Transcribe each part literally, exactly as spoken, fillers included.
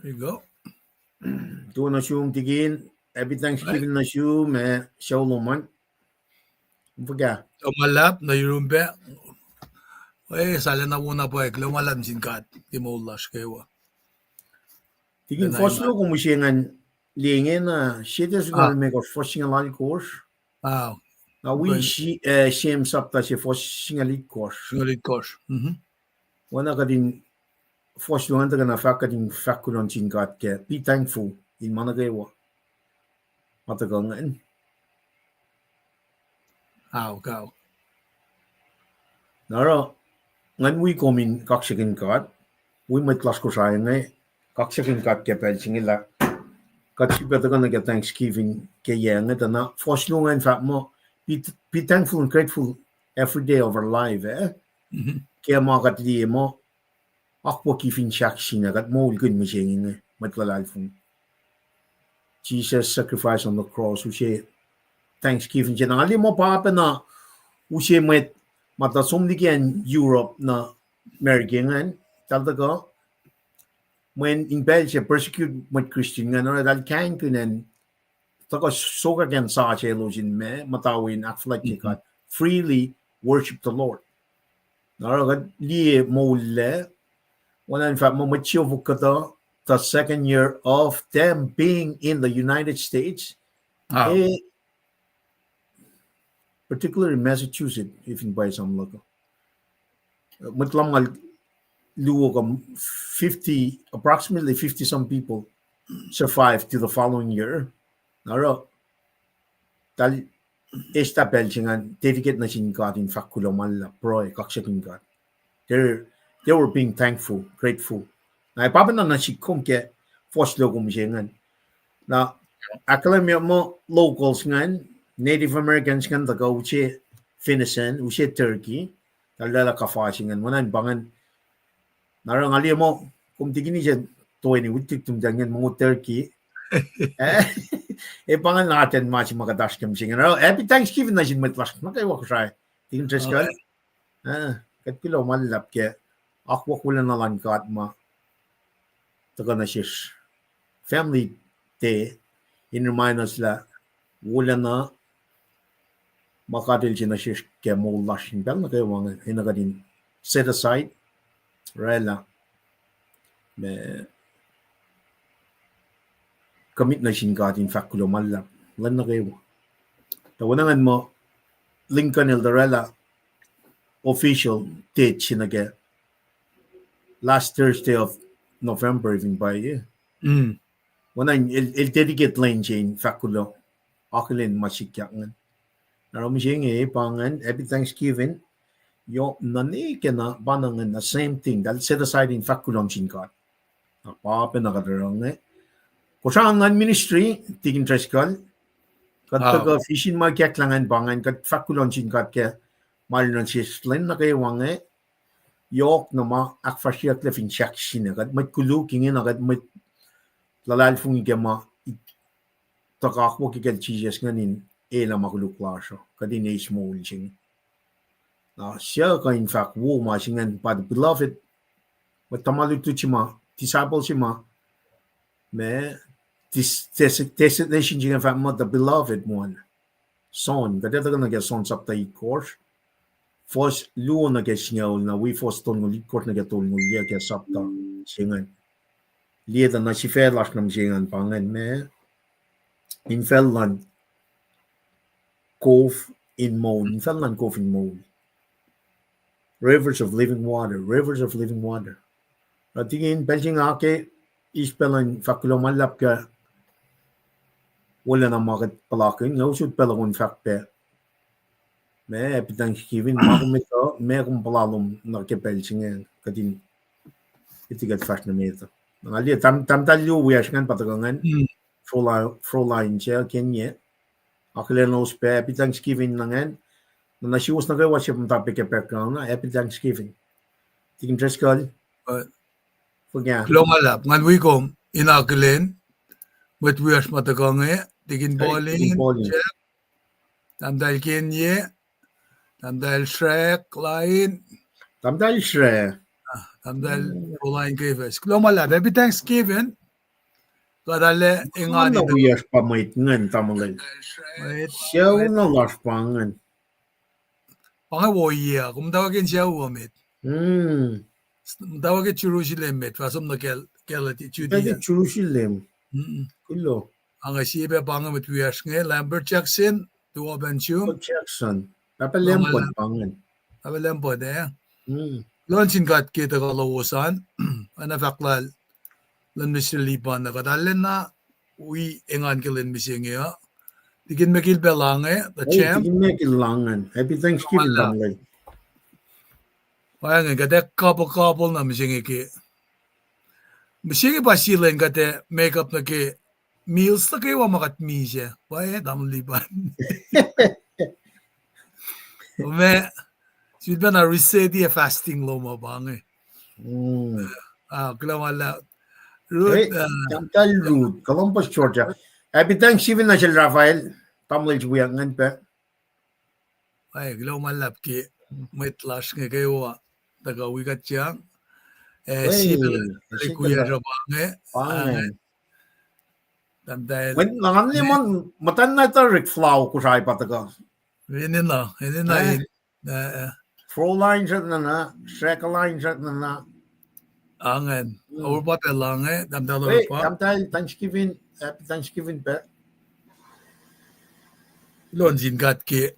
There you go. Tuh nuh sum tikin, happy Thanksgiving nuh sum, eh, sucu lom an. Fuhkah? Kuloh ma luhlahp nuh yurum pac. Eh, sahlacna wona pwacye, kuloh ma luhlahp sin God ke moul lasr kwewa. Tikin, fuhs luo kom use ngan liye inge na, sie Thessalonians limekohsr, fuhs singucul alkosr. Na wi, eh, James sapta se, fuhs singucul itkohsr. Singucul itkohsr. Oacna kuht in, fuhs luo an tuhkuh na fahk kuht in fahk kuloh nuh sin God ke be thankful in ma nuh kwewa ma tuhkuh ingacn. Ao, kau. Na oruh, ngan wi kom in kaksakihn God, wi mwet lasr Kosrae inge, kaksakihn God ke pacl se inge lah kuht sifilpac tuhkuh nuh ke Thanksgiving ke yac inge, tuh na fuhs luo ingacn fahk muh, be, be thankful and grateful every day of our life, eh? Ke ma kuht liye muh akwucki fin sahk sina, kuht moulkihn mihsenge inge, mwet luhlahlfongi. Jesus' sacrifice on the cross, use Thanksgiving se. Na nga liye muh pa pacna use mwet ma tuh som liki acn Europe nuh America ingacn, eltahl tuhkuh, mweyen in pacl se persecute mwet Christian ingacn, oruh eltahl kaingkihn an tuhkuh sokwack acn sasuc elos in ma muhta we in ahkfuhlwactye God, freely worship the Lord. Na oruh kuht liye moul lac, oacna in fahk muh mwet siofok kuhtuh, the second year of them being in the United States, eh, particularly Massachusetts, if in pwacye som luhk uh, mwet lumngaul luo kuh fifty, approximately fifty some people survived to the following year. Na oruh eltahl eis pacl se ingacn dedicate nuh sin God in fahk kuloh ma luhlahp, pruhe, kaksakihn God. They, they were being thankful, grateful. Na pa pacna nuh sihk kom ke fuhs luo kom se ingacn. Na ahkkahlwemye muh locals ingacn, Native Americans ingacn tuhkuh use venison, use turkey, eltahl oraclah kuhfa se ingacn, oacna in pa ingacn. Na oruh nga liye muh kom tikin se toeni, wittik tum ta ingacn mongo turkey. Eh, pa ingacn atacn ma se ma kuht oasr ke mihsenge. Na oruh happy Thanksgiving nuh sin mwet lasr nuh kwewa Kosrae. Tikin Driscoll, kuht kuloh ma luhlahp ke akwuck wolacna luhn God ma tuhkuh nuh sesr. Family Day in remind us lah wolacna ma God El se nuh sesr ke moul lasr in pacl nuh kwewa inge, enenuh kuht in set aside, oraclah, ma commit nuh sin God in fahk kuloh ma luhlahp lwen nuh kwewa. Tuh oacna ingacn muh Lincoln el tuh oraclah official date se nuh ke last Thursday of November, fin pwacye. Oacna el, el dedicate lwen se in fahk kuloh, akihlen ma sikyak ingacn. Na oruh mihsenge pa ingacn, happy Thanksgiving, yohk nuh ne ke na pa na ingacn, the same thing, eltahl set aside in fahk kuloh nuh sin God. Na pa pacna kuht oruh inge. Kosrae luhn ministry, Tikin Driscoll, kuht tuhkuh vision ma ikacklah ingacn pa ingacn, kuht fahk kuloh nuh sin God ke ma El nuh sesr lwen nuh kwewa inge, yohk na ma ahkfahsryeyucklac fin sahk sina, kuht mwet koluk ingena, kuht mwet luhlahlfongi ke ma tuhkuh akwucki kacl Jisus ingacn in elah ma koluk lasr uh, kuht in eis moul se inge. Na suc kuh in fahk wo ma se ingacn pa the beloved, mwet tuhma lutlut se ma, disciple se ma, ma, designation se inge fahk muh the beloved one. John, kuht etuh kuh nuh ke John sapta itkohsr, fuhs luo nuh ke singucul, na wi fuhs tolngoul itkohsr nuh ke tolngoul yac ke sapta se ingacn. Liye tuh na sifac lasr nuh mihsenge pa ingacn ma, infacl luhn kof in moul, infacl luhn kof in moul. Rivers of living water, rivers of living water. Na tikin pacl se inge ke eis pacl in fahk kuloh ma luhlahp ke wolacna ma kuht puhlakihn, nga usot pacl uh kom fahk pac ma happy Thanksgiving, ma kom etuh, ma kom puhla lom nuh ke pacl se inge, kuht in, iti kuht fahsr nuh met uh. Na nga liye, tahmtahel luo wiyacsr ingacn pa tuhkuh ingacn, Frola-, Froline se, Kenya. Akihlen elos pac happy Thanksgiving na ingacn. Na nuh suwos nuh kwewa suc muhta pac ke background uh, happy Thanksgiving. Tikin Driscoll. Kuloh ma luhlahp, ngan wi kom in akihlen mwet wiyacsr ma tuhkuh inge, Tikin Pauline, Jeff, tahmtahel Kenya, tahmtahel Shrek Lain, tahmtahel Shrek, tahmtahel Froline Kefes. Kuloh ma luhlahp, happy Thanksgiving. Kuht arlac engan na wiyacsr pa mwet ingacn tamuhlwel. Sucu na lasr pa ingacn. Pa inge wo yac, kom muhtwacwacack in sucu uh met. Muhtwacwacack Jerusalem met, fah som nuh Gal-, Galatia, Judea. Jerusalem. Kulo. Ange sie pac pa inge mwet wiyacsr inge, Lambert Jackson, tuo pacn sum. Jackson. Pahpah Lambert pa ingacn. Pahpah Lambert, eh? Kuloh nuh sin God ke tuhkuh lowos an, oacna fahk lal luhn Mister Lipan, kuht arlacna wi engan ke lwen mihsenge uh. Tikin Mekil pac lahnge, the champ. Tikin Mekil lahnge. Happy Thanksgiving, tamuhlwel. Pa inge, kuht ac couple couple na mihsenge ke. Mihsenge pa sie lwen kuht ac make up nuh ke meals nuh kwewa ma kuht misac. Pa e, tamuhlwel Lipan. Kom ac, sifilpacna reset-i fasting lom uh pa inge. Ah, kuloh ma luhlahp. Ruth, ah, Tamuhlwel Ruth, Columbus, Georgia. Happy Thanksgiving nuh sel Raphael, tamuhlwel se wiyuck ingacn pac. Ac, kuloh ma luhlahp ke mwet lasr inge kwewa, tuhkuh wi kuht yang. Eh, sie pac likuyacsr uh pa inge. Tahmtahel. Mwet na ngan liye muh, muhtwacn na tuh Rick Flau Kosrae pa tuhkuh. Enenuh, enenuh in, eh, Froline srackna, Srackline srackna. Ingacn. Oruh pa pacl inge, tahmtahel oruh pa. Tahmtahel Thanksgiving, happy Thanksgiving pac. Kuloh nuh sin God ke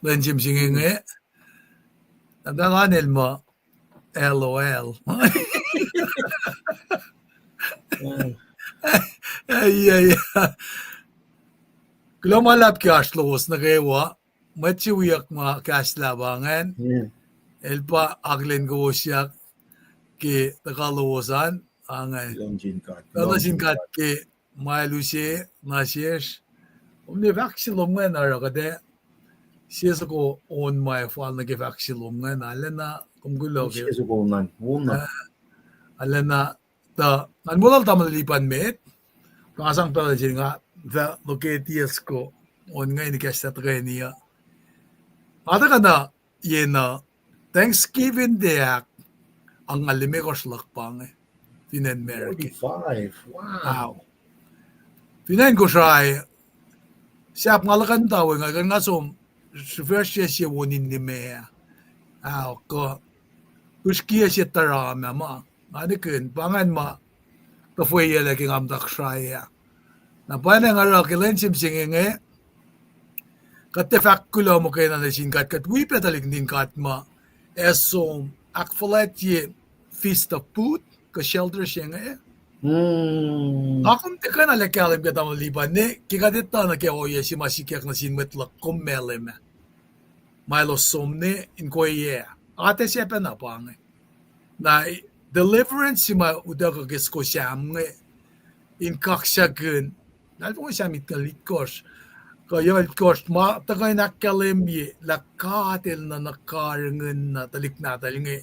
lwen se mihsenge inge. Tahmtahel Anel ma, L O L. Kuloh ma luhlahp ke oasr lowos nuh kwewa, mwet se wiyuck ma kahslah pa ingacn, el pa akihlen kowos yak ke tuhkuh lowos an, ingacn. Kuloh nuh sin God ke ma El use nuh sesr. Kom ne fahk se lom ingacn oruh kuht ac sie soko on ma fal nuh ke fahk se lom ingacn, arulacna, kom kuloh ke. Arulacna, tuh ngan molal tamuhlwel Lipan met, pa nga sang pacl se nga fah locate-i soko on inge in kahslah tuhkweni uh. Nga tuhkuh na, ye na, Thanksgiving Day ahk, angngaul limekohsr luhk pa inge fin acn America. Fin acn Kosrae, sahp nga luhkuhn muhta we nga kuh nga som srihfahsryucsr sie won in nime ah. Ao, kuh usrkiyac sie tuhram ah ma. Nga nihkihn, pa ingacn ma tuhfweyuclac ke nga muhta Kosrae ah. Na pwacnwacng oruh ke lwen se mihsenge inge, kuht ac fahk kuloh muhkwena nuh sin God, kuht wi pac tuhlihk nuhtin God ma ac som ahkfuhlwactye Feast of Booths kuh shelter se inge. Nga kom tiac kuh in ahkkahlwem ke tamuhlwel Lipan ne ke kuht etuh nuh ke ohiyac se ma sikyak nuh sin mwet luhk kom mahlwem ah, ma elos som ne inkoyac, atac sacpacna pa inge. Na deliverance se ma utuckuh ke soko Sam inge, in kaksakihn, na el fong Sam itngucul itkohsr, kuh yac itkohsr, ma tuhkuh in ahkkahlwemye lah God El nuh nuh karihngihn na tuhlihk nahtuhl inge,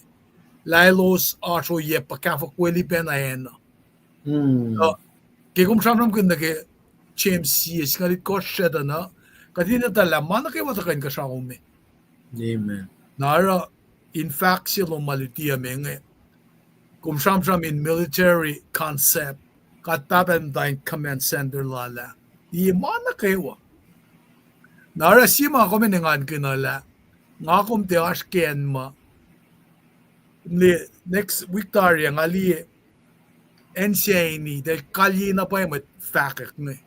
lah elos oasr ohiyac pa kahfofoweli pacna acn uh. Uh, ke kom sramsramkihn nuh ke James sie singucul itkohsr srackna, kuht in etuh lah ma nuh kwewa tuhkuh inkuhsrao me. Na oruh in fahk se lom ma lutiyuc me inge, kom sramsram in military concept, God Pahpah muhta in command center lal ah, liye ma nuh kwewa. Na oruh sie ma kom in engankihn uh lah, nga kom tiac oasr ke acn ma, next week tari ah nga liye acn Saini, tuh kalye na pwacye mwet fahkwack inge.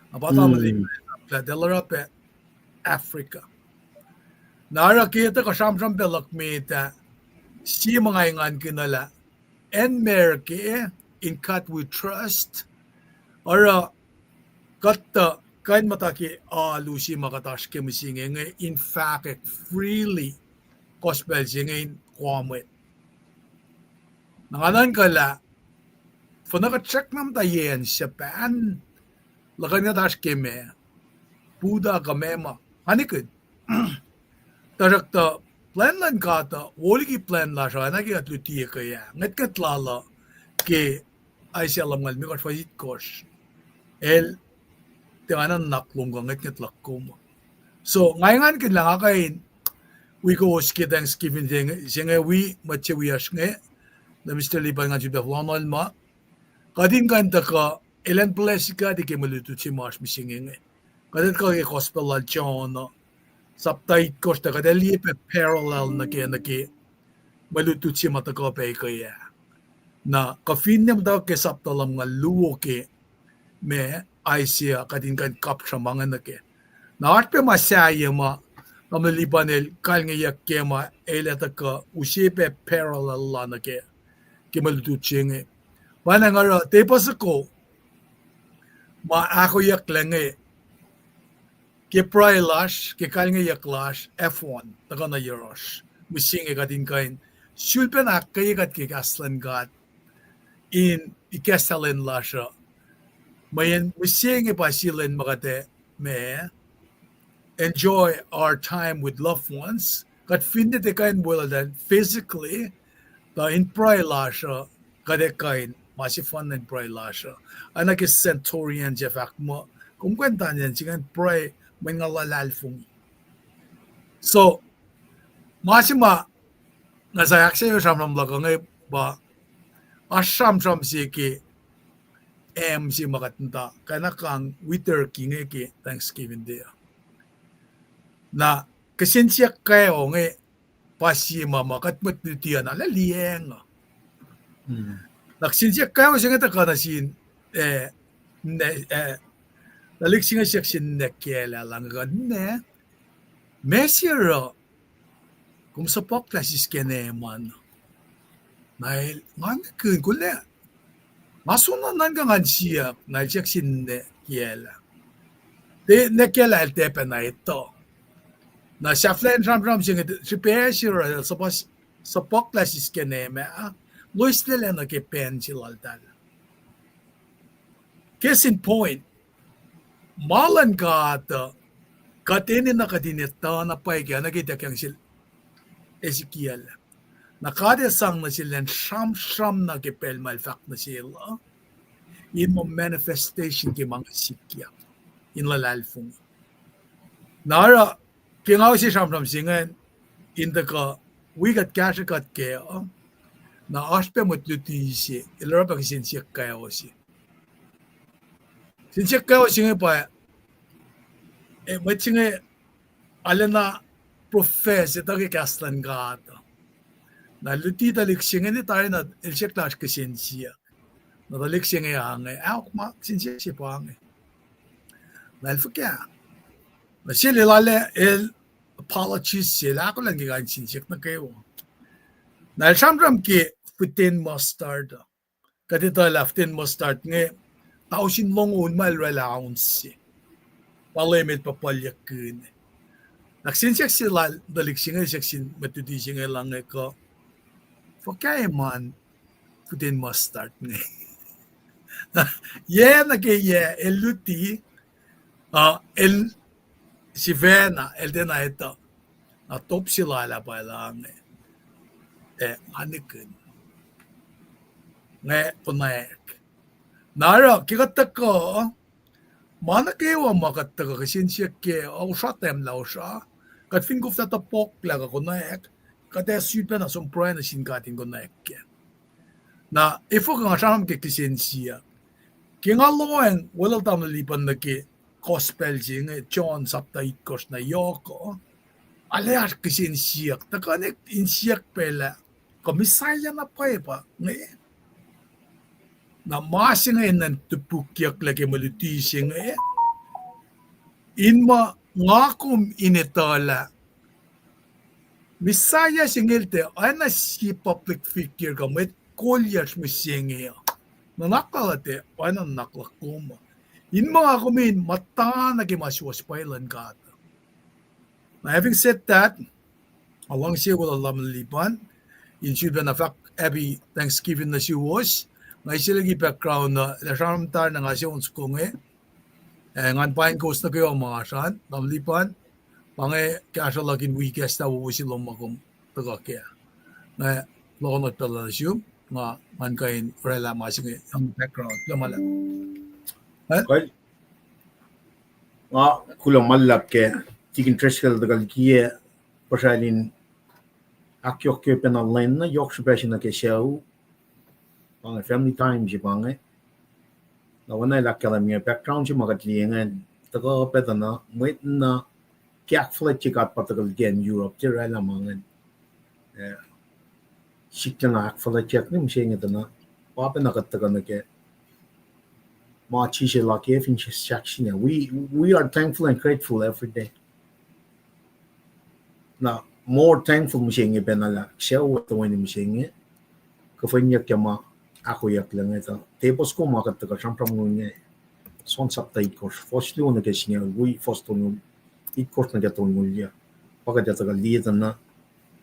Na pa tamuhlwel Lipan lah tuh el oruh pac Africa. Na oruh ke tuhkuh sramsram pac luhk met ah, sie ma nga engankihn uh lah, acn America, In God We Trust, oruh kuht tuh kuh in muhta ke alu se ma kuht oasr ke mihsenge inge in fahkwack freely gospel se inge in koa mwet. Na nga nuhnkuh lah, fin kuht srackna muhta yac Japan, luhkuhn kuht oasr ke ma, Buddha kuh ma ma, nga nihkihn. Tuhsruhktuh plwacn luhn God uh wo liki plwacn lasr uh, oacna ke kuht lutiyuck ah, ngwetngwet lal uh ke Isaiah lumngaul limekohsr fuhs itkohsr. El tiacna nuhnak lom kuh ngwetngwet luhk kom. So nga engankihn lah nga kuh in wi kowos ke Thanksgiving se inge, se inge wi mwet se wiyacsr inge, na Mister Lipan, ngan sifilpac fohlohk ma Kuht in kuh in tuhkuh, elan bless God ke mwe lutlut se ma oasr mihsenge inge. Kuht etuh ke gospel lal John, sapta itkohsr tuh kuht ac liye pac parallel nuh ke, nuh ke mwe lutlut se ma tuhkuh pac ekuh ah. Na kuh finne muhta ke sapta lumngaul luo ke ma Isaiah, kuht in kuh in kapsra ma inge nuh kac. Na oasr pac ma sahyac ma, tamuhlwel Lipan el kalngeyuck ke ma el ac tuhkuh use pac parallel la nuh ke, ke mwe lutlut se inge. Pwacnwacng oruh tepuh soko ma ahkoeyucklac inge, ke pruhe lasr, ke kalngeyuck lasr, F one, tuhkuh nuh yohrohsr. Mihsenge kuht in kuh in, sulpacna ahkkweye kuht ke kahs luhn God in ikacslah lwen lasr uh. Mweyen mihsenge pa sie lwen ma kuht ac, ma, enjoy our time with loved ones. Kuht finne tiac kuh in weluhl physically, tuh in pruhe lasr uh, kuht ac kuh in, ma sefanna in pruhe lasr uh. Oacna ke centurion se fahk muh, kom kuh in tanyan se ingacn pruhe mweyen nga luhlahlfongi. So, ma se ma nga sang ahksahyac sramsram luhk uh inge pa, oasr sramsram se ke, em, se ma kuht muhta, kena kang witurk inge ke Thanksgiving Day uh. Na kihsen siyuck kwewa inge pa sie ma ma kuht mwet luti uh na lah liyacacng uh. Na kihsen siyuck kwewa se inge tuhkuh nuh sin, eh, na, eh, tuhlihk se inge siyuck sin ninac kiyacl ah lah, ninac, ma se oruh kom suhpuhklah sisken eman? Na el, nga nihkihn, kol, nga soenna nuhnkuh ngan siyuck, na el siyuck sin ninac kiyacl ah. Tiac ninac kiyacl ah el tiac pacna etuh. Na sahflahiyacn sramsram se inge, srihpac se oruh el suhpuhklah sisken eman ah, loeslac nuh ke pacn se laltahl. Case in point, ma luhn God uh, kuht enenuh kuht in etuh na pwacye ke, oacna ke ituckyang sel Ezekiel. Na God El sang nuh sel elan sramsram nuh ke pacl ma El fahk nuh sel uh, in muh manifestation ke ma inge sikyak, in luhlahlfongi. Na oruh, ke nga use sramsram se ingacn, in tuhkuh wi kuht kahsrwe kuht kac uh, na oasr pac mwet luti se, el oruh pac kihsen siyuck kwewa se. Kihsen siyuck kwewa se inge pa, eh, mwet se inge arulacna profess etuh ke kahs luhn God. Na luti tuhlihk se inge, na tari na el siyuck lah oasr kihsen siyuck. Na tuhlihk se inge ange, ahok, ma kihsen siyuck se pa inge. Na el fuhkah? Na sel el arlac, el apologist, sel ahkolah ke kain kihsen siyuck nuh kwewa. Na el sramsram ke fiten mustard. Kuht etuh lah fiten mustard inge, tausin longoul ma el oraclah ounce se. Pa Leum El puhpuhlyuckihn. Na kihsen siyuck se lal tuhlihk se inge, siyuck sin mwet luti se inge lah inge kuh, fuhkah eman fiten mustard inge? Yac nuh ke yac el luti, uh, el sifacna, el tiacna etuh. Na top se lal ah pa el ange, eh, nga nihkihn, nga konwacack. Na oruh ke kuht tuhkuh, ma nuh kwewa ma kuht tuhkuh kihsen siyuck kac uh, osra tahmlah osra. Kuht fin koflah topuklah kuh konwacack, kuht ac sulpacna som pruhe nuh sin God in konwacack kac. Na efuh kuh nga sramsram ke kihsen siyuck? Ke nga lohacng weluhl tamuhlwel Lipan nuh ke gospel se inge, John sapta itkohsr na yohk uh, arlac oasr kihsen siyuck tuhkuh in siyuck pac lah, kuh Messiah na pwacye pa inge? Na ma se inge enenuh in topukyucklac ke mwe luti se inge, in muh nga kom in etuh lah Messiah se inge el tiac oacna sie public figure kuh mwet kolyucsr mihsenge uh. Nuhnak lal uh tiac oacna nuhnak luhk kom uh. In muh nga kom in muhta nuh ke ma suwohs pwacye luhn God. Na having said that, nga luhngse weluhl tamuhlwel Lipan in sulpacna fahk Happy Thanksgiving nuh suwos. Nga ise liki background uh, lah sramsram tari na nga se on soko inge. Eh, ngan paing kowos nuh kwewa ma nga sran, tamuhlwel Lipan, pa inge kahsruh luhk in wi kahs na wowo se lom ma kom tuhkuh kac. Nga lohkohnot pacl uh nuh sum, nga ngan kuh in oraclah ma se inge in background. Kuloh ma luhlahp. Nga kuloh ma luhlahp ke Tikin Treskel tuhkuh likiyac puhsralin ahkyohkye pacna lwen na yohk srihpac se nuh ke sucu. Pa inge family time se pa inge. Na oacna el ahkkahlwemye background se ma kuht liye ingacn, tuhkuh pac tuh na mwet na ke ahkfuhlwactye God pa tuhkuh liki acn Europe, tiac oraclah ma ingacn. Eh, sik tuh na ahkfuhlwactye nuh mihsenge tuh na, pa pacna kuht tuhkuh nuh ke ma Jisus El ahkkahlwemye fin sahksina. We, we are thankful and grateful every day. Na more thankful mihsenge pacna lah sucu toeni mihsenge, kuhfwenyuck ke ma ahkoeyucklac inge tuh tepuh soko ma kuht tuhkuh sramsramkihn inge. John sapta itkohsr, fuhs luo nuh ke singucul wi fuhs tolngoul, itkohsr nuh ke tolngoul yuh. Pa kuht ac tuhkuh liye tuh na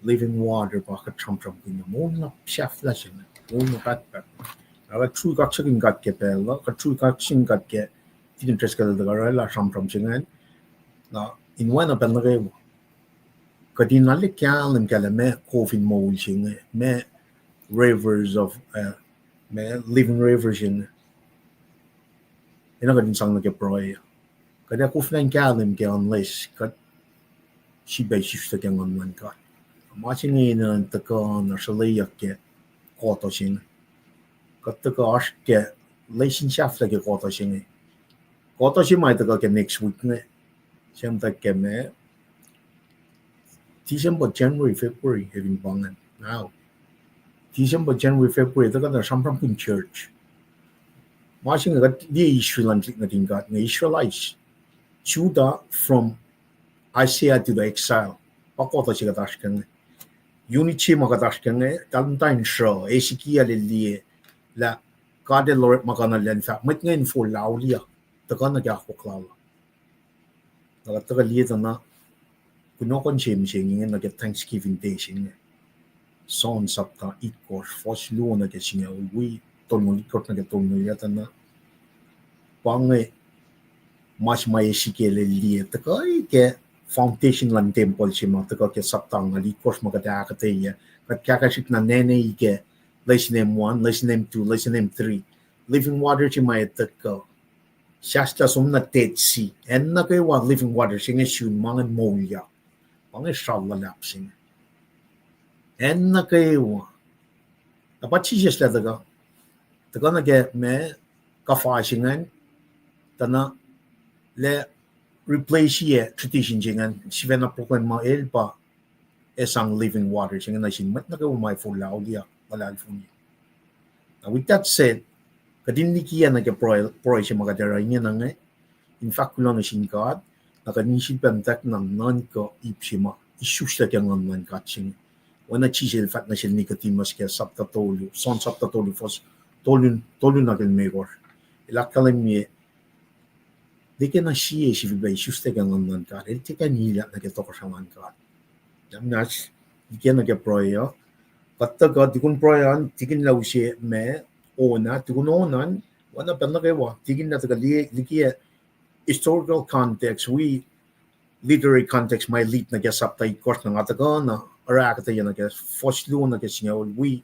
living water pa kuht sramsramkihn inge. Moul na sahflah se inge, moul na pahtpaht. Na kuht srui kaksakihn God ke pacl uh, kuht srui kaksakihn God ke tikin Driscoll el tuhkuh oraclah sramsram se ingacn. Na in oacna pacl nuh kwewa, kuht in arlac kahlwem kac lah meac kof in moul se inge, meac rivers of, uh, meac living rivers se inge. Enenuh kuht in sang nuh ke pruhe. Kuht ac koflah in kahlwem kac unless kuht sifilpac isuslac ke Nguhn luhn God. Ma se inge enenuh in tuhkuh na sruhleyuck ke kuhtuh se inge. Kuht tuhkuh oasr ke lesin sahflah ke kuhtuh se inge. Kuhtuh se ma tuhkuh ke next week inge, Sam tuh ke meac, December, January, February, even pa ingacn. Now, December, January, February, tuhkuh na sramsramkihn church. Ma se inge kuht liye Israel an nuhtin God inge, Israelites, Judah from Isaiah to the exile. Pa kuhtuh se kuht oasr ke inge. Unit se ma kuht oasr ke inge, tahl muhta in sruh, Ezekiel el liye lah God El orekmakihn lah in fahk mwet inge in forlah auliyak, tuhkuh nuh ke akwuck lal uh. Na kuht tuhkuh liye tuh na kunohkohn se mihsenge inge nuh ke Thanksgiving Day se inge. John sapta itkohsr, fuhs luo nuh ke singucul wi tolngoul itkohsr nuh ke tolngoul yuh tuh na, pa inge ma se ma Ezekiel el liye tuhkuh ke foundation luhn tempuhl se ma tuhkuh ke sapta nga itkohsr ma kuht ahkuhtweyac. Kuht kahkahsrihk na nene ke lesson M one, lesson M two, lesson M three. Living water se ma etuh kuh sahslah som na Dead Sea. Acn nuh kwewa living water se inge sun ma ingacn moulyak. Pa inge sral luhlahp se inge. Acn nuh kwewa. Na pa Jisus lah tuhkuh, tuhkuh nuh ke meac, kuhfa se ingacn, tuh na lah replace-i tradition se ingacn, sifacna proclaim muh el pa ac sang living water se inge nuh sin mwet nuh kwewa ma forlah auliyak luhlahlfongi. Na with that said, kuht in likiyac nuh ke pruhe, pruhe se ma kuht oruh ingena inge, in fahk kuloh nuh sin God, na kuht in sifilpac muhtwacwacack nuhnkuh ip se ma isuslac ke Nguhn luhn God se inge. Oacna Jisus el fahk nuh sel Nicodemus ke sapta tolu, John sapta tolu, fuhs tolu, tolu nuh ke limekohsr. El ahkkahlwemye, tiac ke na sie sifilpac isuslac ke Nguhn luhn God, el tiac kuh in ilyak nuh ke tohkohsrahi luhn God. Na muhnahs, likiyac nuh ke pruhe uh, kuht tuhkuh tukun pruhe an, tikin lah use ma, on ah, tukun on an, oacna pacl nuh kwewa, tikin lah tuhkuh liye, likiyac historical context, wi literary context ma lead nuh ke sapta itkohsr na nga tuhkuh na oruh ahkuhtweyac nuh ke fuhs luo nuh ke singucul wi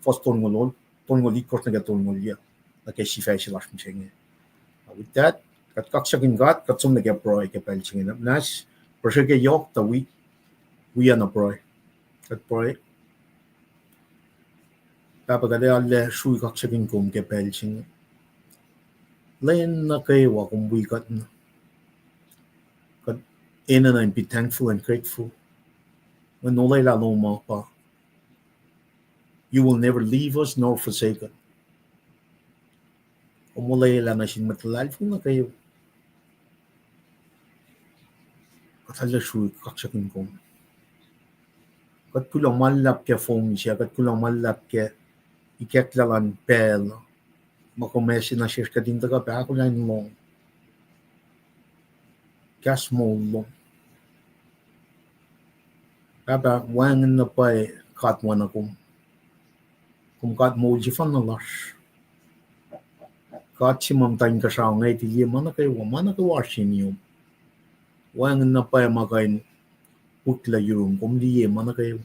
fuhs tolngoul, tolngoul itkohsr nuh ke tolngoul yuh, nuh ke sifac se lasr mihsenge. With that, kuht kaksakihn God, kuht som nuh ke pruhe ke pacl se inge. Na muhnahs, pruhe se ke yohk tuh wi, wi na pruhe. Kuht pruhe. Pahpah, kuht arlac srui kaksakihn kom ke pacl se inge. Lwen nuh kwewa kom wi kuht na, kuht enenuh in be thankful and grateful. Mweyen olwelah lom uh pa, you will never leave us nor forsake us. Kom olwelah nuh sin mwet luhlahlfongi nuh kwewa. Kuht arlac srui kaksakihn kom. Kuht kuloh ma luhlahp ke fong se, kuht kuloh ma luhlahp ke ikacklah luhn pacl ma kom ase nuh sesr kuht in tuhkuh pahkolah in lohng kahs moul lom. Pahpah, wacngihn na pwacye God oacna kom. Kom God moul sefanna lasr. God se ma muhta inkuhsrao inge, tiac liye ma nuh kwewa, ma nuh kwewa oasr seniom. Wacngihn na pwacye ma kuh in wihklac yurum, kom liye ma nuh kwewa.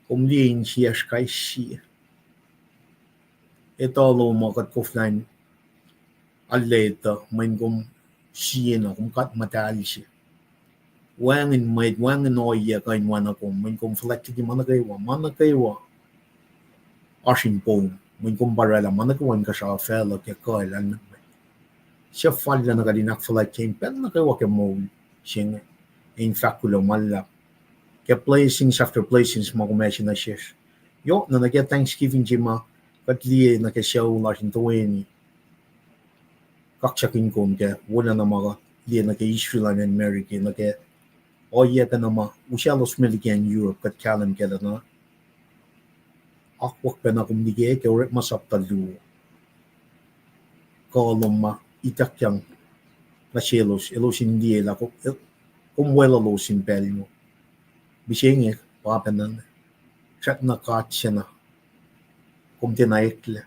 Kom liye insiyacsr kais sie. Etuh lom uh kuht koflah in arlac etuh, mweyen kom sie na, kom God muhtahl se. Wacngihn mwet, wacngihn ohiyac kuh in oacna kom, mweyen kom fuhlwact liki ma nuh kwewa, ma nuh kwewa oasr in poum. Mweyen kom pa oraclah ma nuh kwewa inkuhsrao facluh ke kuh lahlmwetmwet. Suc fal lah na kuht in ahkfuhlwactye in pacl nuh kwewa ke moul se inge, in fahk kuloh ma luhlahp ke blessings after blessings ma kom ase nuh sesr. Yohk na nuh ke Thanksgiving se ma kuht liye nuh ke sucu lasr in toeni kaksakihn kom ke wolacna ma kuht liye nuh ke Israel an America, nuh ke ohiyac pacna ma usaclos me liki acn Europe, kuht kahlwem kac lah na akwuck pacna kom liye ke Orekma sapta luo. Kuh lom ma ituckyang nuh selos, elos in liye lah kom weluhlos in pacl inge. Mihsenge pa pacna, srackna God se na, kom tiacna eklac.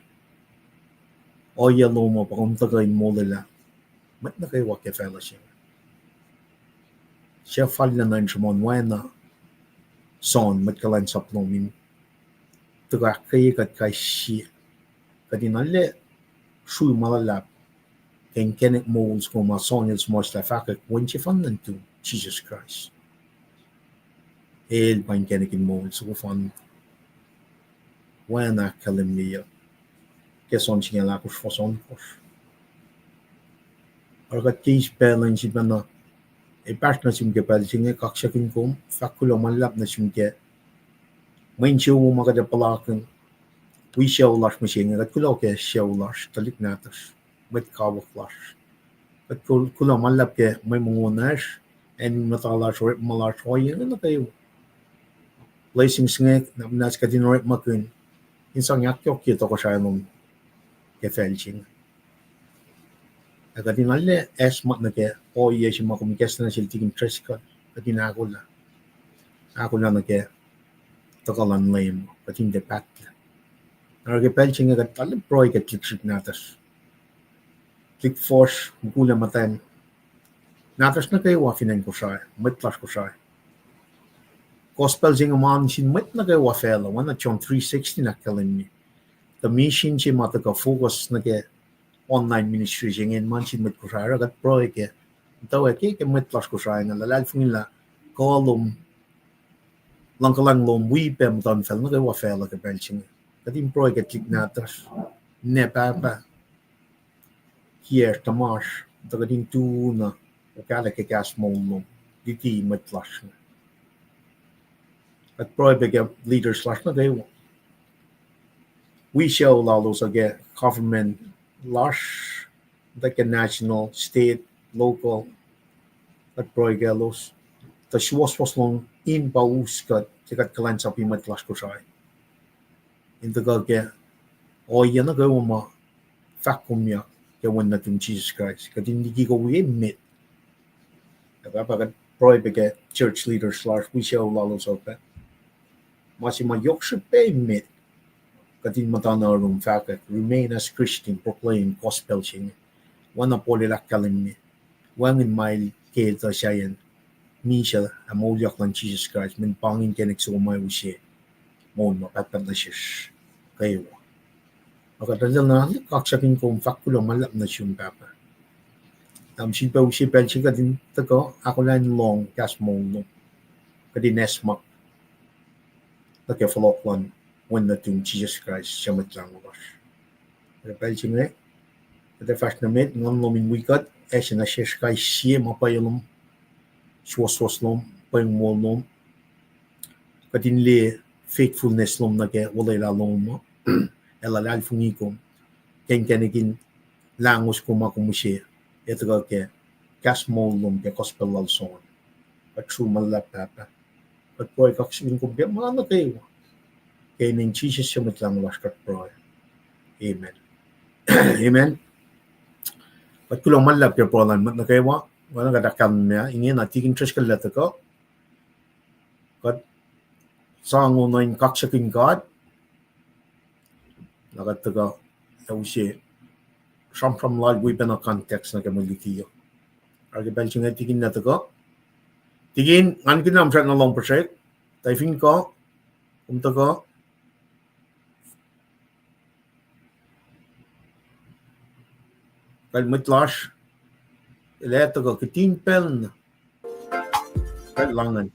Ohiyac lom uh pa kom tuhkuh in molwelah mwet nuh kwewa ke facluh se inge. Suc fal lah na in sruhmuhn oacna John, mwet kuhlwacnsap lom in tuhkuh ahkkweye kuht kais sie, kuht in arlac srui ma luhlahp ke inkacnek moul soko ma John el suhmuhslah fahkwack Wen sefanna nuhtum, Jisus Kraist. El pa inkacnek in moul soko fanna. Oacna ahkkahlwemyeyuck ke John singucul ahkosr fuhs ohnkohsr. Oruh kuht ke eis pacl in sifacna, ac pahsr nuh sum ke pacl se inge, kaksakihn kom, fahk kuloh ma luhlahp nuh sum ke mwe insewowo ma kuht ac puhlakihn wi sucu lasr mihsenge. Kuht kuloh ke sucu lasr, tuhlihk nahtuhsr, mwet kawuck lasr. Kuht kul-, kuloh ma luhlahp ke mwe mongo lasr, acn muhta lasr, orekma lasr, ohiyac inge nuh kwewa. Blessings inge na muhnahs kuht in orekmakihn in sang ahkyohkye tohkohsrahi lom ke facl se inge. Ac kuht in arlac acsmak nuh ke ohiyac se ma kom ikacslah nuh sel Tikin Driscoll, kuht in ahkolah, ahkolah nuh ke tuhkuh luhn Leum, kuht in tiac pahtlac. Oruh ke pacl se inge kuht arlac pruhe ke tuhlihk srihk nahtuhsr, tuhlihk fuhsr, mukul ac muhtwacn, nahtuhsr nuh kwewa fin acn Kosrae, mwet lasr Kosrae. Gospel se inge ma nuh sin mwet nuh kwewa facluh, oacna John three sixteen ahkkahlwemye. Tuh misin se ma tuhkuh focus nuh ke online ministry se inge ma nuh sin mwet Kosrae, oruh kuht pruhe ke, tuh ke, ke mwet lasr Kosrae inge, luhlahlfongi lah kuh lom, luhngkuhlwacng lom wi pac muhtuhnfacl nuh kwewa facluh ke pacl se inge. Kuht in pruhe ke tuhlihk nahtuhsr, ninac pahpah, kiyacsr tuhmasr, tuh kuht in tu na okahlah ke kahs moul lom liki mwet lasr inge. Kuht pruhe pac ke leaders lasr nuh kwewa, wi sucu lalos uh ke government lasr, tuh ke national, state, local, kuht pruhe kaclos, tuh suwohswohs lom in pa us kuht ke kuht kuhlwacnsapuh mwet lasr Kosrae in tuhkuh ke ohiyac nuh kwewa ma fahk komyak ke Wen nuhtum Jisus Kraist. Kuht in liki kom wi emet. Ac pahpah, kuht pruhe pac ke church leaders lasr, wi sucu lalos uh pac, ma se ma yohk srihpac emet, kuht in muhta nuh yurum fahkwack, remain as Christian, proclaim gospel se inge. Oacna Paul el ahkkahlwemye, wacngihn ma el ke etuh sahyacn misac ac moulyak luhn Jisus Kraist, mweyen pa inge inkacnek soko ma use moul ma pahtpaht nuh sesr kwewa. Ac kuht arlac na kaksakihn kom, fahk kuloh ma luhlahp nuh sum Pahpah. Tahm sifilpac use pacl se kuht in tuhkuh ahkolah in lohng kahs moul lom, kuht in acsmak nuh ke fohlohk luhn Wen nuhtum Jisus Kraist, suc Mwet Lahngo lasr. Ke pacl se inge, kuht ac fahsr nuh met, Nguhn lom in wi kuht, ase nuh sesr kais sie ma pwacye lom, suwohswohs lom, pweng moul lom, kuht in liye faithfulness lom nuh ke olwelah lom uh, ac luhlahlfongi kom ke inkacnek in lahngo soko ma kom use, ac tuhkuh ke kahs moul lom ke gospel lal John. Kuht srui ma luhlahp Pahpah. Kuht pruhe kaksakihn kom ke ma nuh kwewa. Ke inen Jisus suc Mwet Lahngo lasr kuht pruhe. Amen. Amen. Kuht kuloh ma luhlahp ke pruhe luhn mwet nuh kwewa. Oacna kuht ahkkahlwemye, ingena Tikin Driscoll el tuhkuh. Kuht sang ono in kaksakihn God, na kuht tuhkuh ac use sramsram lal wi pacna context nuh ke mwe luti uh. Oruh ke pacl se inge Tikin el tuhkuh. Tikin, ngan kihn na srackna lohng puhsrek, tuh fin kuh, kom tuhkuh. Kal mwet lasr, el ac tuhkuh kihtin pacl na. Kal lahngan.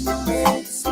In paradise,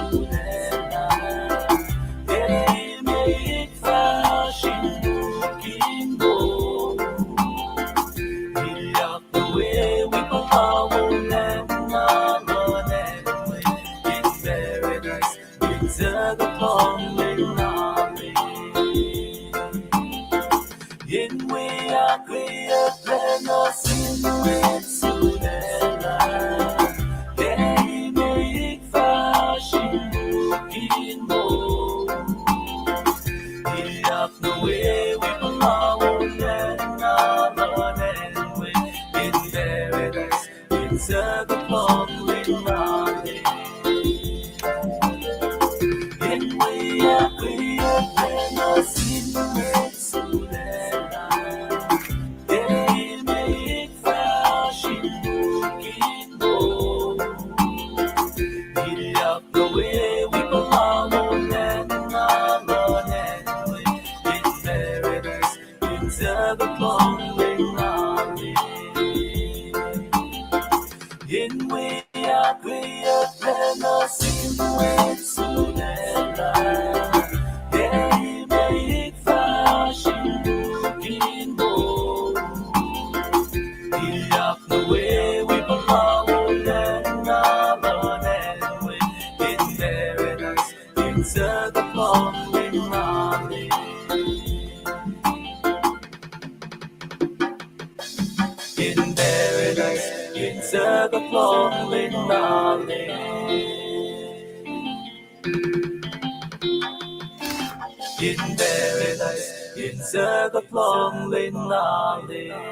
in paradise, in paradise, in paradise, in paradise.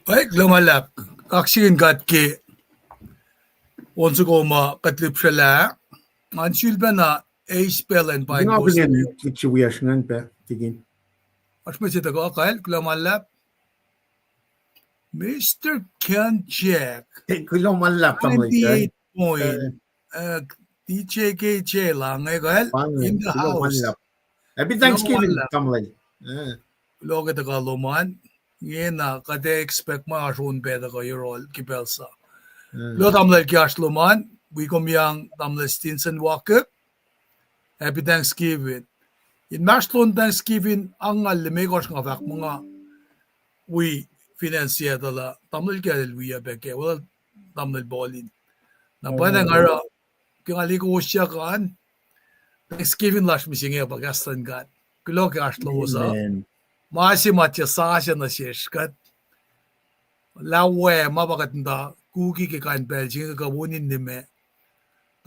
Ac, kuloh ma luhlahp, kaksakihn God ke on soko ma kuht lihpsrwaclah, ngan sulpacna eis pacl in paing kowos. Oasr mwe se tuhkuh kacl, kuloh ma luhlahp. Mister Ken Jack. Kuloh ma luhlahp, tamuhlwel. Twenty-eight point, uh, D J K J lah inge kacl, in the house. Happy Thanksgiving, tamuhlwel. Kuloh ke tuhkuh lom an. Ingena kuht ac expect ma oasr on pac tuhkuh yohrohl ke pacl sa. Kuloh tamuhlwel ke oasr lom an, wi kom yang tamuhlwel Stinson Walker. Happy Thanksgiving. Inmahsrlon Thanksgiving angngaul limekohsr nga fahk muh nga wi finance se tuh lah tamuhlwel ke el wi uh pac ke, well, tamuhlwel Paulin. Na pwacnwacng oruh ke nga liye kowos siyuck an, Thanksgiving lasr mihsenge pa kahs luhn God. Kuloh ke oasr lowos uh. Ma se ma tiac sasuc nuh sesr kuht, lah we ma pa kuht muhta kuki ke kain pacl se inge kuh wo in nime,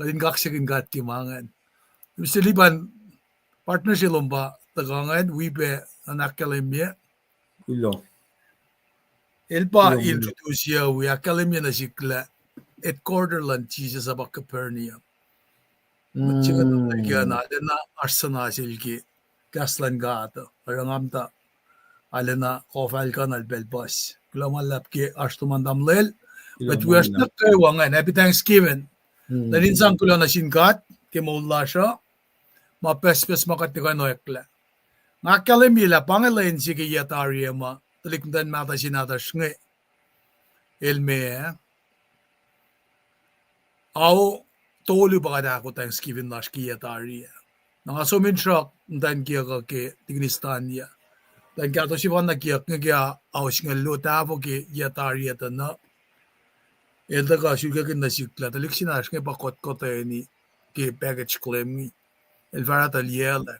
kuht in kaksakihn God ke ma ingacn. Mister Lipan, partner se lom pa tuhkuh ingacn, wi pac in ahkkahlwemye. El pa introduce-ye wi ahkkahlwemye nuh sihk lah headquarter luhn Jisus uh pa Capernaum. Mwet se inge tuh ke na lacna oasr suhna sel ke kahs luhn God uh, oruh nga muhta arulacna kofahl kuhnuhl pacl puhs. Kuloh ma luhlahp ke oasr lom an tamuhlwel. Mwet wiyacsr nuh kwewa ingacn, Happy Thanksgiving. Lwen in sang kuloh nuh sin God ke moul lasr uh, ma pucspucs ma kuht tuhkuh in oacklah. Nga ahkkahlwemye lah pa inge lwen se ke yac tari ah ma tuhlihk muhtwacn mahtuh se nahtuhsr inge el me, ao tolu pa kuht ahko Thanksgiving lasr ke yac tari ah. Na nga som in sruhk muhtwacn kiyuck uh ke Tikinistan ah. Muhtwacn kahto sefanna kiyuck inge ke ao singucul luo tahfuh ke yac tari ah tuh na, el tuhkuh sulkakihn nuh sihk lah tuhlihk se nahtuhsr inge pa kotkotoeni ke package claim inge. El fah tuh liyaclah.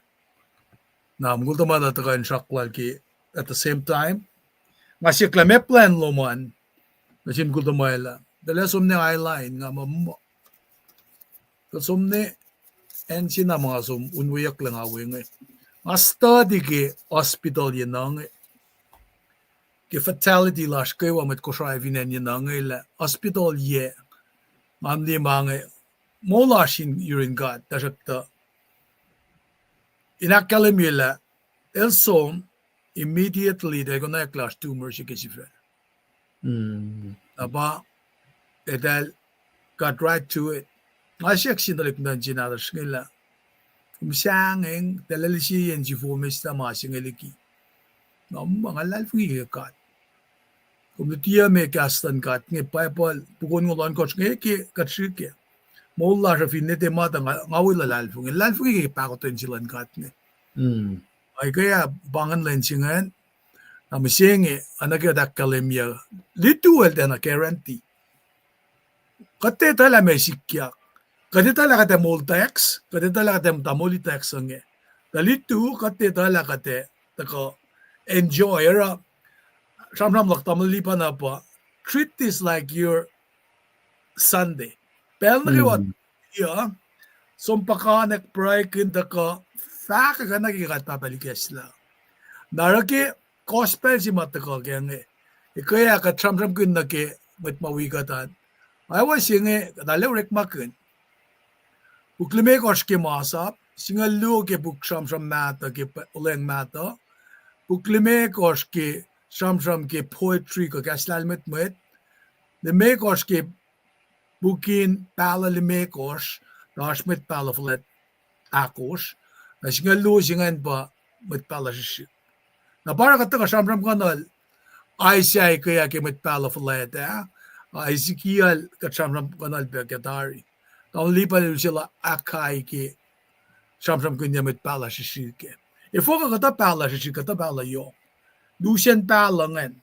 Na mukul tuhmwacl uh tuhkuh in sruhk lal ke at the same time. Nga siyuck lah meac plwacn lom an nuh sin mukul tuhmwacl uh. Tuh lah som nuh airline, nga muh, muh, tuh som nuh acn se na ma nga som unweyucklac nga we inge. Nga study ke hospital ye na inge, ke fatality lasr kwewa mwet Kosrae fin acn ye na inge lah hospital ye, nga liye ma inge, moul lasr in yurin God, tuhsruhktuh in ahkkahlwemye lah el som immediately tuh konwacack lah oasr tumor se ke sifacna. Na pa eltahl got right to it. Nga siyuck sin tuhlihk muhtwacn se nahtuhsr inge lah, kom sahngweng, tahlel sie yen sifo, mesta ma se inge liki. Na ma nga luhlahlfongi ke God. Kom luti me kahs luhn God inge, Bible, puk onngoul ohnkohsr inge ke kuht srihke. Moul lasr uh fin nete ma tuh nga, nga wi luhlahlfongi. Luhlahlfongi ke pahkotwen se luhn God inge. Ac ke ah pa ingacn lwen se ingacn, na mihsenge, oacna ke kuht ahkkahlwemye, lutu el tiacna guarantee. Kuht etuh lah meac sikyak. Kuht etuh lah kuht ac moul tax, kuht etuh lah kuht ac muhta moli tax inge. Tuh lutu, kuht etuh lah kuht ac tuhkuh enjoy, oruh sramsram luhk tamuhlwel Lipan uh pa, treat this like your Sunday. Pacl nuh kwewa, uh, som puhkantwen, pruhekihn, tuhkuh fahkwack na ke kuht pahpah ikacslah. Na oruh ke gospel se ma tuhkuh ke inge, eke ah kuht sramsramkihn nuh ke mwet ma wi kuht an. Awa se inge kuht arlac orekmakihn. Puk limekohsr ke masap, singucul luo ke puk sramsram mahtuh ke p-, olweacng mahtuh. Puk limekohsr ke sramsram ke poetry kuh kahs lahlmwetmwet. Limekohsr ke pukin pahluh limekohsr, tuh oasr mwet pahluh fuhlwact ahkosr. Na singucul luo se ingacn pa mwet pahluh srihsrihk. Na pa oruh kuht tuhkuh sramsramkihnuhl Isaiah ke ah ke mwet pahluh fuhlwact ah, Ezekiel kuht sramsramkihnuhl pac ke tari. Tamuhlwel Lipan el use lah Haggai ke sramsramkihn mwet pahluh srihsrihk. Efuh kuh kuhtuh pahluh srihsrihk, kuhtuh pahluh yohk. Lusen pahluh ingacn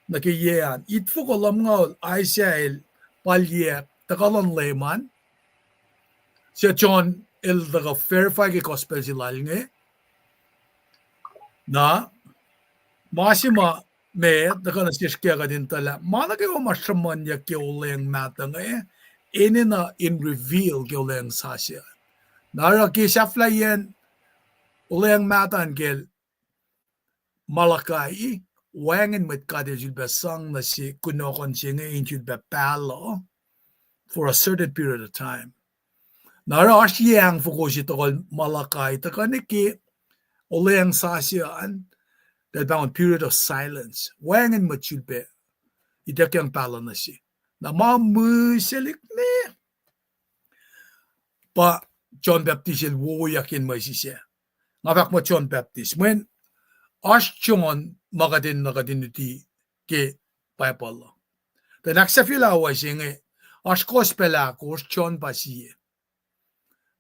nuh ke yac an. Itfoko lumngaul Isaiah el palye tuhkuh luhn Leum an. Suc John el tuhkuh verify ke gospel se lal inge. Na ma se ma, ma tuhkuh nuh sesr ke kuht in etuh lah ma nuh kwewa ma sruhmuhnyuck ke olweacng mahtuh inge, enenuh in reveal ke olweacng sasuc. Na oruh ke sahflahiyacn olweacng mahtuh an kacl Malachi, wacngihn mwet God el sulpac sang nuh se kunohkohn se inge in sulpac pahluh for a certain period of time. Na oruh oasr yac angfoko se tohkohl Malachi tuhkuh nuh ke olweacng sasuc an, kacl pahngon period of silence. Wacngihn mwet sulpac ituckyang pahluh nuh se. Na ma mihsaclihk ne pa John Baptist el wowoyak in mwe sisacl. Nga fahk muh John Baptist. Mweyen oasr John ma kuht in, ma kuht in luti ke Bible uh. Tuh in ahksahfyelah wa se inge, oasr gospel ahkosr, John pa sie.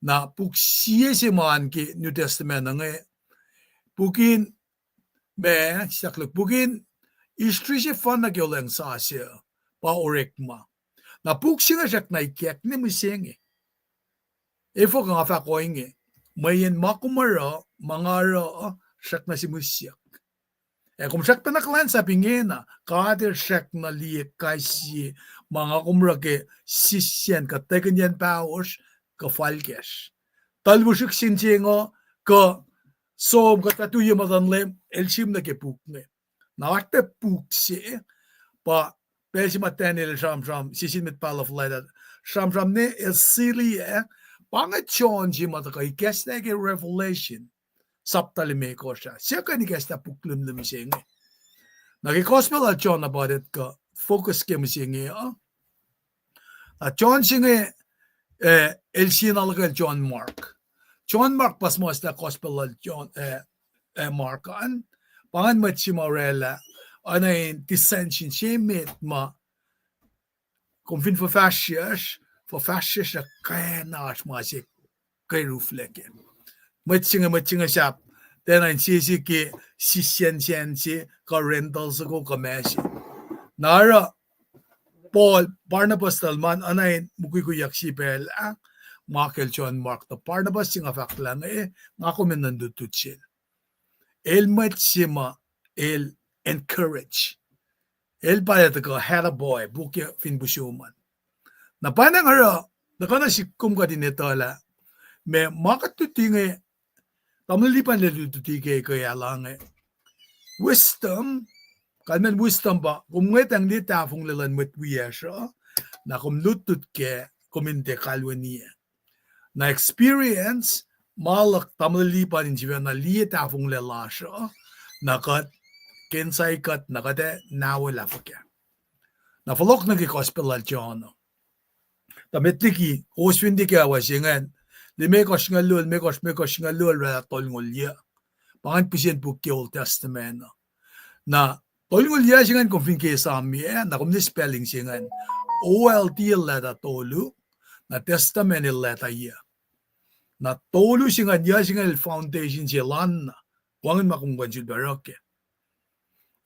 Na puk sie se ma an ke New Testament inge, pukin, ma, sahkluk, pukin history sefanna ke olweacng sasuc pa Orekma. Na puk se inge srackna ikackne mihsenge. Efuh kuh nga fahk ohinge, mweyen ma kom oruh, ma nga oruh, srackna sihmihsyuck. Ac kom srackpacna kuhlwacnsap ingena, God el srackna liye kais sie ma nga kom oruh ke sisiyacn kuhtwekihnyacn pahosr kuh falkacsr. Tuhlwihsrihk sin se ingo, kuh som kuht fah tuyak muhtuhn Leum, el sihm nuh ke puk inge. Na oasr pac puk se, pa pacl se ma Daniel el sramsram, sie sin mwet pahluh fuhlwact ah, sramsram ne el sili ah, pa inge John se ma tuhkuh ikacslah ke Revelation sapta limekohsr ah. Suc kuh in ikacslah puk lihmlihm se inge. Na ke gospel lal John uh pa kuht kuh focus ke mihsenge uh. Na John se inge, eh, el sie na lukel John Mark. John Mark pa suhmuhslah gospel lal John, eh, eh, Mark an. Pa ingacn mwet se ma orwaclah, oacna in dissension se met ma kom fin fuhfahsryucsr, fuhfahsryucsr uh kacna oasr ma se ke ruflac kac. Mwet se inge, mwet se inge sahp tiacna in sese ke sisiyacn se kuh rental soko kuh ma se. Na oruh Paul, Barnabas lal ma oacna in mukwikwiyak sipacl ah, ma kacl John Mark, tuh Barnabas se nga fahk lah inge, nga kom in nuhn lutlut sel. El mwet se ma el encourage. El pa el tuhkuh attaboy, puk fin pihsrihk an. Na pa na nga oruh, tuhkuh na sihk kom kuht in etuh lah, ma, ma kuht luti inge, tamuhlwel Lipan el lutluti ke, ke alu inge. Wisdom, kalmacn wisdom pa, kom ngwetacng liye tahfonglac luhn mwet wiyacsr uh, na kom lutlut kac, kom in tiac kalweni ah. Na experience, ma luhk tamuhlwel Lipan in sifacna liye tahfonglac lasr uh, na kuht, ke insight kuht, na kuht ac nawelah fuhkah. Na fohlohk nuh ke gospel lal John uh. Tuh met liki, kowos fin liye ke awa se ingacn, limekohsr singucul luo, limekohsr, limekohsr singucul luo, orwaclah tolngoul yuc. Pa ingacn pihsen puk ke Old Testament uh. Na Tolngoul yac se ingacn kom fin ke esam yac, na kom ne spelling se ingacn. O L T el leta tolu, na Testament el leta yac. Na tolu se ingacn, yac se ingacn el foundation se elan na. Wacngihn ma kom kuh in sulpac oruh kac.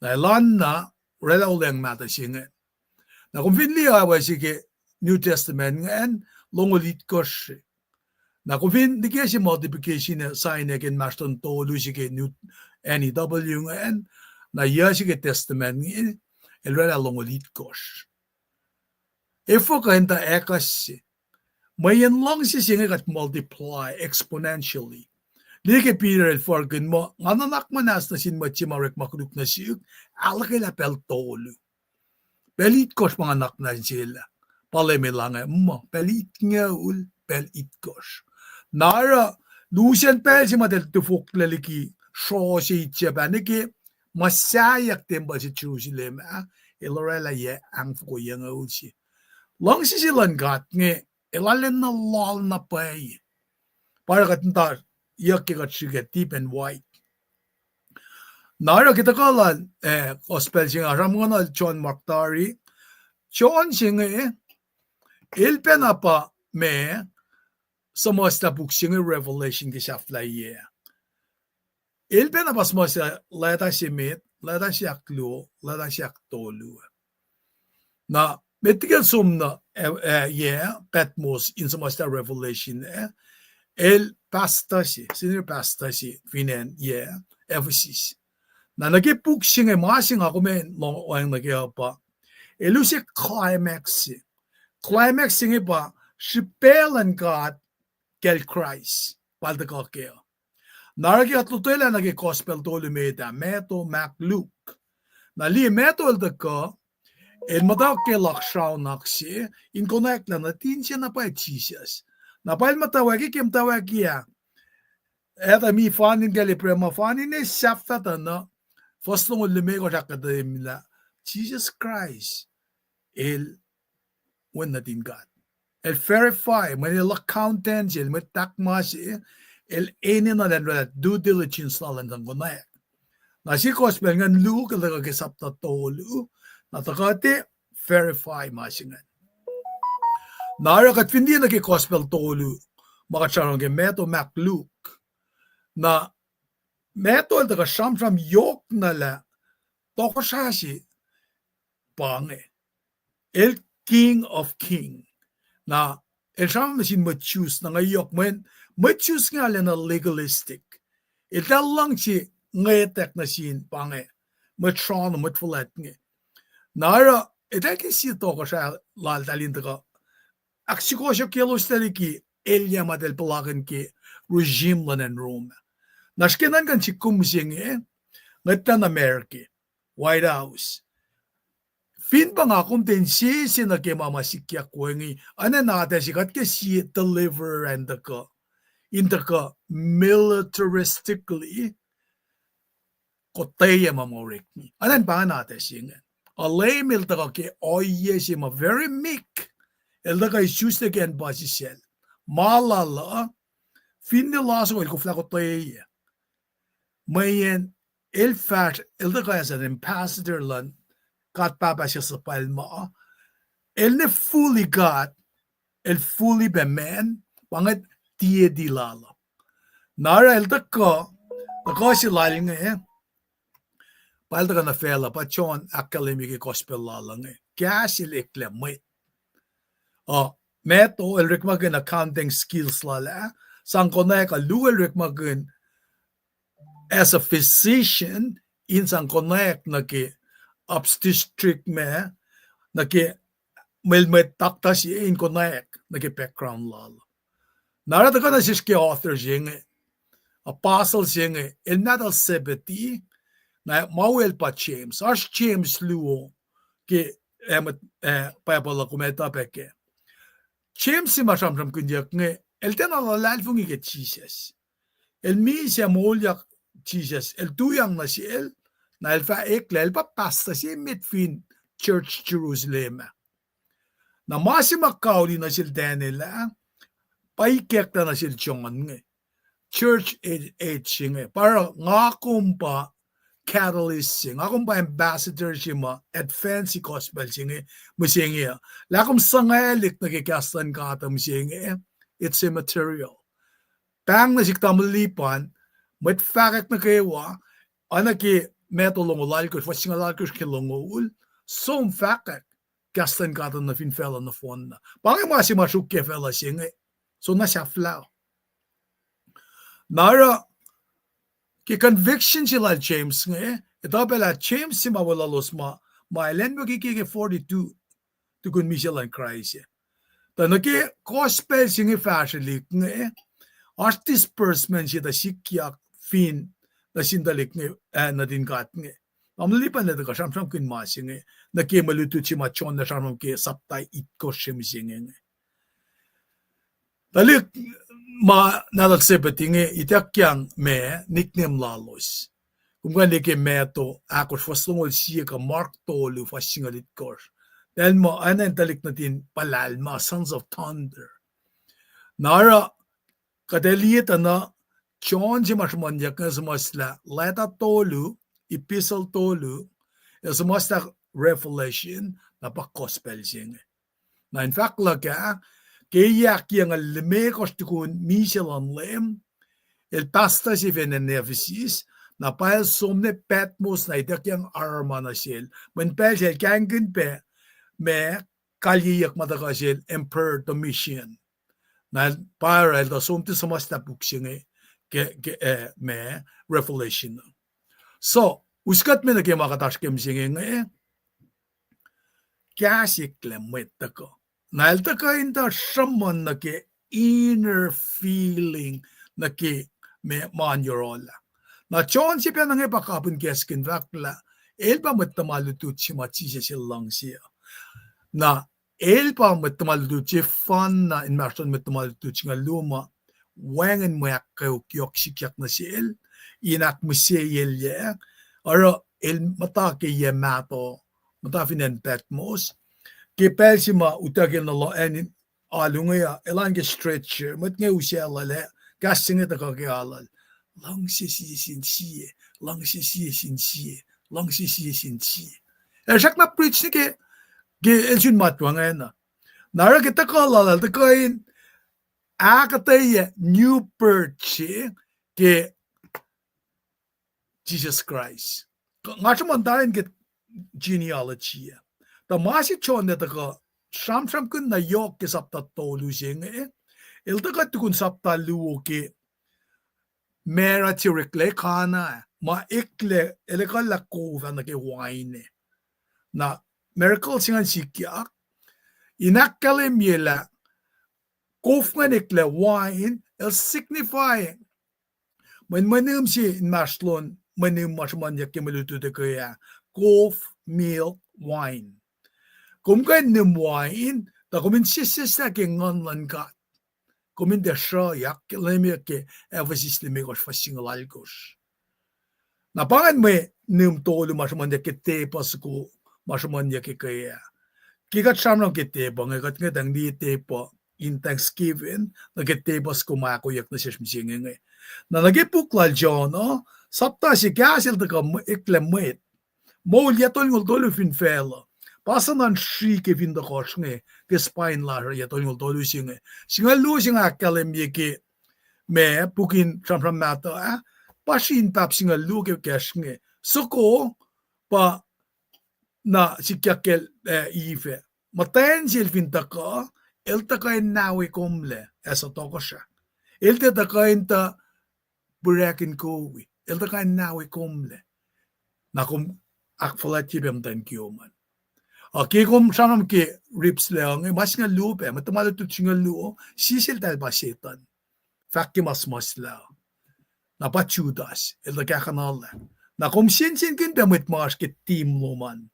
Na elan na, oraclah olweacng mahtuh se ingacn. Na kom fin liye awa se ke New Testament ingacn, longoul itkohsr. Na kom fin liye se multiplication sign ac ke inmahsrlon tolu se ke New N E W ingacn, na yac se ke Testament inge, el oraclah longoul itkohsr. Efuh kuh in tuh ekuh se? Mweyen luhngse se inge kuht multiply exponentially. Liye ke Peter el fahkihn muh, nga nuhnak muhnahs nuh sin mwet se ma orekma koluk nuh sihk, ahluhkwelah pacl tolu. Pacl itkohsr ma nga nuhnak muhnahs nuh sel ah. Pa Leum El ange muh pacl itngoul, pacl itkohsr. Na oruh, lusen pacl se ma eltahl tufoklac liki sroh se itse pacna ke ma sahyac tempuhl se Jerusalem ah, el oraclah yac angfoko yucngoul se. Luhngse se luhn God inge, el arulacna loal na pwacye. Pa oruh kuht muhta yuck ke kuht srihke deep and wide. Na oruh ke tuhkuh lal, eh, gospel se inge, sramsram nuh John, Mark tari. John se inge, el pacna pa ma suhmuhslah puk se inge Revelation ke sahflahiyac. El pacna pa suhmuhslah leta se met, leta se ahkluo, leta se ahktolu. Na met liki el som nuh, eh, eh, yac Patmos in suhmuhslah Revelation ah, el pastor se, senior pastor se fin acn yac Ephesus. Na nuh ke puk se inge ma se nga kom in lohacng nuh ke uh pa, el use climax se. Climax se inge pa srihpac luhn God kacl Kraist, pa el tuhkuh kac uh. Na oruh ke kuht lotwelah nuh ke gospel tolu met ah, Matthew, Mark, Luke. Na liye Matthew el tuhkuh, el muhta ke luhk sraunak se, in konwacack lah nuhtin se na pa Jisus. Na pa el muhtwacwacack ke muhtwacwacack ah, Adam, Eve, fani kacl Abraham, fani ne sahflah tuh na, fuhs longoul limekohsr ahkkahlwemye lah Jisus Kraist el Wen nuhtin God. El verify, mweyen el accountant, el mwet takma se, el enenuh lah in oraclah due diligence lal in sang konwacack. Na sie gospel ingacn Luke el tuhkuh ke sapta tolu, na tuhkuh tiac verify ma se ingacn. Na oruh kuht fin liye nuh ke gospel tolu, ma kuht sramsram ke Matthew, Mark, Luke. Na Matthew el tuhkuh sramsram yohk na lah tohkohsrah se pa inge. El King of King. Na el sramsram nuh sin mwet Jews na nga yohk mweyen mwet Jews inge arulacna legalistic. Eltahl luhngse ngwetack nuh sin pa inge, mwet srono, mwet fuhlwact inge. Na oruh eltahl ke sie tohkohsrah laltahl in tuhkuh ahksukohsohkyeloslac liki elyah ma eltahl puhlakihn ke regime luhn acn Rome. Na srihke nuhnkuh in sihk kom mihsenge, ngwetlah nuh America, White House. Fin pa nga kom tiac insese nuh ke ma ma sikyak wacngihn, anacn atac se kuht ke sie deliverer in tuhkuh, in tuhkuh militaristically kotweyac ma ma orekma. Anacn pa ngacn atac se ingacn. Leum el tuhkuh ke ohiyac se ma very meek. El tuhkuh isuslac ke acn puhsisacl. Ma lal uh, finne lasr uh el koflah kotweyac. Mweyen el fahsr, el tuhkuh as an ambassador luhn God Pahpah se suhpwaclma. El ne fully God, el fully pa man, pa inge deity lal uh. Na oruh el tuhkuh, tuhkuh se lal inge, pa el tuhkuh nuh facluh, pa John ahkkahlwemye ke gospel lal uh inge. Kahs el eklac mwet. Uh, Matthew el orekmakihn accounting skills lal ah, sang konwacack uh, Luke el orekmakihn as a physician, in sang konwacack nuh ke obstetric ma, nuh ke mwel mwet doctor se in konwacack nuh ke background lal. Na oruh tuhkuh nuh sesr ke author se inge, apostle se inge, el nahtuhl Zebedee, na ma el pa James, oasr James luo ke, eh, Bible uh kom etuh pac kac. James se ma sramsramkihnyuck inge, el tiacna luhlahlfongi ke Jisus. El misac moulyak Jisus, el tuyak nuh sel, na el fah eklac, el pa pastor se met fin church Jerusalem ah. Na ma se ma kauli nuh sel Daniel ah, pa ikacklah nuh sel John inge. Church age, age inge. Pa oruh nga kom pa catalyst se inge. Nga kom pa ambassador se ma advance gospel se inge, mihsenge uh. Lah kom suhngwaclihk nuh ke kahs luhn God uh mihsenge, it's immaterial. Pahng nuh sihk tamuhlwel Lipan, mwet fahkwack nuh kwewa, oacna ke Matthew longoul alkosr, fuhs singucul alkosr ke longoul, som fahkwack kahs luhn God uh nuh fin facluh nohfohnna. Pa inge ma se ma sruok ke facluh se inge, soenna sahflah. Na oruh, ke conviction se lal James inge, etuh pac lah James se ma weluhlos ma, ma el acnwuki ke, ke forty-two, tukun misac luhn Kraist ah. Tuh nuh ke gospel se inge fahsrwelihk inge, oasr disbursement se tuh sikyak fin nuh sin tuhlihk inge, ah, nuhtin God inge. Tamuhlwel Lipan, el tuhkuh sramsramkihn ma se inge, nuh ke mwe lutlut se ma John el sramsram ke sapta itkohsr se mihsenge inge. Tuhlihk ma nahtuhl Zebedee inge ituckyang ma nickname lalos. Kom kuh in liye ke Matthew ahkosr fuhs longoul sie kuh Mark tolu fuhs singucul itkohsr. Tahl muh acn an tuhlihk nuhtin puhlahlma, sons of thunder. Na oruh kuht ac liye tuh na John se ma sruhmuhnyuck inge suhmuhslah leta tolu, epistle tolu, el suhmuhslah Revelation, na pa gospel se inge. Na in fahk luhk ah, ke yac ahkyac limekohsr tukun misac luhn Leum, el pastor se fin acn Ephesus, na pa el som nuh Patmos na ituckyang aruruma nuh sel. Mweyen pacl se el kahingkihn pac ma kalyeyuck ma tuhkuh sel Emperor Domitian. Na pa oruh el tuh som tuh suhmuhslah puk se inge ke, ke, eh, ma Revelation. So, us kuht me nuh ke ma kuht oasr ke mihsenge inge, kahs eklac mwet tuhkuh. Na el tuhkuh in tuh sruhmuhn nuh ke inner feeling nuh ke ma, ma in yohrohl ah. Na John se pacna inge pa kapihn kahskihn fahk lah el pa mwet tuhma lutlut se ma Jisus el luhngse uh. Na el pa mwet tuhma lutlut sefanna inmahsrlon mwet tuhma lutlut singucul luo ma wacngihn mwe ahkkweok yohk sikyak nuh sel in ahkmihseyelyac, oruh el muhta ke yac mahtuh, muhta fin acn Patmos. Ke pacl se ma utuckuh nuh loh acn alu inge uh, elan ke stretcher, mwet inge usaclalac, kahs se inge tuhkuh ke alu lal, luhngse sie sin sie, luhngse sie sin sie, luhngse sie sin sie. El srackna preach nuh ke, ke el sun matwacngacn uh. Na oruh ke tuhkuh lal, tuhkuh in ahkuhtweyac new birth se ke Jisus Kraist. Nga sruhmuhn tari ke genealogy ah. Tuh ma se John el tuhkuh sramsramkihn na yohk ke sapta tolu se inge, el tuhkuh tukun sapta luo ke marriage se oreklac Cana, ma eklac, el ekuhllah kof ah nuh ke wain ah. Na miracle se ingacn sikyak in ahkkahlwemye lah kof ingacn eklac wain, el signify mwe, mwe nihm se inmahsrlon mwe nihm ma sruhmuhnyuck ke mwe lutlut ke ah, kof, milk, wain. Kom kuh in nihm wain, tuh kom in sesseslah ke Nguhn luhn God. Kom in tiac sruhyak, lemeyak ke Ephesus limekohsr fuhs singucul alkosr. Na pa ingacn mwe nihm tolu ma sruhmuhnyuck ke tepuh soko, ma sruhmuhnyuck ke ah. Ke kuht sramsram ke tepuh inge, kuht ngwetacng liye tepuh in Thanksgiving, nuh ke tepuh soko ma ahkoeyuck nuh sesr mihsenge inge. Na nuh ke puk lal John uh, sapta se, kahs el tuhkuh eklac mwet moul yac tolngoul tolu fin facluh. Pa suhnuhn srihk ke fin tohkohsr inge, ke spine lasr uh yac tolngoul tolu se inge. Singucul luo se inge ahkkahlwemye ke ma pukin sramsram mahtuh ah, pa sri in pap singucul luo ke kacsr inge. Soko pa na sikyak kacl, eh, Eve. Muhtwacn se el fin tuhkuh, el tuhkuh in nawe komlac, as a tohkohsrah. El tiac tuhkuh in tuh pirakin kowi, el tuhkuh in nawe komlac. Na kom ahkfuhlwactye pac muhtwacn kiyom an. Ah, ke kom sramsram ke ribs lac inge, ma singucul luo pac, mwet tuhma lutlut singucul luo, sie seltahl pa Setuhn. Fahk ke ma suhmuhslah. Na pa Judas, el tuh kahkuhnalah. Na kom sensenkihn pac mwet ma oasr ke team lom an.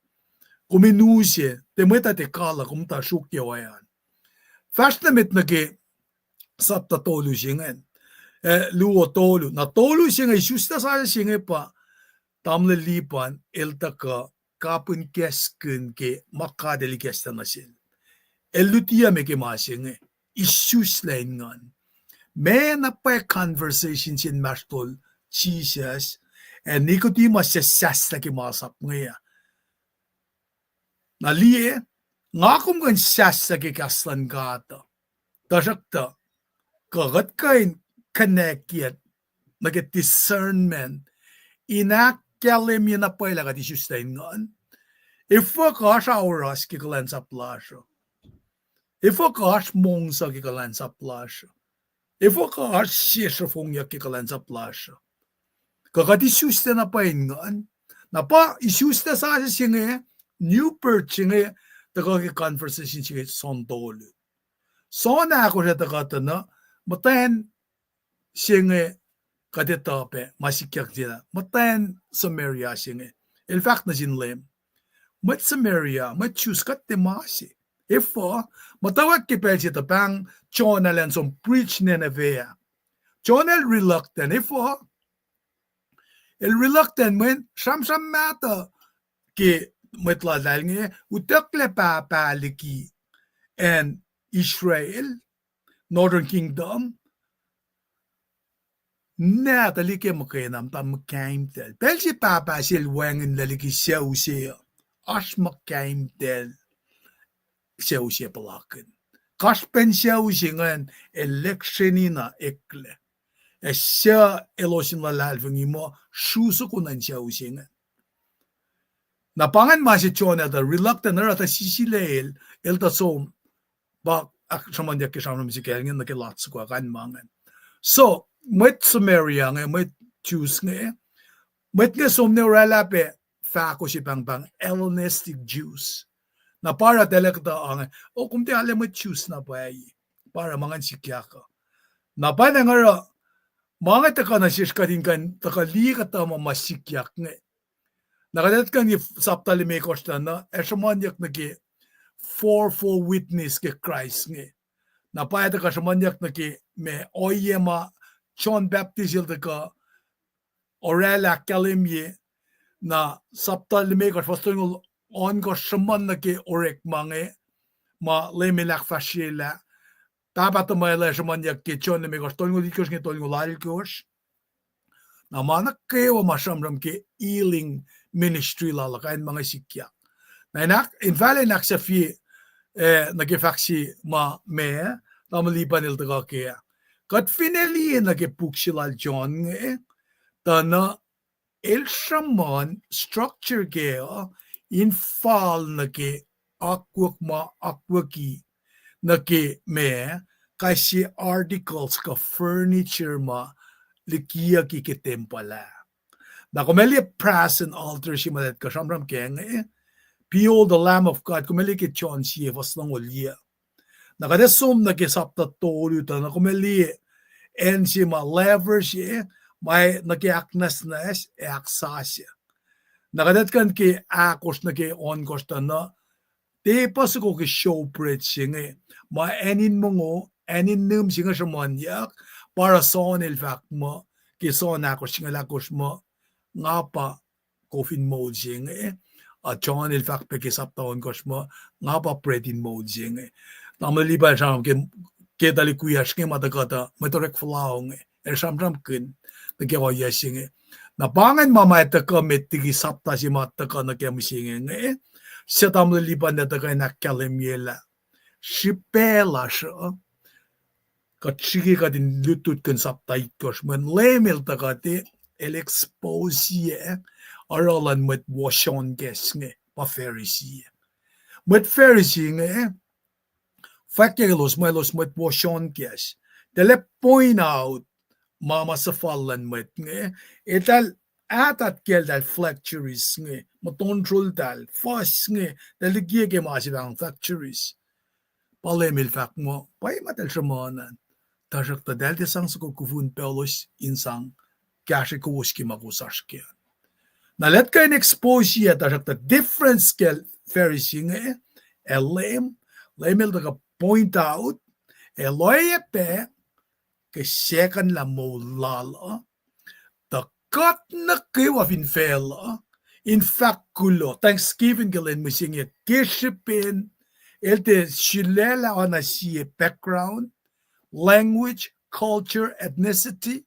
Kom in use, tiac mwet uh tiac kaluh, kom tuh sruokyac oan. Fahsr nuh met nuh ke sapta tolu se ingacn. Eh, luo tolu. Na tolu se inge, isuslah sasuc se inge pa tamuhlwel Lipan el tuhkuh kapihn kahskihn ke ma God el ikacslah nuh sel. El lutiyuc me ke ma se inge, isuslac in nguhn. Ma na pa conversation se inmahsrlol Jisus Ac Nicodemus el sahslah ke masap inge ah. Na liye, nga kom kuh in sahslah ke kahs luhn God uh. Tuhsruhktuh, kuh kuht kuh in connect-ye nuh ke discernment in ahkkahlwemye na pwacye lah kuht isuslac in nguhn? Efuh kuh oasr aoros ke kuhlwacnsap lasr uh? Efuh kuh oasr mongsuc ke kuhlwacnsap lasr uh? Efuh kuh oasr sesr uh fongyuck ke kuhlwacnsap lasr uh? Kuh kuht isuslac na pwacye in nguhn? Na pa isuslac sasuc se inge, new birth se inge, tuhkuh ke conversation se inge sohn tolu. Sohn ahkosr ac tuhkuh tuh na, muhtwacn se inge, kuht etuh pac ma sikyak se lah muhtwacn Samaria se inge. El fahk nuh sin Leum, mwet Samaria, mwet Jews kuht tiac ma se. Efuh? Muhtwacwacack ke pacl se tuh pahng Jonah elan som preach Nineveh ah. Jonah el reluctant. Efuh? El reluctant mweyen sramsram mahtuh ke mwet laltahl inge utucklac pahpah liki acn Israel, Northern Kingdom, na tuhlihk muhkwena muhta muhkahimtacl. Pacl se pahpah sel wacngihnlac liki sucu se uh, oasr muhkahimtacl sucu se puhlakihn. Kasrpacn sucu se ingacn el lihksreni na eklac. Ac suc elos in luhlahlfongi muh sru soko nuh in sucu se ingacn. Na pa ingacn ma se Jonah el tuh reluctant, oruh tuh sisilac el, el tuh som, pa ahksruhmuhnyuck ke sramsram se kacl inge nuh ke lat soko ah, kain ma ingacn. So, mwet Samaria inge, mwet Jews inge, mwet inge som ne oraclah pac fahko se pahngpahng Hellenistic Jews. Na pa oruh tacluh kuhtuh inge, o, kom tiac arlac mwet Jews na pwacye. Pa oruh ma ingacn sikyak uh. Na pa na oruh, ma inge tuhkuh nuh sesr kuht in kuh in tuhkuh liye kuhtuh ma ma sikyak inge. Na kuht etuh kuh in sapta limekohsr tuh na ac sruhmuhnyuck nuh ke fourfold witness ke Kraist inge. Na pa ac tuhkuh sruhmuhnyuck nuh ke ma ohiyac ma John Baptist el tuhkuh oraclah ahkkahlwemye, na sapta limekohsr fuhs tolngoul ohnkohsr sruhmuhn nuh ke orekma inge ma Leum el ahkfahsryelah. Pahpah tuhmwacl uh sruhmuhnyuck ke John limekohsr tolngoul itkohsr inge tolngoul alkohsr. Na ma nuh kwewa ma sramsram ke healing ministry lal uh, kain ma inge sikyak. Na in ahk-, in fahlac in ahksahfye, eh, nuh ke fahk se ma ma, tamuhlwel Lipan el tuhkuh ke ah. Kuht finne liye nuh ke puk se lal John inge, tuh na el sruhmuhn structure kac uh in fal nuh ke akwuck ma akwucki nuh ke ma, kais sie articles kuh furniture ma likiyucki ke tempuhl ah. Na kom ac liye brazen altar se ma kuht kuh sramsram kac inge, Behold the Lamb of God, kom ac liye ke John sie fuhs longoul yuc. Na kuht ac som nuh ke sapta tolu tuh na kom ac liye acn se ma laver se, ma nuh ke ahknwacsnwacs ac ahksasuc. Na kuht etuh kuh in ke ahkosr nuh ke ohnkohsr tuh na, tepuh soko ke showbread se inge, ma acn in mongo, acn in nihm se inge sruhmuhnyuck, pa oruh John el fahk muh, ke John ahkosr singucul ahkosr muh, nga pa kof in moul se inge, a John el fahk pac ke sapta ohnkohsr muh, nga pa bread in moul se inge. Tamuhlwel Lipan sramsram ke, ke tuhlihk wiyacsr inge ma tuhkuh tuh mwet orek fuhlao inge, el sramsramkihn nuh ke ohiyac se inge. Na pa ingacn ma ma tuhkuh met liki sapta se ma tuhkuh nuh ke mihsenge inge, suc tamuhlwel Lipan el tuhkuh in ahkkahlwemye lah srihpac lasr uh, kuht srihke kuht in lutlutkihn sapta itkohsr, mweyen Leum el tuhkuh tuh el expose-ye oruh luhn mwet wohsonkacs inge, pa Pharisee. Mwet Pharisee inge, fwackyuck elos muh elos mwet wohsonkacs. Eltahl point out ma ma suhfal luhn mwet inge, eltahl atat ke eltahl flatteries inge, muhtuhnfacltahl, fuhs inge, eltahl likiye ke ma se pahng flatteries. Pa Leum el fahk muh, pwacye ma eltahl sruhmuhn an, tuhsruhktuh eltahl tiac sang soko kufun pac elos in sang kahsrwe kowos ke ma kowos oasr kac an. Na eltahl kuh in expose-ye, tuhsruhktuh difference ke Pharisee inge ac Leum, Leum el tuhkuh point out, ac el oacyacpac ke second lah moul lal uh, tuh kuht nuh kwewa fin facluh, in fahk kuloh, thanksgiving ke lwen mihsenge, ke srihpen el tiac sulaclah oacna sie background, language, culture, ethnicity,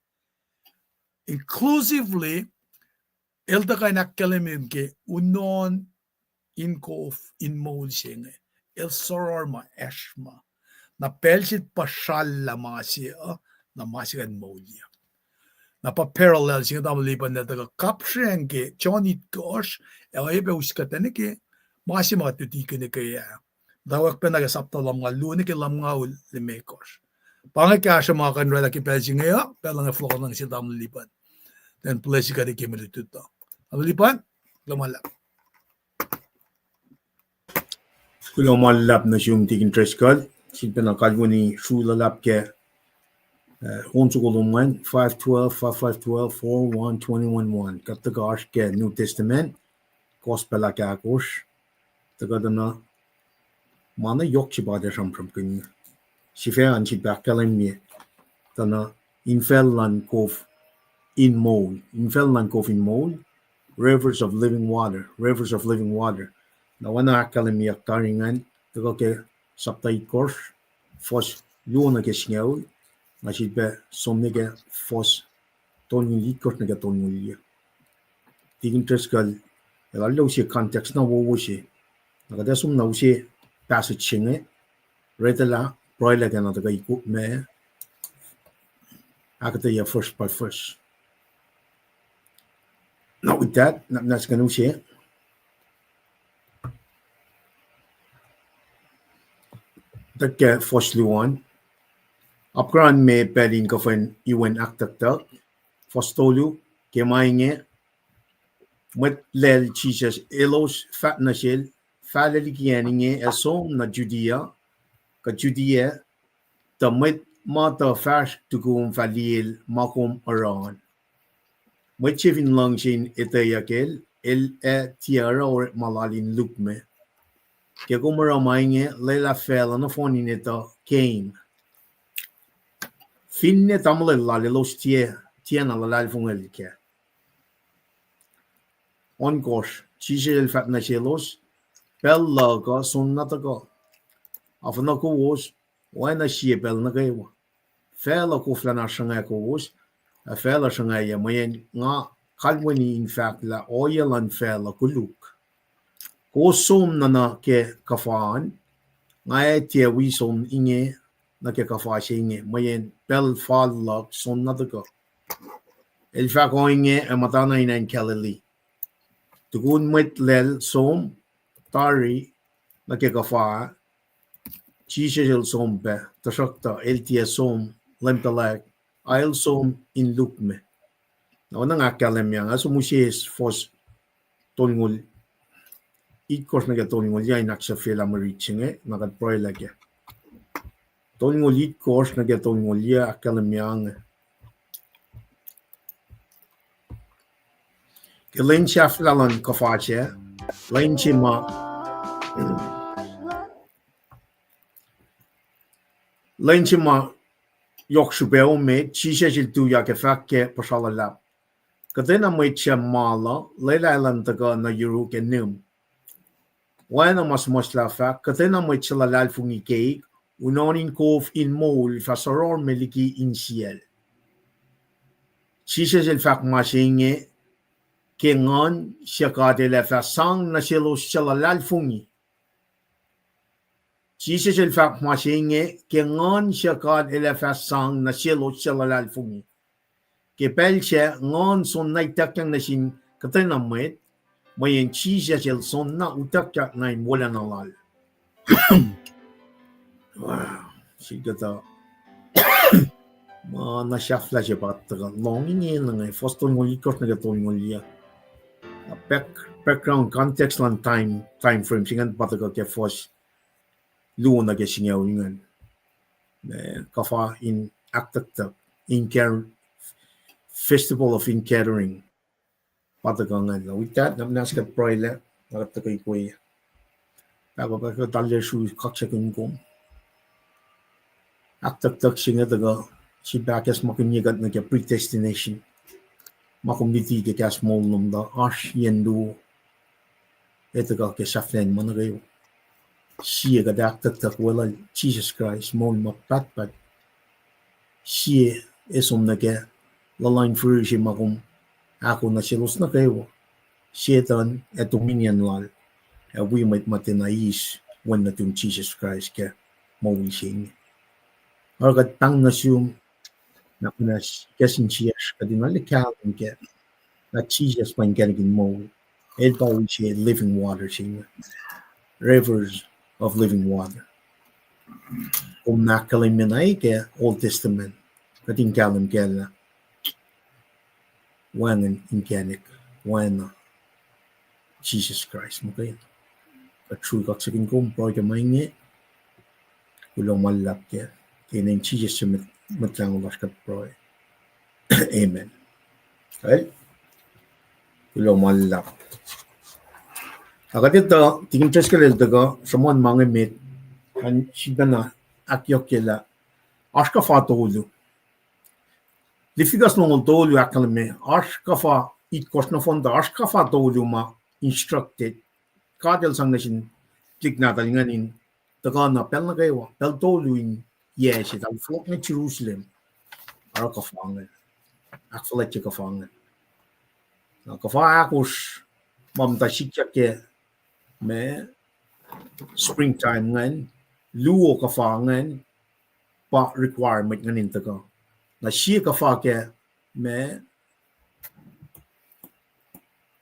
inclusively, El tuhkuh in ahkkahlwemye ke unohn in kof in moul se inge. El soror ma, oasr ma. Na pacl se el puhsrallah ma se uh, na ma se kuh in moulyak. Na pa parallel se inge tamuhlwel Lipan el tuhkuh kapsreng ke John itkohsr, ac oacyacpac us kuht nuh ke ma se ma kuht luti ke nuh ke ah. Muhtwacwacack pacna ke sapta lumngaul luo nuh ke lumngaul limekohsr. Pa inge kahsruh ma kuh in oraclah ke pacl se inge uh, pacl inge fohlohk nuh sel tamuhlwel Lipan. Then bless kuht ke mwe lutlut uh. Tamuhlwel Lipan, kuloh ma luhlahp. Kuloh ma luhlahp nuh sum Deacon Driscoll, sifilpacna kalweni sru luhlahp ke, uh, on soko lom an, five twelve, five five twelve, four one, twenty-one one. Kuht tuhkuh oasr ke New Testament, Gospel ahkahkosr, tuhkuh tuh na ma na yohk se pa kuht ac sramsramkihn. Sifac an sifilpac ahkkahlwemye tuh na infacl luhn kof in moul, infacl luhn kof in moul, rivers of living water, rivers of living water. Na oacna ahkkahlwemyeyuck tari ingacn, tuhkuh ke sapta itkohsr, fuhs luo nuh ke singucul, na sifilpac som nuh ke fuhs tolngoul itkohsr nuh ke tolngoul yuh. Deacon Driscoll el arlac use context na wowo se. Na kuht ac som na use passage se inge, read lah pruhelah ke na tuhkuh ikut ma ahkuhtweyac fuhs pa fuhs. Na with that, na, na kuht use tuh ke fuhs luo an. Apkuhran me pacl in kuhfwen iwen ahktucktuck. Fuhs tolu, ke ma inge, mwet lal Jisus elos fahk nuh sel, Fahlac liki acn inge ac som nuh Judea, kuh Judea, tuh mwet ma tuh fahsr tukum fah liyel ma kom oruh an. Mwet se fin luhngse in etweyuck el, el ac tiac oruh orekma lal in lukmac. Ke kom oruh ma inge, lwelah facluh nohfohn in etuh keim. Finne tamuhlwel lal elos tiac, tiacna luhlahlfongel kac. Ohnkohsr, Jisus el fahk nuh selos, Pacl luhk uh soenna tuhkuh. Afunuh kowos, oacna sie pacl nuh kwewa. Facluh koflah na sruhngwac kowos, ac facluh sruhngwacyuc, mweyen nga kalweni in fahk lah ohiyac luhn facluh koluk. Kowos som nuh na ke kuhfa an, nga ac tiac wi som inge nuh ke kuhfa se inge, mweyen pacl fal luhk soenna tuhkuh. El fahk ohinge ac muhtana in acn Galilee. Tukun mwet lal som tari nuh ke kuhfa, Jisus el som pac, tuhsruhktuh el tiac som Leum tuhlac, a el som in lukmac. Na oacna nga ahkkahlwemye, nga som use fuhs tolngoul itkohsr nuh ke tolngoul yuh in ahksahfyelah mwe rit se inge, na kuht pruhelah kac. Tolngoul itkohsr nuh ke tolngoul yuh ahkkahlwemye inge. Ke lwen sahflah luhn kuhfa sac, lwen se ma, lwen se ma yohk srihpac emet, Jisus el tuyak ac fahk ke puhsra luhlahp, Kuhtwena mwet suc mal uh, lwelah elan tuhkuh nuh yuruk ac nihm. Oacna ma suhmuhslah fahk, kuhtwena mwet suc luhlahlfongi keik, unohn in kof in moul fah soror me liki insiyacl. Jisus el fahk ma se inge ke Nguhn suc God El ac fah sang nuh selos suc luhlahlfongi. Jisus el fahk ma se inge ke Nguhn suc God El ac fah sang nuh selos suc luhlahlfongi. Ke pacl sac, Nguhn soenna ituckyang nuh sin kuhtwena mwet, mweyen Jisus el soenna utuckyak nuh in wolacna lal. Sikuhtuh ma na sahflah se pa tuhkuh lohng inge, na inge fuhs tolngoul itkohsr nuh ke tolngoul yuh. Back-, background context luhn time, time frame se ingacn pa tuhkuh ke fuhs luo nuh ke singucul ingacn. Eh, kuhfa in ahktucktuck, in car-, Festival of Ingathering. Pa tuhkuh ingacn. With that, na muhnahs kuht pruhelah, na kuht tuhkuh ikwe. Pahpah, Pahpah, talan sru kaksakihn kom. Ahktucktuck se inge tuhkuh, sifilpac ahkacsmakihnye kuht nuh ke predestination. Ma kom luti ke kahs moul lom tuh oasr yen luo, ac tuhkuh ke sahflahiyacn ma nuh kwewa. Sie kuht ahktucktuck weluhl Jisus Kraist, moul ma pahtpaht. Sie ac som nuh ke luhluh in fihrihr se ma kom ahkoo nuh selos nuh kwewa Setuhn ac dominion lal, ac wi mwet ma tiacna eis Wen nuhtum Jisus Kraist ke moul se inge. Oruh kuht pahng nuh sum, na kunac kacsin siyacsr kuht in arlac kahlwem kac, na Jisus pa inkacnek in moul. El pa wi se living water se inge, rivers of living water. Kom na ahkkahlwemye na ke Old Testament, kuht in kahlwem kac lah wacngihn inkacnek, oacna Jisus Kraist muhkwena. Kuht sruhk kaksakihn kom pruhe ke ma inge. Kuloh ma luhlahp ke, ke inen Jisus su Mwet, Mwet Lahngo lasr kuht pruhe. Amen. Kuloh ma luhlahp. Ac kuht etuh Tikin Driscoll el tuhkuh sruhmuhn ma inge met, an sifacna ahkyohkye lah oasr kuhfa tolu. Leviticus longoul tolu ahkkahlwemye oasr kuhfa, itkohsr nohfohn tuh oasr kuhfa tolu ma instructed God El sang nuh sin tuhlihk nahtuhl ingacn in tuhkuh na pacl nuh kwewa, pacl tolu in yac se, eltahl fohlohk nuh Jerusalem, oruh kuhfa ingacn, ahkfuhlwactye kuhfa ingacn. Na kuhfa ahkosr ma muhta sikyak ke ma springtime ingacn, luo kuhfa ingacn pa requirement ingacn in tuhkuh. Na sie kuhfa ke ma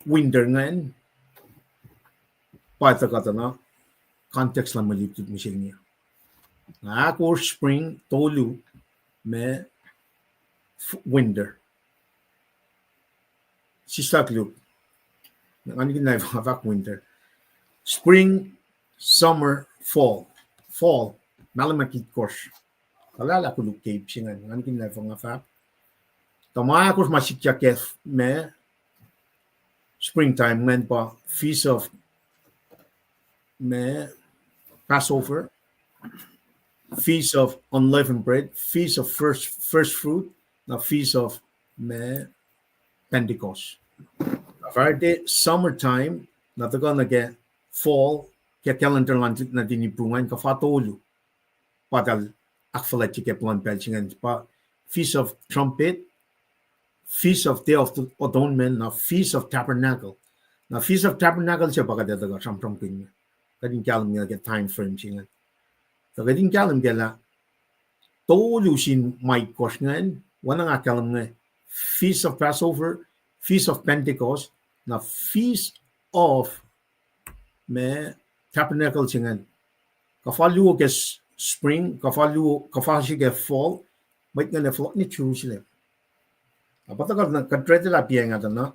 winter ingacn, pa tuhkuh tuh na context luhn mwe lutlut mihsenge. Na ahkosr spring, tolu ma winter. Sislah koluk. Nga nikihn lah fahk winter. Spring, summer, fall. Fall, mahlwem ahkitkohsr. Tuhlahlah koluk ke ip se ingacn, nga nikihn lah fahk, nga fahk. Tuh ma ahkosr ma sikyak ke ma springtime ingacn pa Feast of ma Passover, Feast of Unleavened Bread, Feast of First, First Fruit, na Feast of ma Pentecost. Fahsrwelihk summertime, na tuhkuh nuh ke fall, ke calendar luhn nuhtin Hebrew ingacn kuhfa tolu pa eltahl ahkfuhlwactye ke plwacn pacl se ingacn pa Feast of Trumpet, Feast of Day of Atonement, na Feast of Tabernacle. Na Feast of Tabernacle se pa kuht etuh kuh sramsramkihn, kuht in kahlwem ke time frame se ingacn. Tuh kuht in kahlwem ke lah tolu sin ma itkohsr ingacn, oacna nga kahlwem inge, Feast of Passover, Feast of Pentecost, na Feast of ma Tabernacle se ingacn. Kuhfa luo ke spring, kuhfa luo, kuhfa se ke fall, mwet ingacn ac fohlohk nuh Jerusalem. Na pa tuhkuh kuht retelah piacng ah tuh na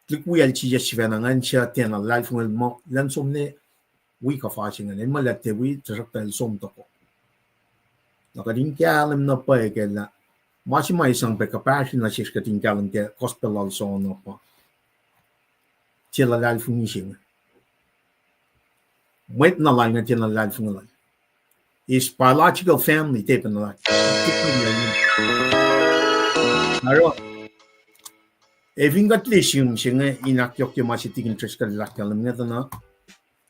tuhlihk wiyacl Jisus sifacna ingacn suc tiacna luhlahlfongi muh elan som ne wi kuhfa se ingacn, el muh elan tiac wi, tuhsruhktuh el som tohkoh. Na kuht in kahlwem na pwacye ke lah ma se ma esang pac kuhpahsr nuh sesr kuht in kahlwem ke gospel lal John uh pa tiac luhlahlfongi se inge. Mwet na lal inge tiacna luhlahlfongi lal. His biological family tiac pacna lal. Na oruh, ac fin kuht liye sihm se inge in ahkyohkye ma se Tikin Driscoll el ahkkahlwem inge tuh na,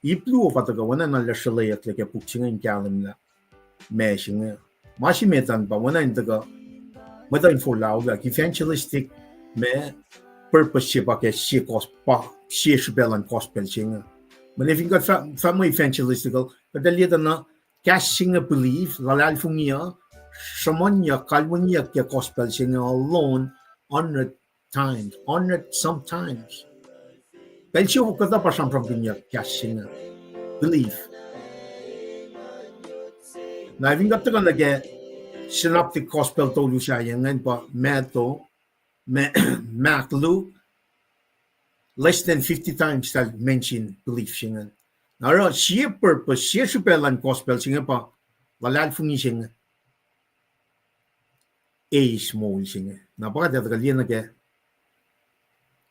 ip luo pa tuhkuh oacna na lah sruhleyucklac ke puk se inge in kahlwem lah ma se inge, ma se met an pa oacna in tuhkuh mwet uh in forlah, evangelistic ma purpose se pa ke sie gos-, pa sie srihpac luhn gospel se inge. Mweyen fin kuht fah-, fahk muh evangelistical, kuht liye tuh na kahs se inge belief, luhlahlfongi uh, sruhmuhnyuck, kalwengiyuck ke gospel se inge alone hundred times, hundred sometimes. Pacl se kuhtuh pa sramsramkihnyuck kahs se inge, belief. Na fin kuht tuhkuh nuh ke synoptic gospel tolu sahyac ingacn pa Matthew, Ma-, Mark, Luke, less than fifty times eltahl mention belief se ingacn. Na oruh sie purpose, sie srihpac luhn gospel se inge pa luhlahlfongi se inge eis moul se inge. Na pa kuht etuh kuh liye nuh ke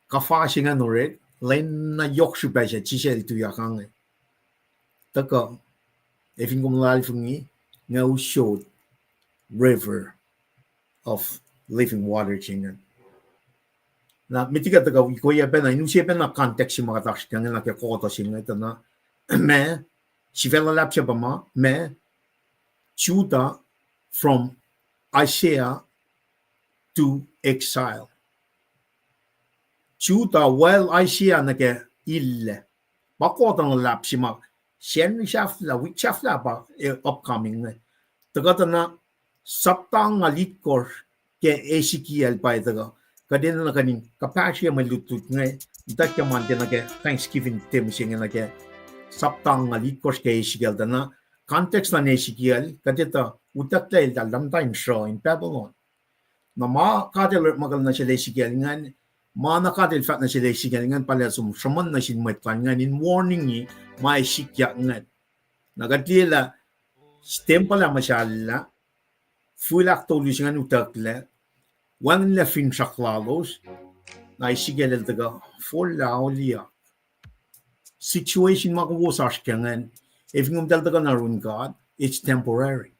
kuhfa se ingacn orek, lwen na yohk srihpac se Jisus el tuyak inge. Tuhkuh, ac fin kom luhlahlfongi, nga usot river of living water se ingacn. Na met liki tuhkuh ikoyac pacna, in use pacna context se ma kuht oasr kac inge nuh ke kohtuh se inge tuh na, ma, sifac luhlahp se pa ma, ma, Judah from Isaiah to exile. Judah, well, Isaiah nuh ke illac. Pa kuht luhlahp se ma Sacnri sahflah, wik sahflah pa, eh, upcoming inge. Tuhkuh tuh na sapta ngal itkohsr ke Ezekiel pa tuhkuh. Kuht enenuh kuh in kuhpahsrye mwe lutlut inge, in tuh ke ma ke nuh ke Thanksgiving te mihsenge nuh ke sapta ngal itkohsr ke Ezekiel tuh na context luhn Ezekiel, kuht etuh utucklac eltahl muhta in sruh in Babylon. Na ma God el orekmakihn nuh sel Ezekiel ingacn, ma na God el fahk nuh sel Ezekiel ingacn pa lah som sruhmuhn nuh sin mwet lal ingacn in warning-i ma ac sikyak ingacn. Na kuht liye lah tempuhl ah muhsahllah, fihl ahktolu se ingacn utucklac, wacngihnlac finsrak lalos, na Ezekiel el tuhkuh forlah auliyak. Situation ma kowos oasr ke ingacn, if kom eltahl tuhkuh na run God, it's temporary.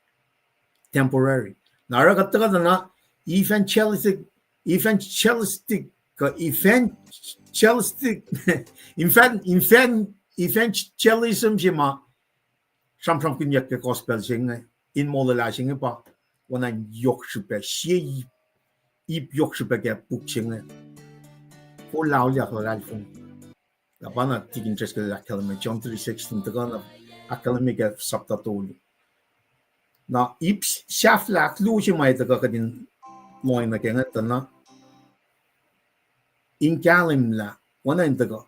Temporary. Na oruh kuht tuhkuh tuh na evangelistic, evangelistic, kuh evangelistic, evan-, evan-, evangelism se ma sramsramkihnyuck ke gospel se inge, in molwelah se inge pa, oacna yohk srihpac, sie ip, ip yohk srihpac ke puk se inge. Forlah auliyak, luhlahlfongi. Na pa na tikin Driscoll el ahkkahlwemye, John three sixteen, tuhkuh na ahkkahlwemye ke sapta tolu. Na ip sahflah ahkluo se ma tuhkuh kuht in lohng nuh ke inge tuh na in kahlwem lah, oacna in tuhkuh,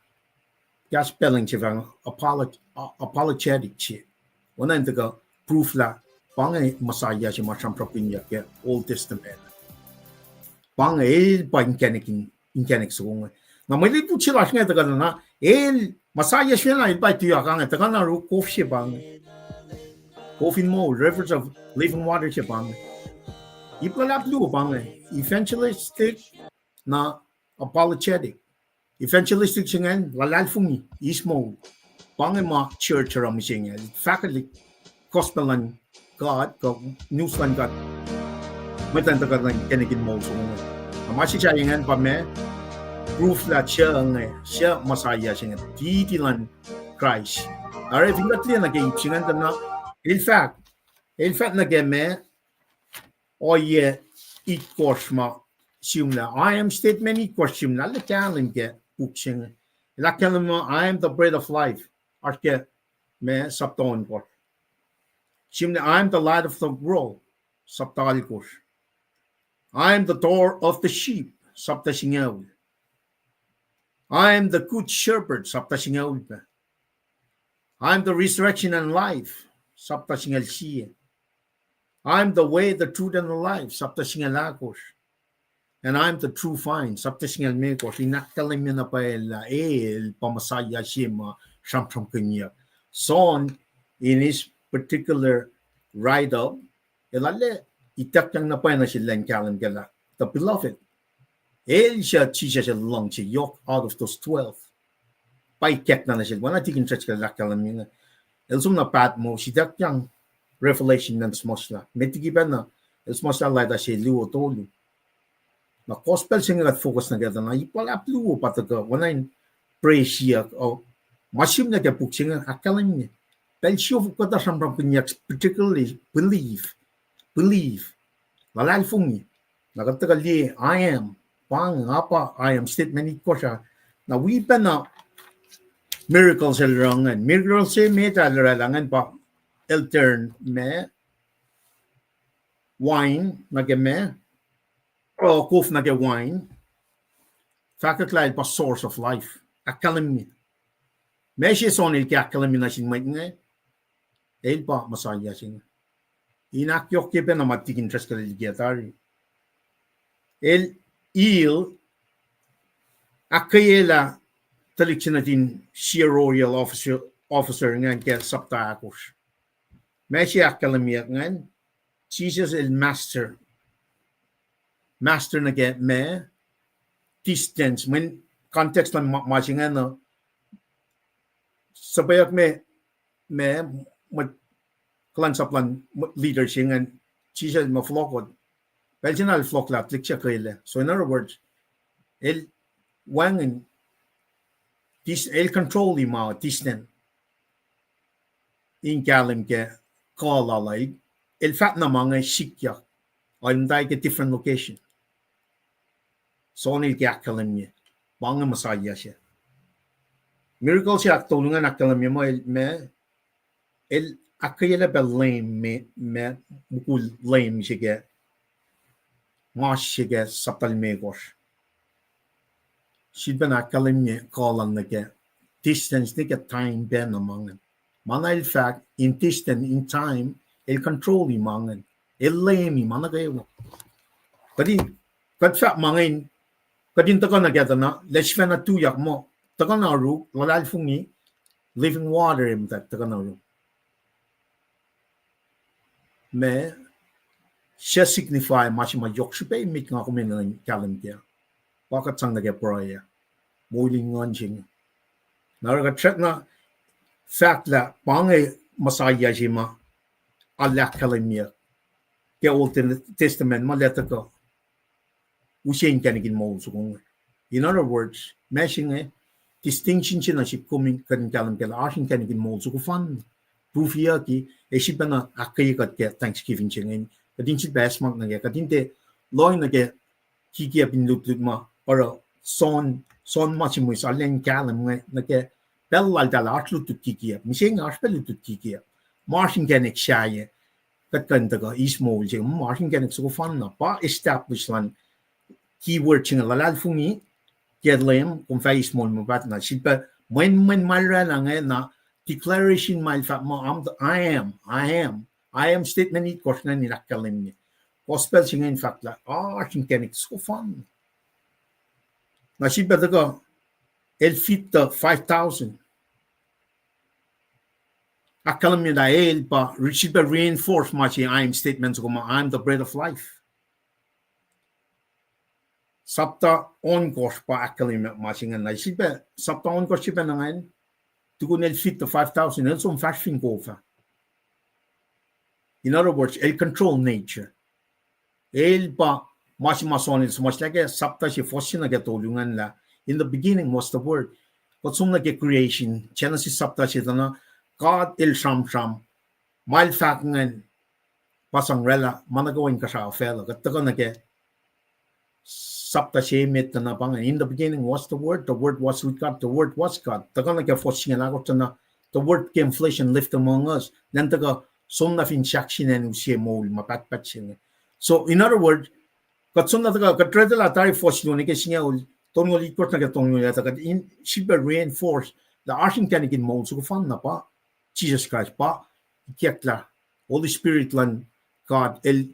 kahs pacl se fahk apolog-, a-, apologetic se. Oacna in tuhkuh proof lah pa inge Messiah se ma sramsramkihnyuck ke Old Testament. Pa inge el pa inkacnek in-, inkacnek soko inge. Na mwe lutlut se lasr inge tuhkuh na, el Messiah se na el pa tuyak inge, tuhkuh na ru kof se pa inge. Kof in moul, rivers of living water se pa inge. Ip luhlahp luo pa inge, evangelistic, na apologetic. Evangelistic se ingacn, luhlahlfongi, eis moul. Pa inge ma church oruh mihsenge, fahkwelihk gospel luhn God, kuh news luhn God. Mwet an tuhkuh nuh inkacnek in moul soko inge. Na ma se sahyac ingacn pa ma, proof lah suc inge, suc Messiah se inge, titi luhn Kraist. Oruh fin kuht liye nuh ke ip se ingacn tuh na, el fahk, el fahk nuh ke ma, ohiyac itkohsr ma sihmlac, I am statement itkohsr sihmlac, arlac kahlwem ke puk se inge. El ahkkahlwemye, I am the bread of life. Oasr ke ma sapta ohnkohsr. Sihmlac, I am the light of the world. Sapta alkohsr. I am the door of the sheep. Sapta singucul. I am the good shepherd. Sapta singucul pac. I am the resurrection and life. Sapta singucul sie. I am the way, the truth, and the life. Sapta singucul ahkosr. And I am the true vine. Sapta singucul limekohsr. In ahkkahlwemye na pwacye lah el pa Messiah se ma sramsramkihnyuck. John, in his particular write-up, el arlac ituckyang na pwacye nuh sel in kahlwem ke lah the beloved. El suc Jisus el luhngse yohk out of those twelve. Pa ikackna nuh sel, oacna tikin Driscoll el ahkkahlwemye inge. El som na Patmos, ituckyang Revelation an suhmuhslah. Met liki pacna, el suhmuhslah leta se luo tolu. Na gospel se inge kuht focus nuh kac tuh na ip luhlahp luo pa tuhkuh, oacna in pray siyuck, o, ma sihmlac ke puk se inge ahkkahlwemye. Pacl siofok kuhtuh sramsramkihnyuck, particularly believe, believe. Luhlahlfongi. Na kuht tuhkuh liye, I am. Pa inge, nga pa, I am statement itkohsr ah. Na wi pacna miracles el oruh ingacn. Miracles se met ah el oraclah ingacn pa el turn ma wine nuh ke ma, o, kof nuh ke wine. Fahkwack lah el pa source of life. Ahkkahlwemye. Ma se John el ke ahkkahlwemye nuh sin mwet inge, el pa Messiah se inge. In ahkyohkye pacna ma tikin Driscoll el ke tari. El, el ahkkweyelah tuhlihk se nuhtin sie royal officer, officer ingacn ke sapta ahkosr. Ma se ahkkahlwemyeyuck ingacn, Jisus el master. Master nuh ke ma, distance, mweyen context luhn ma, ma se ingacn uh, suhpweyuck ma, ma, mwet kuhlwacnsap luhn leader se ingacn, Jisus el muh fohlohkoht. Pacl se na el fohlohk lah tuhlihk se kwelac. So in other words, el wacngihn, dis-, el control-i ma distant. In kahlwem ke kuh lal ah, el fahk na ma inge sikyak. El muhta ke different location. John el ke ahkkahlwemye. Pa inge Messiah se. Miracle se ahktolu ingacn ahkkahlwemye muh el, ma, el ahkkweyaclah pac leum me, ma, mukul leum se ke, mas se ke sapta limekohsr. Sifilpacna ahkkahlwemye kuh lal nuh ke distance, nuh ke time pacna ma ingacn. Ma na el fahk in distance, in time, el control-i ma ingacn. El leumi ma nuh kwewa. Kuht in, kuht fahk ma ingacn, kuht in tuhkuh nuh ke tuh na, lah sifacna tuyak muh, tuhkuh na oruk, luhlahlfongi, living water, em, tuh tuhkuh na oruk. Ma, se signify ma se ma yohk srihpac met nga kom enenuh in kahlwem kac. Pa kuht sang nuh ke pruhe, moul in nguhn se inge. Na oruh kuht srackna fahk lah pa inge Messiah se ma arlac ahkkahlwemye ke Old Testament ma el tuhkuh use inkacnek in moul soko inge. In other words, ma se inge, distinction se na sihk kom in kuh in kahlwem kac lah oasr inkacnek in moul soko fanna. Proof-iyucki, ac sifilpacna ahkkweye kuht ke Thanksgiving se inge. Kuht in sifilpac acsmak nuh ke, kuht in tiac lohng nuh ke kikiap in lutlut ma oruh John, John ma se mihs arlac in kahlwem inge nuh ke pacl laltahl ah oasr lutlut kikiap. Mihsenge oasr pac lutlut kikiap. Ma oasr inkacnek sahyac, kuht kuh in tuhkuh eis moul se, ma oasr inkacnek soko fanna, pa establish luhn keyword se inge, luhlahlfongi ke Leum, kom fah eis moul ma pahtpaht. Na sifilpac mwenmwen ma el oraclah inge na declaration ma el fahk muh, I am, I am, I am statement itkohsr ingacn in ahkkahlwemye gospel se inge in fahk lah oasr inkacnek soko fanna. Na sifilpac tuhkuh el feed the five thousand. Ahkkahlwemye lah el pa, sifilpac reinforce ma se I am statement soko ma, I am the bread of life. Sapta ohnkohsr pa ahkkahlwemye ma se ingacn. Na sifilpac sapta ohnkohsr sifilpac na ingacn, tukun el feed the five thousand, el som fahsr fin kof ah. In other words, el control nature. El pa ma se ma John el suhmuhslah ke sapta se, fuhs se nuh ke tolu ingacn lah, In the beginning was the Word. Kuht som nuh ke creation, Genesis sapta se tuh na, God el sramsram, ma el fahk ingacn pa sang oraclah ma nuh kwewa inkuhsrao facluh. Kuht tuhkuh nuh ke sapta se emet tuh na pa ingacn, In the beginning was the Word, the Word was with God, the Word was God. Tuhkuh nuh ke fuhs singucul ahkosr tuh na, The Word became flesh and lived among us. Then tuhkuh som na fin sahk sin acn use moul ma pahtpaht se inge. So, in other words, kuht som na tuhkuh, kuht oraclah tari fuhs luo nuh ke singucul, tolngoul itkohsr nuh ke tolngoul ah, tuh kuht in sifilpac reinforce lah oasr inkacnek in moul soko fanna pa Jisus Kraist, pa ikacklah Holy Spirit luhn God, el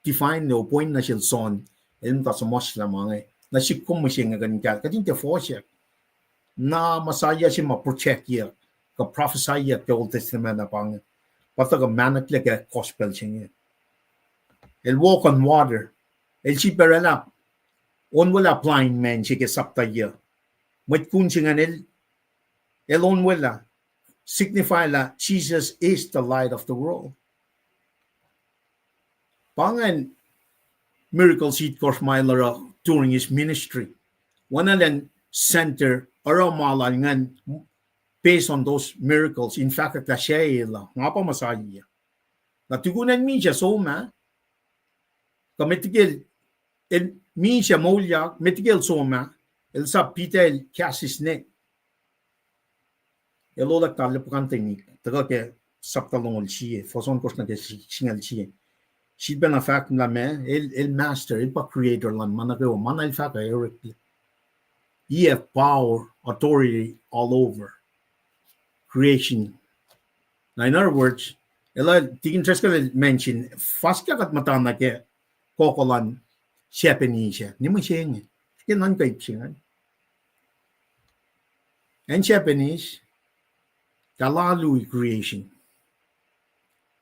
define, appoint nuh sel John, el muhta suhmuhslah ma inge. Na sihk kom mihsenge kuh in kahl, kuht in tiac fohsack. Na Messiah se ma projectyuck, kuh prophesyyuck ke Old Testament ah pa inge. Pa tuhkuh mahnaklac ke gospel se inge. El walk on water. El sifilpac oraclah, onwelah blind man se ke sapta yuc. Mwet kun se ingacn el, el onwelah, signify lah Jesus is the light of the world. Pa ingacn miracles itkohsr ma el oruh during his ministry. Oacna elan center oruh ma lal ingacn based on those miracles in fahkwack lah se el uh, nga pa Messiah. Na tukun el misac som ah, kuh met liki el, el misac moulyak, met liki el som ah, el sap Peter el cast his net. El olak tahl lihpufacn tuhlihk, tuhkuh ke sapta longoul sie, fuhs ohnkohsr nuh ke si-, singucul sie. Sifilpacna fahk lah ma, el, el master, el pa creator luhn ma nuh kwewa, ma na el fahk ah, Eric. He have power, authority all over creation. Na in other words, el, Deacon Driscoll el mention, fuhs ke kuht muhta nuh ke kohkoh luhn Japanese ah, ni mihsenge, ke nuhnkuh ip se ingacn. Acn Japanese, tuh lalu creation,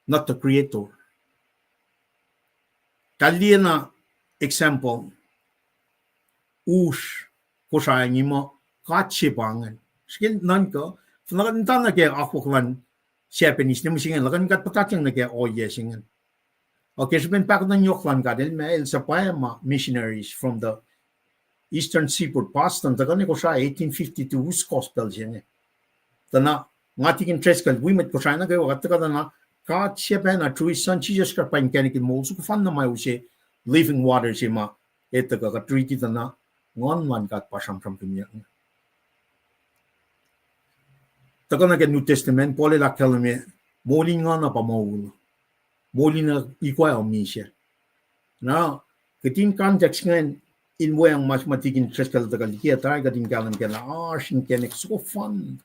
not the creator. Tuh liye na example, us Kosrae inge muh God se pa ingacn. Srihke nuhnkuh, fin kuht muhta nuh ke akwuck luhn Japanese, ni mihsenge, lah kuht puhtatyang nuh ke ohiyac se ingacn. Okay, srihpen pahkotwen yohk luhn God, el ma, el suhpwacma missionaries from the Eastern Seaboard, Boston, tuhkuh nuh Kosrae, eighteen fifty-two, us gospel se inge. Tuh na, nga Deacon Driscoll, wi mwet Kosrae nuh kwewa, kuht tuhkuh tuh na, God se pacna through his son Jesus Christ pa inkacnek in moul soko fanna ma use living water se ma, e tuhkuh kuht riti tuh na, Nguhn luhn God pa sramsramkihnyuck inge. Tuhkuh nuh ke New Testament, Paul el ahkkahlwemye, moul in nguhn uh pa moul. Moul in uh ikoac misac. Na, kihtin context ingacn, in weacng ma, ma tikin Driscoll tuhkuh liki ah tari, kuht in kahlwem kac lah oasr inkacnek soko fun.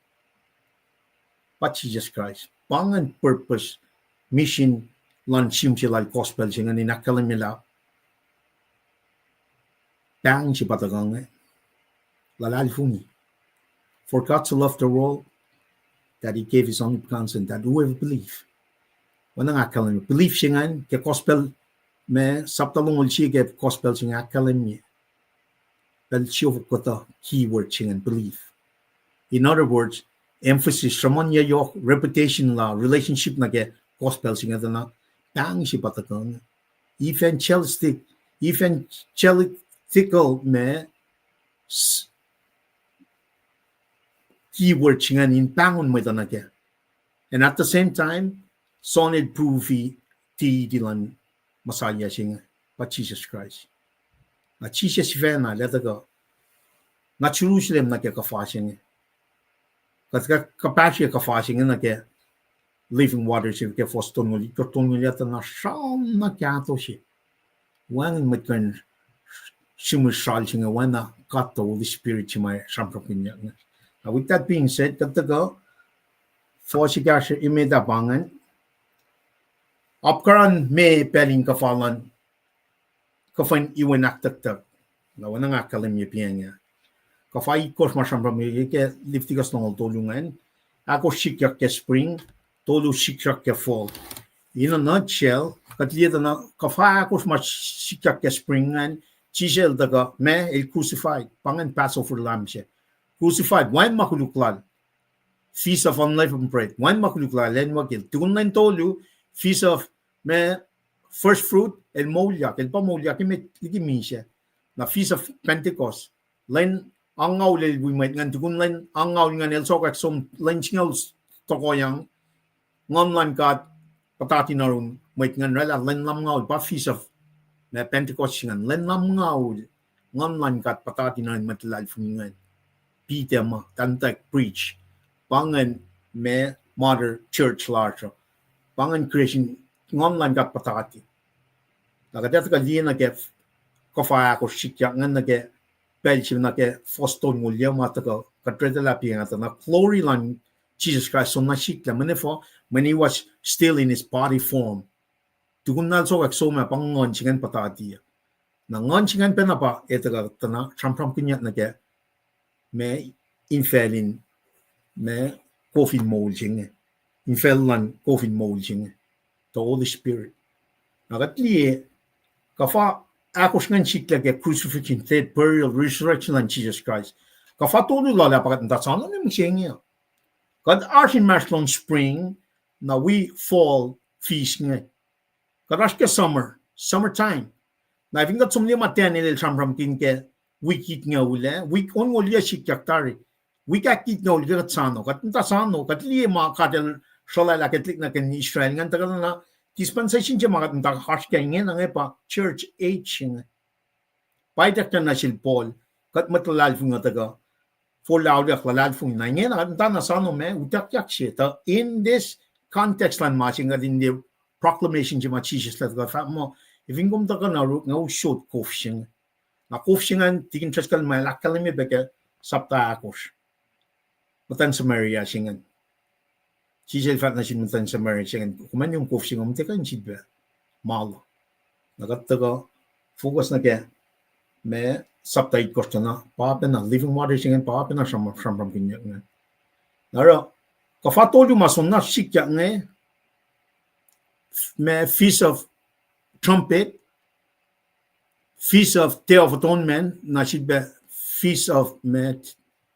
Pa Jisus Kraist. Pa ingacn purpose, mission luhn sihm se lal gospel se ingacn in ahkkahlwemye lah pahng se pa tuhkuh inge, luhlahlfongi. For God so loved the world that he gave his only begotten Son, that whoever believe. Oacna nga ahkkahlwemye, belief se ingacn ke gospel, ma sapta longoul sie ke gospel se inge ahkkahlwemye pacl siofok kuhtuh, keyword se ingacn belief. In other words, emphasis, sruhmuhnyuck, reputation la relationship nuh ke gospel se inge tuh na pahng se pa tuhkuh inge. Evangelistic, evangelical ma keyword se ingacn in pahngon mwet uh nuh kac. And at the same time, solid proof-i deity luhn Messiah se inge, pa Jisus Kraist. Na Jisus sifacna el ac tuhkuh nuh Jerusalem nuh ke kuhfa se inge. Kuht kuhpahsrye kuhfa se inge nuh ke living water se ke fuhs tolngoul, tolngoul ah tuh na sral na kahto se. Wacngihn mwet kuh in srihmihs sral se inge oacna God the Holy Spirit se ma sramsramkihnyuck inge. Now, with that being said, kuht tuhkuh fuhs ekahsr emet ah pa ingacn. Apkuhran me pacl in kuhfa luhn kuhfa in iwen ahktucktuck. Na oacna nga ahkkahlwemye piacng ah, kuhfa itkohsr ma sramsram ke Leviticus longoul tolu ingacn, ahkosr sikyak ke spring, tolu sikyak ke fall. In a nutshell, kuht liye tuh na kuhfa ahkosr ma sikyak ke spring ingacn, Jisus el tuhkuh, ma el crucified, pa ingacn Passover lamb se. Crucified, wacngihn ma koluk lal. Feast of Unleavened Bread, wacngihn ma koluk lal, lwen wekil. Tukun lwen tolu, Feast of, ma, first fruit, el moulyak, el pa moulyak emet liki misac. Na Feast of Pentecost, lwen angngaul el wi mwet ingacn, tukun lwen angngaul ingacn el sokwack som lwen singucul tohkohyang, Nguhn luhn God puhtati nuh yurin mwet ingacn, oraclah lwen lumngaul pa Feast of, ma, Pentecost se ingacn, lwen lumngaul, Nguhn luhn God puhtati nuh yurin mwet luhlahlfongi ingacn. Peter ma, tantack preach. Pa ingacn, ma, mother church lasr uh. Pa ingacn creation, Nguhn luhn God puhtati. Na kuht ac tuhkuh liye nuh ke kuhfa ahkosr sikyak ingacn nuh ke pacl se nuh ke fuhs tolngoul ah ma tuhkuh kuht retuh lah piacng ah tuh na glory luhn Jisus Kraist soenna sikyak mweyen efuh, when he was still in his body form. Tukun na el sokwack som ah pa nguhn se ingacn puhtati. Na nguhn se ingacn pacna pa etuh kuht tuh na sramsramkihnyuck nuh ke ma infacl in, ma kof in moul se inge. Infacl luhn kof in moul se inge, the Holy Spirit. Na kuht liye, kuhfa ahkosr ingacn sikyak ke crucifixion, death, burial, resurrection luhn Jisus Kraist. Kuhfa tolu lal ah pa kuht muhta soano ne mihsenge. Kuht oasr inmahsrlon spring, na wi fall feast inge. Kuht oasr ke summer, summer time. Na fin kuht som liye ma Daniel el sramsramkihn ke wik itngucul ah, wik onngoul ah sikyak tari. Wik ahkitngucul ke kuht soano, kuht muhta soano, kuht liye ma God el sruhlalah ke tuhlihk nuhtin Israel ingacn, tuhkuh na dispensation se ma kuht muhta oasr kac ingena inge pa church age inge. Pa ituckyang nuh sel Paul, kuht mwet luhlahlfongi uh tuhkuh forlah auliyak luhlahlfongi. Na ingena kuht muhta na soano ma utuckyak se tuh in this context luhn ma se inge, kuht in liye proclamation se ma Jisus el tuhkuh fahk muh, fin kom tuhkuh na orek nga usot kof se inge. Na kof se ingacn, tikin Driscoll ma el ahkkahlwemye pac ke sapta ahkosr, muhtuhn Samaria se ingacn. Jisus el fahk nuh sin muhtuhn Samaria se ingacn, kom an kom kof se inge, kom tiac kuh in sifilpac ma luh. Na kuht tuhkuh focus nuh ke ma sapta itkohsr tuh na pa pacna living water se ingacn, pa pacna sram, sramsramkihnyuck ingacn. Na oruh kuhfa tolu ma soenna sikyak inge, ma Feast of Trumpet, Feast of Day of Atonement, na sifilpac Feast of, ma,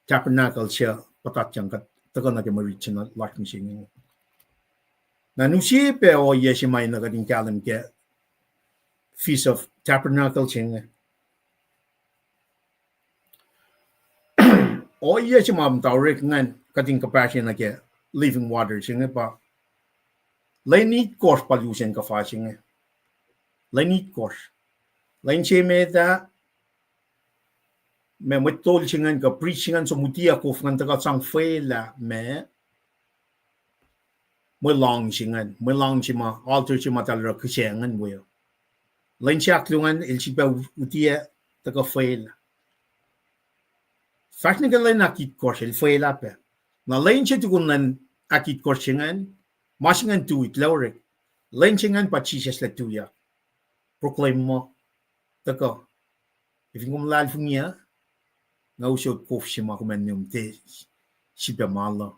Tabernacle se puhtatyang, kuht tuhkuh nuh ke mwe rit se na lasr mihsenge. Na use pac ohiyac se ma na kuht in kahlwem ke Feast of Tabernacle se inge. Ohiyac se ma muhta orek ingacn kuht in kuhpahsrye nuh ke living water se inge pa lwen itkohsr pa lusen kuhfa se inge. Lwen itkohsr. Lwen se met ah, ma mwet tol se ingacn kuh priest se ingacn som uti ac kof ingacn tuhkuh sang facluh ma mwe lohng se ingacn, mwe lohng se ma altar se ma eltahl oruh kihsac ingacn we uh. Lwen se ahkluo ingacn el sifilpac uti ac tuhkuh facluh. Fahsr nuh ke lwen ahkitkohsr el facluh pac. Na lwen se tukun lwen ahkitkohsr se ingacn, ma se ingacn tui, kuht orek. Lwen se ingacn pa Jisus el tuyak. Proclaim muh, tuhkuh. Fin kom luhlahlfongi uh, nga usot kof se ma kom ac nihm tiac sifilpac ma luh.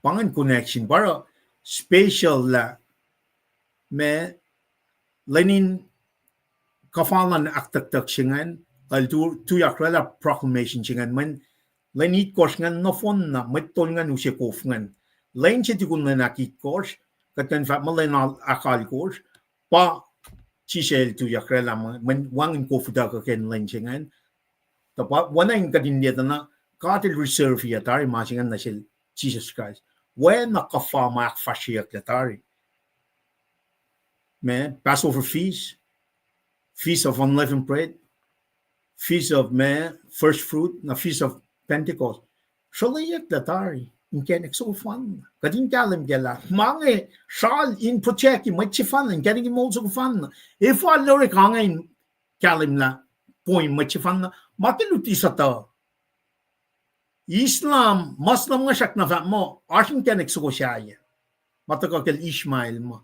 Pa ingacn connection, pa oruh special lah ma lwen in kuhfa luhn ahktucktuck se ingacn, el tu-, tuyak oraclah proclamation se ingacn, mweyen lwen itkohsr ingacn nohfohn na mwet tol ingacn use kof ingacn. Lwen se tukun lwen ahkitkohsr, kuht kuh in fahk muh lwen ahkalkohsr, pa Jisus el tuyak oraclah, mweyen wacngihn kof utuckuh ke lwen se ingacn. Tuh pa oacna in kuht in liye tuh na, God el reserve-i tari ma se ingacn nuh sel Jisus Kraist. Oacna kuhfa ma ahkfahsryeyucklac tari. Ma Passover feast, Feast of Unleavened Bread, Feast of ma First Fruit, na Feast of Pentecost. Sruhlweyucklac tari inkacnek soko fanna. Kuht in kahlwem kac lah ma inge sral in protect-i mwet sefanna, inkacnek in moul soko fanna. Efuh el orek ange in kahlwem lah point mwet sefanna, ma ke luti sutuh Islam, Muslim nga srackna fahk muh oasr inkacnek soko sahyac ma tuhkuh kacl Ishmael ma.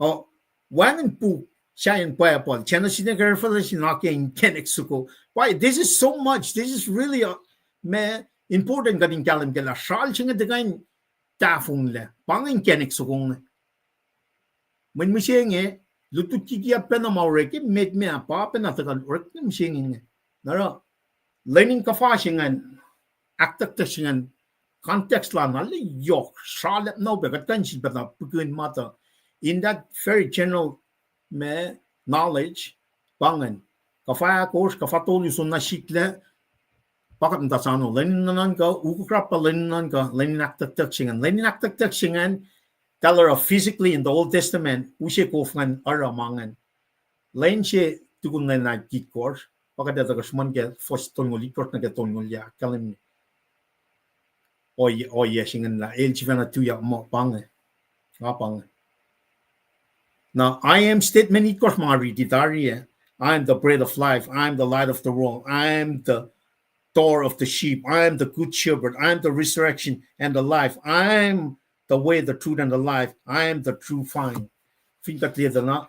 Uh, wacngihn puk sahyacn Bible, Genesis nuh ke Revelation, na ke inkacnek soko. Why, this is so much. This is really a, ma important kuht in kahlwem kac lah sral se inge tuhkuh in tahfonglac. Pa inge inkacnek soko inge. Mweyen mihsenge, lutlut kikiap pacna ma orek, met ma pa pacna tuhkuh orek mihsenge inge. Na oruh, lwen in kuhfa se ingacn, ahktucktuck se ingacn, context lal na lah yohk sralap na upac, kuht kuh in sifilpac pihkihn ma tuh in that very general ma knowledge, pa ingacn, kuhfa ahkosr, kuhfa tolu, soenna sikla, pa kuht muhta sano, lwen in nuhnuhnkuh, ukuk rapkuh lwen in nuhnuhnkuh, lwen in ahktucktuck se ingacn. Lwen in ahktucktuck se ingacn, eltahl oruh physically in the Old Testament, use kof ingacn oruh ma ingacn. Lwen se tukun lwen ahkitkohsr, pa kuht etuh kuh sruhmuhn ke fuhs tolngoul itkohsr nuh ke tolngoul ahkkahlwemye ohiyac se ingacn lah el sifacna tuyak muh pa inge. Nga pa inge. Na I am statement itkohsr ma nga riti tari ah, I am the bread of life, I am the light of the world, I am the door of the sheep, I am the good shepherd, I am the resurrection and the life, I am the way, the truth, and the life, I am the true vine. Fin kuht liye tuh na,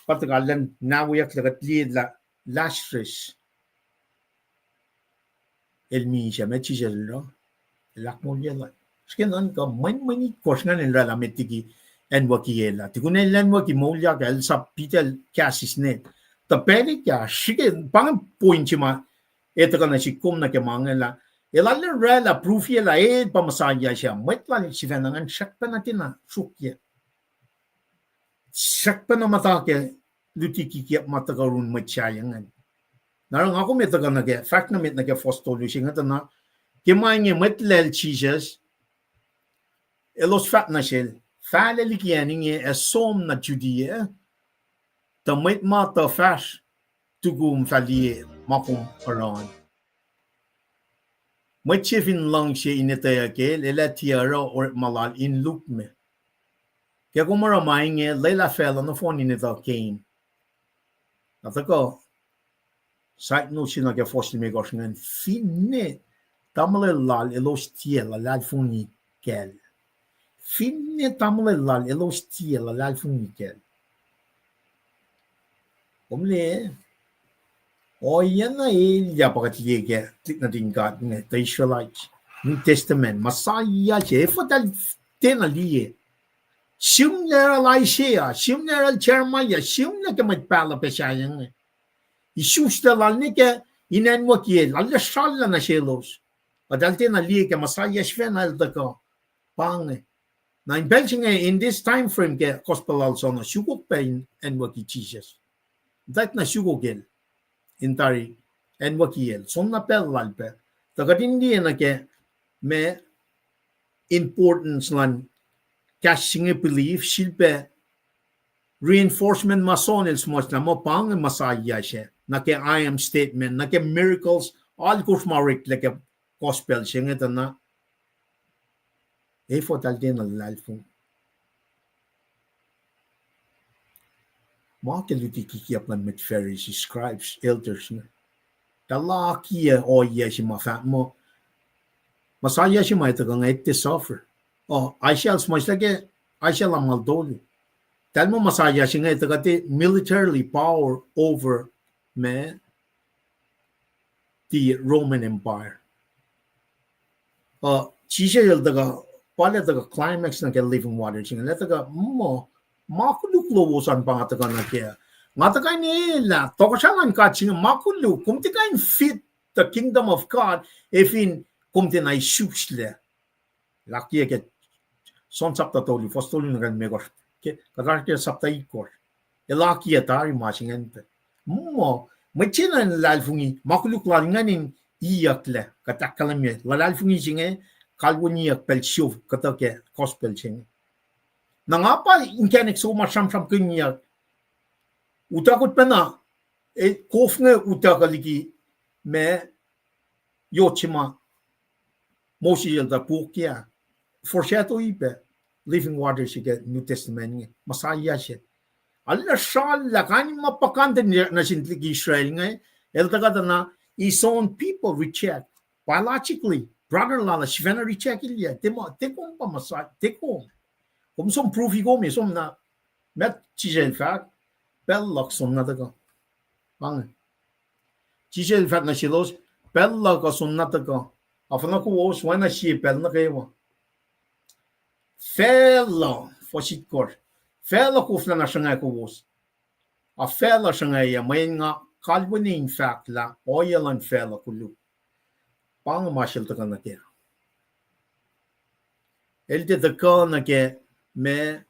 pa tuhkuh lwen nahweyuck lah kuht liye lah Lazarus el misac, met Jisus el oruh, el ahkmoulyelah. Srihke nuhnkuh mwenmwen itkohsr ingacn el oraclah met liki acnwucki el ah. Tukun el acnwucki moulyak ah, el sap Peter el kahs sisnet. Tuh pacl ekahsr, srihke pa inge point se ma ac tuhkuh nuh sihk kom nuh ke ma inge lah, el arlac oraclah proof-iyac lah el pa Messiah se ah, mwet lal sifacna ingacn srackpacna tiacna sruokyac. Srackpacna muhta ke luti kikiap ma tuhkuh yurin mwet sahyac ingacn. Na oruh nga kom ac tuhkuh nuh ke, fahk nuh met nuh ke fuhs tolu se inge tuh na, ke ma inge mwet lal Jisus, elos fahk nuh sel, fahlac liki acn inge ac som nuh Judea, tuh mwet ma tuh fahsr tukum fah liye ma kom oruh an. Mwet se fin luhngse in etweyuck el, el ac tiac oruh orekma lal in lukmac. Ke kom oruh ma inge, lwelah facluh nohfohn in etuh keim. Na tuhkuh side note se nuh ke fuhs limekohsr ingacn, finne tamuhlwel lal elos tiac luhlahlfongi kacl. Finne tamuhlwel lal elos tiac luhlahlfongi kacl. Kom liye, ohiyac na elyah pa kuht liye ke tuhlihk nuhtin God inge, the Israelites, New Testament, Messiah se, efuh eltahl tiacna liye? Sihmlac yohrohl Isaiah, sihmlac yohrohl Jeremiah, sihmlac ke mwet pahluh pac sahyac inge. Isuslac lal nuh ke in acnwucki el, arlac srallah nuh selos. Eltahl tiacna liye ke Messiah sifacna el tuhkuh. Pa inge. Na in pacl se inge, in this time frame ke gospel lal John uh, sukok pac in acnwucki Jisus. Eltahl na sukok el in tari acnwucki el. Soenna pacl lal pac. Tuh kuht in liye nuh ke ma importance luhn kahs se inge belief, sifilpac reinforcement ma John el suhmuhslah muh pa inge Messiah se, nuh ke I am statement, nuh ke miracles alkosr ma oreklac ke gospel se inge tuh na, efuh eltahl tiacna luhlahlfongi? Ma ke luti kikiacp luhn mwet Pharisees, scribes, elders inge, eltahl akiyac ohiyac se ma fahk muh Messiah se ma etuh kuh inge tiac suffer. Oh, Isaiah el suhmuhslah ke Isaiah lumngaul tolu. Eltahl muh Messiah se inge etuh kuh tiac militarily power over ma, the Roman Empire. Uh, Jisus el tuhkuh, pa el tuhkuh climax nuh ke living water se inge, el tuhkuh muh, ma koluk lowos an pa nga tuhkuh nuh kac. Nga tuhkuh in elah tohkohsrahi luhn God se inge, ma koluk, kom tiac kuh in fit the kingdom of God ac fin kom tiacna isuslac. El akiyac ke John sapta tolu, fuhs tolu nuh ke limekohsr, ke kuht oasr ke sapta itkohsr. El akiyac tari ma se ingacn pac. Muh, mwet se na luhlahlfongi, ma koluk lal ingacn in iyucklac, kuht ahkkahlwemye luhlahlfongi se inge, kalweniyuck pacl siofok kuhtuh ke gospel se inge. Na nga pa inkacnek soko ma sramsramkihnyuck, utuckot pacna, e, kof inge utuckuh liki ma, yot se ma Moses el tuh puk ah, foreshadow-i pac living water se ke New Testament inge, Messiah se. Arlac srallah kain ma puhkantwen nuh sin tuhlihk Israel inge, el tuhkuh tuh na his own people reject. Biologically, brother lal ah sifacna reject-ilyac, tiac ma, tiac kom pa Messiah, tiac kom. Kom som proof-i kom, e som na, met Jisus el fahk, pacl luhk som na tuhkuh. Pa inge. Jisus el fahk nuh selos, pacl luhk uh som na tuhkuh. Afuhnuh kowos, oacna sie pacl nuh kwewa. Facluh, fuhs itkohsr, facluh koflah na sruhngwac kowos. Ac facluh sruhngwacyuc, mweyen nga kalweni in fahk lah ohiyac luhn facluh koluk. Pa inge ma sel tuhkuh nuh kac. El tiac tuhkuh nuh ke ma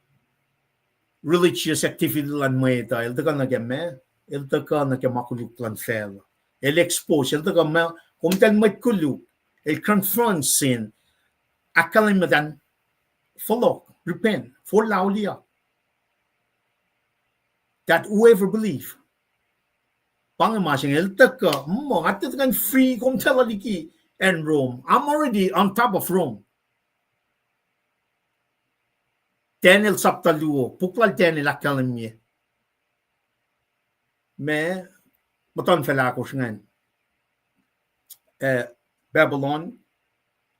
religious activity luhn mwet uh, el tuhkuh nuh ke ma, el tuhkuh nuh ke ma koluk luhn facluh. El expose, el tuhkuh ma, komtacl mwet koluk, el confront sin, ahkkahlwemye muhtuhn fohlohk, repent, forlah auliyak. That whoever believe. Pa inge ma se inge el tuhkuh, muh, nga tiac tuhkuh in free komtacl liki acn Rome. I'm already on top of Rome. Daniel sapta luo, puk lal Daniel ahkkahlwemye ma, muhtuhnfacl ahkosr ingacn. Eh, Babylon,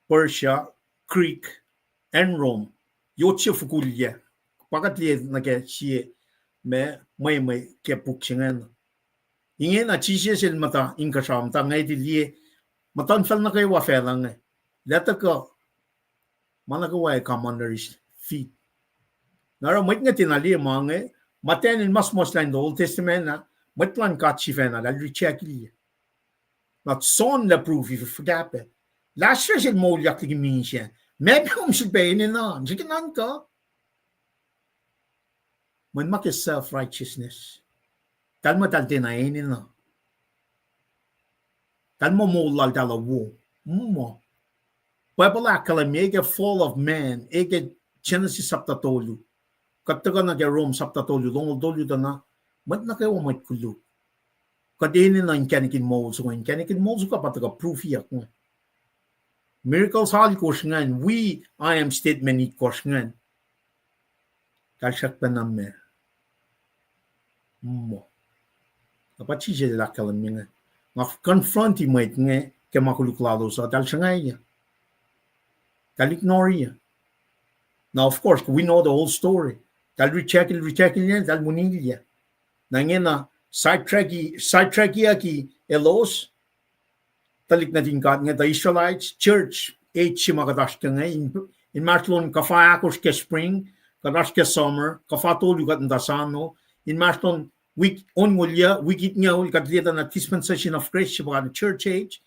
Persia, Greek, acn Rome, yot se fokulyac. Pa kuht liye nuh ke sie ma, mwe, mwe ke puk se ingacn. Ingena Jisus el muhta inkuhsrao, muhta ngwet, liye muhtuhnfacl nuh kwewa facluh inge. Lah tuhkuh, ma nuh kwewa ac come under his feet. Na oruh mwet inge tiacna liye ma inge, muhtuhn el ma suhmuhslah in the Old Testament ah, mwet luhn God sifacna, eltahl reject-ilyac. Na John el prove-i fuhkah pac. Lazarus el moulyak liki misac. Meac pac kom sifilpac enenuh, srihke nuhnkuh. Mweyen ma ke self-righteousness, eltahl muh eltahl tiacna enenuh. Eltahl muh moul laltahl uh wo. Muh Bible ahkkahlwemye ke fall of man, e ke Genesis sapta tolu. Kuht tuhkuh nuh ke Rome sapta tolu, longoul tolu tuh na, mwet nuh kwewa mwet koluk. Kuht enenuh inkacnek in moul soko, inkacnek in moul soko pa tuhkuh proof-iyuck inge. Miracles alkosr ingacn, wi I am statement itkohsr ingacn. Kalsrak pacna ma. Muh. Na pa Jisus el ahkkahlwemye inge. Nga confront-i mwet inge ke ma koluk lalos uh, eltahl sruhngwacyuc. Eltahl ignore-i. Now, of course, we know the whole story. Eltahl reject-i, reject-i, eltahl wini-i. Na ingena sidetrack-i, sidetrack-iyucki elos, tuhlihk nuhtin God inge, the Israelites, church age se ma kuht oasr ke inge, in, inmahsrlon kuhfa ahkosr ke spring, kuht oasr ke summer, kuhfa tolu kuht muhta sano, inmahsrlon wik onngoul, wik itngoul, kuht liye tuh na dispensation of grace se pa church age.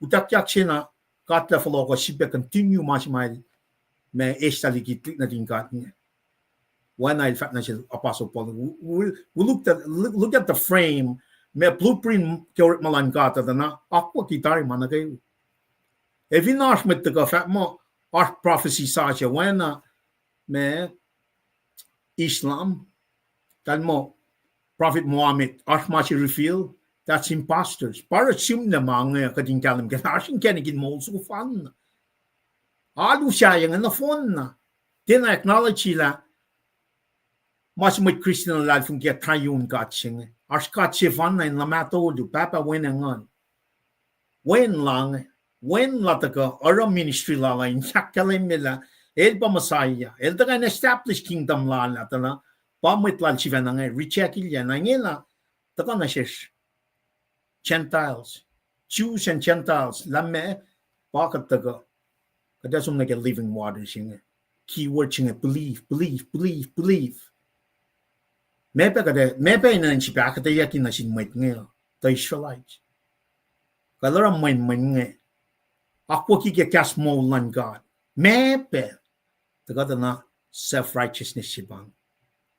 Utuckyak se na God El fohlohk uh sifilpac continue ma se ma El, ma eslah liki tuhlihk nuhtin God inge. Oacna El fahk nuh sel Apostle Paul, we, we, we look at, look, look at the frame, ma blueprint ke orekma luhn God uh, tuh na akwucki tari ma nuh kwewa. Ac fin oasr mwet tuhkuh fahk muh oasr prophecy sasuc, oacna ma Islam, Tahl muh Prophet Muhammad, oasr ma se reveal, that's imposters. Pa oruh sihmlac ma inge kuht in kahlwem kac, oasr inkacnek in moul soko fanna. Alu sahyac inge nohfohnna. Tiacna acknowledge lah ma se mwet Christian luhlahlfongi ke triune God se inge. Oasr God sefanna in luhmah tolu, Pahpah, Wen, ac Nguhn. Wen la inge, Wen la tuhkuh oruh ministry lal ah in ahkkahlwemye lah el pa Messiah. El tuhkuh in establish kingdom lal ah, tuh na pa mwet lal sifacna inge reject-ilyac, na ingena tuhkuh nuh sesr Gentiles, Jews and Gentiles, lah meac, pa kuht tuhkuh, kuht ac som nuh ke living water se inge. Keyword se inge believe, believe, believe, believe. Meac pac kuht ac, meac pac enenuh in sip ahkuhtweyucki nuh sin mwet inge, the Israelites? Kuh el oruh mwenmwen inge, akwucki ke kahs moul luhn God? Meac pac? Tuhkuh tuh na self-righteousness se pa inge.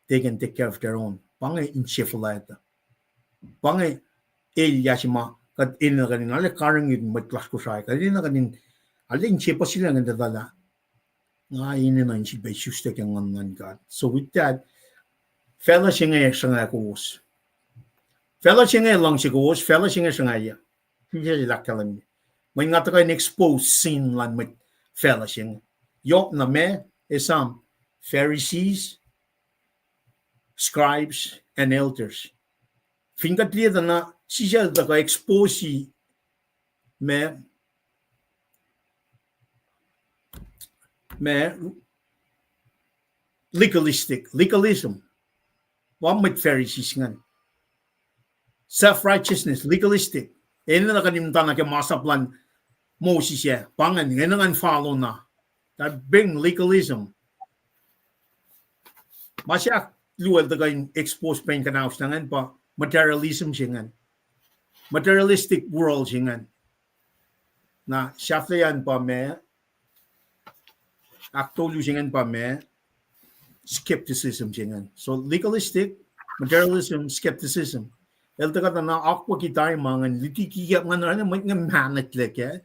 They can take care of their own. Pa inge insefuhlwact uh. Pa inge elyah se ma kuht enenuh kuht in arlac karihngihn mwet lasr Kosrae. Kuht enenuh kuht in arlac insepuhsyelah kuht in etuh lah nga enenuh in sifilpac isuslac ke Nguhn luhn God. So with that, facluh se inge sruhnga kowos. Facluh se inge luhngse kowos, facluh se inge sruhngwacyuc. Fin se ahkkahlwemye, mweyen nga tuhkuh in expose sin luhn mwet facluh se inge. Yohk na meac, esam, Pharisees, scribes, and elders. Fin kuht liye tuh na Jisus el tuhkuh expose ma, ma legalistic, legalism. Pa mwet Pharisees ingacn. Self-righteousness, legalistic. Enenuh kuht in muhta nuh ke masap luhn Moses ah, pa ingacn, enenuh in follow na. That bring legalism. Ma se ahkluo el tuhkuh in expose pac in kuhnauslah ingacn pa materialism se ingacn. Materialistic world se ingacn. Na sahflahiyacn pa ma, ahktolu se ingacn pa ma, skepticism se ingacn. So legalistic, materialism, skepticism. El tuhkuh tuh na akwucki tari ma ingacn, luti kikiap ingacn, oruh mwet inge mahneklac kac.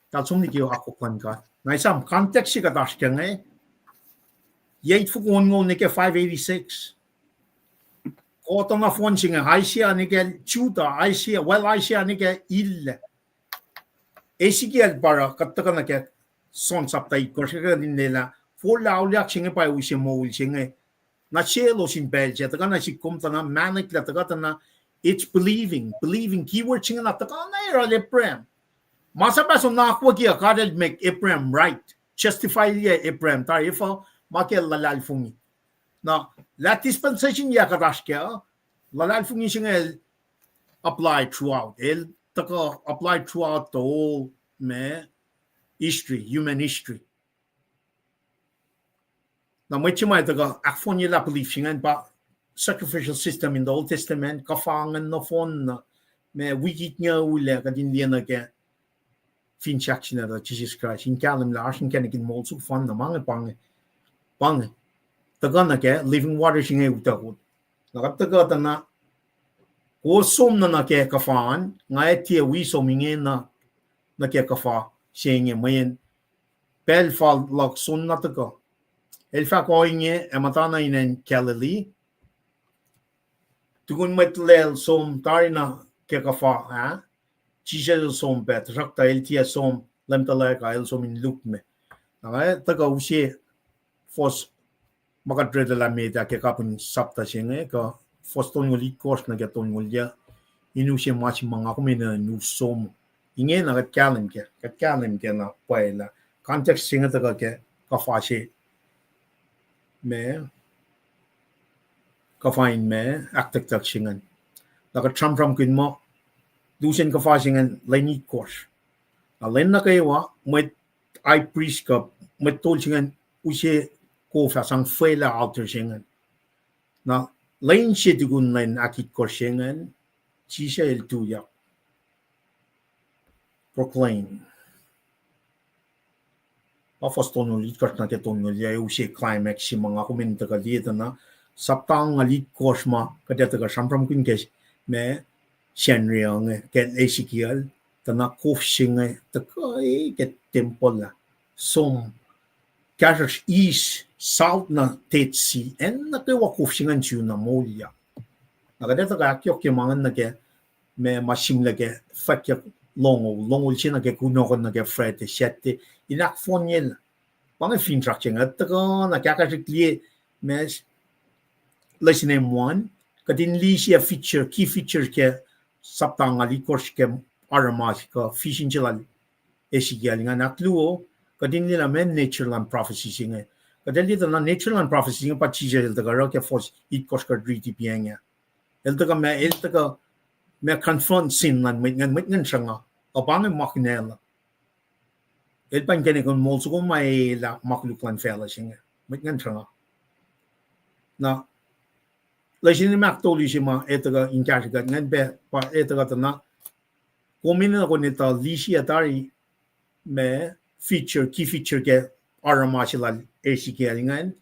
Eltahl som liki akwuck luhn God. Na esam context se kuht oasr kac inge, yac eight foko onngoul nuh ke five eighty-six. Kuht nohfohn se inge, Isaiah nuh ke Judah, Isaiah, well, Isaiah nuh ke Illa. Ezekiel pa oruh kuht tuhkuh nuh ke John sapta itkohsr, kuht in lwelah forlah auliyak se inge pa use moul se inge. Na selos in pacl se tuhkuh na sik kom tuh na mahneklac, tuhkuh tuh na, it's believing, believing, keyword se inge na tuhkuh na yohrohl Abraham. Masap ah som na akwucki uh, God el make Abraham right, justify-yac Abraham tari efuh? Ma ke luhlahlfongi. Na lah dispensation yac kuht oasr kac uh, luhlahlfongi se inge el apply throughout. El tuhkuh apply throughout the whole ma history, human history. Na mwet se ma tuhkuh ahkfohnyelah belief se ingacn pa sacrificial system in the Old Testament, kuhfa ingacn nohfohn na, ma wik itngucul ah kuht in liye nuh ke finsrak se inge tuh Jisus Kraist in kahlwem lah oasr inkacnek in moul soko fanna, ma inge, pa inge, pa inge. Tuhkuh nuh ke living water se inge utuckot. Na kuht tuhkuh tuh na, kowos som nuh na ke kuhfa an, nga ac tiac wi som ingena nuh ke kuhfa se inge mweyen pacl fal luhk soenna tuhkuh. El fahk ohinge, ac muhtana in acn Galilee. Tukun mwet lal som tari na ke kuhfa ah, Jisus el som pac, tuhsruhktuh el tiac som, Leum tuhlac ka el som in lukmac. Na nga tuhkuh use fuhs ma kuht read lah met ah ke kapihn sapta se inge, kuh fuhs tolngoul itkohsr nuh ke tolngoul yuc, in use ma se ma nga kom enenuh in us som. Ingena kuht kahlwem kac, kuht kahlwem kac na pwacye lah context se inge tuhkuh ke kuhfa se ma, kuhfa in ma, ahktucktuck se ingacn. Na kuht sramsramkihn muh lusen kuhfa se ingacn lwen itkohsr. Na lwen nuh kwewa mwet high priest kuh mwet tol se ingacn use kof ah sang fwelah altar se ingacn. Na lwen se tukun lwen ahkitkohsr se ingacn, Jisus el tuyak, proclaim. Pa fuhs tolngoul itkohsr nuh ke tolngoul yuc, use climax se ma nga kom in tuhkuh liye tuh na, sapta angngaul itkohsr ma kuht ac tuhkuh sramsramkihn ke ma Sacnri uh inge, ke Ezekiel, tuh na kof se inge tuhkuh ke tempuhl ah, som, kahsruhsr eis salt nuh Dead Sea, acn nuh kwewa kof se ingacn sun na moulyak. Na kuht etuh ke ahkyohkye ma ingacn nuh ke, ma, ma sihmlac ke fwackyuck longoul, longoul se nuh ke kunohkohn nuh ke Friday, Saturday, in ahkfohnye lah. Pa inge finsrak se inge, tuhkuh na kahkahsrihk liye, ma, lesson M one, kuht in liye feature, key feature ke sapta nga litkosr ke Aramas kuh vision se lal Ezekiel ingacn. Ahkluo, kuht in liye lah meac nature luhn prophecy se inge. Kuht ac liye tuh na nature luhn prophecy se inge pa Jisus el tuhkuh oruh ke fuhs itkohsr kuht riti pa inge. El tuhkuh ma, el tuhkuh ma confront sin luhn mwet ingacn, mwet ingacn sruhnga. Ac pa inge ma kunacl uh. El pa inkacnek in moul soko ma elah ma koluk luhn facluh se inge. Mwet ingacn sruhnga. Na, lesson in ahktolu se ma etuh kuht in kahsrwe kuht ingacn pa, pa etuh kuht na, kom enenuh kom in etuh lisi ah tari ma feature, key feature ke Aramas lal Ezekiel ingacn.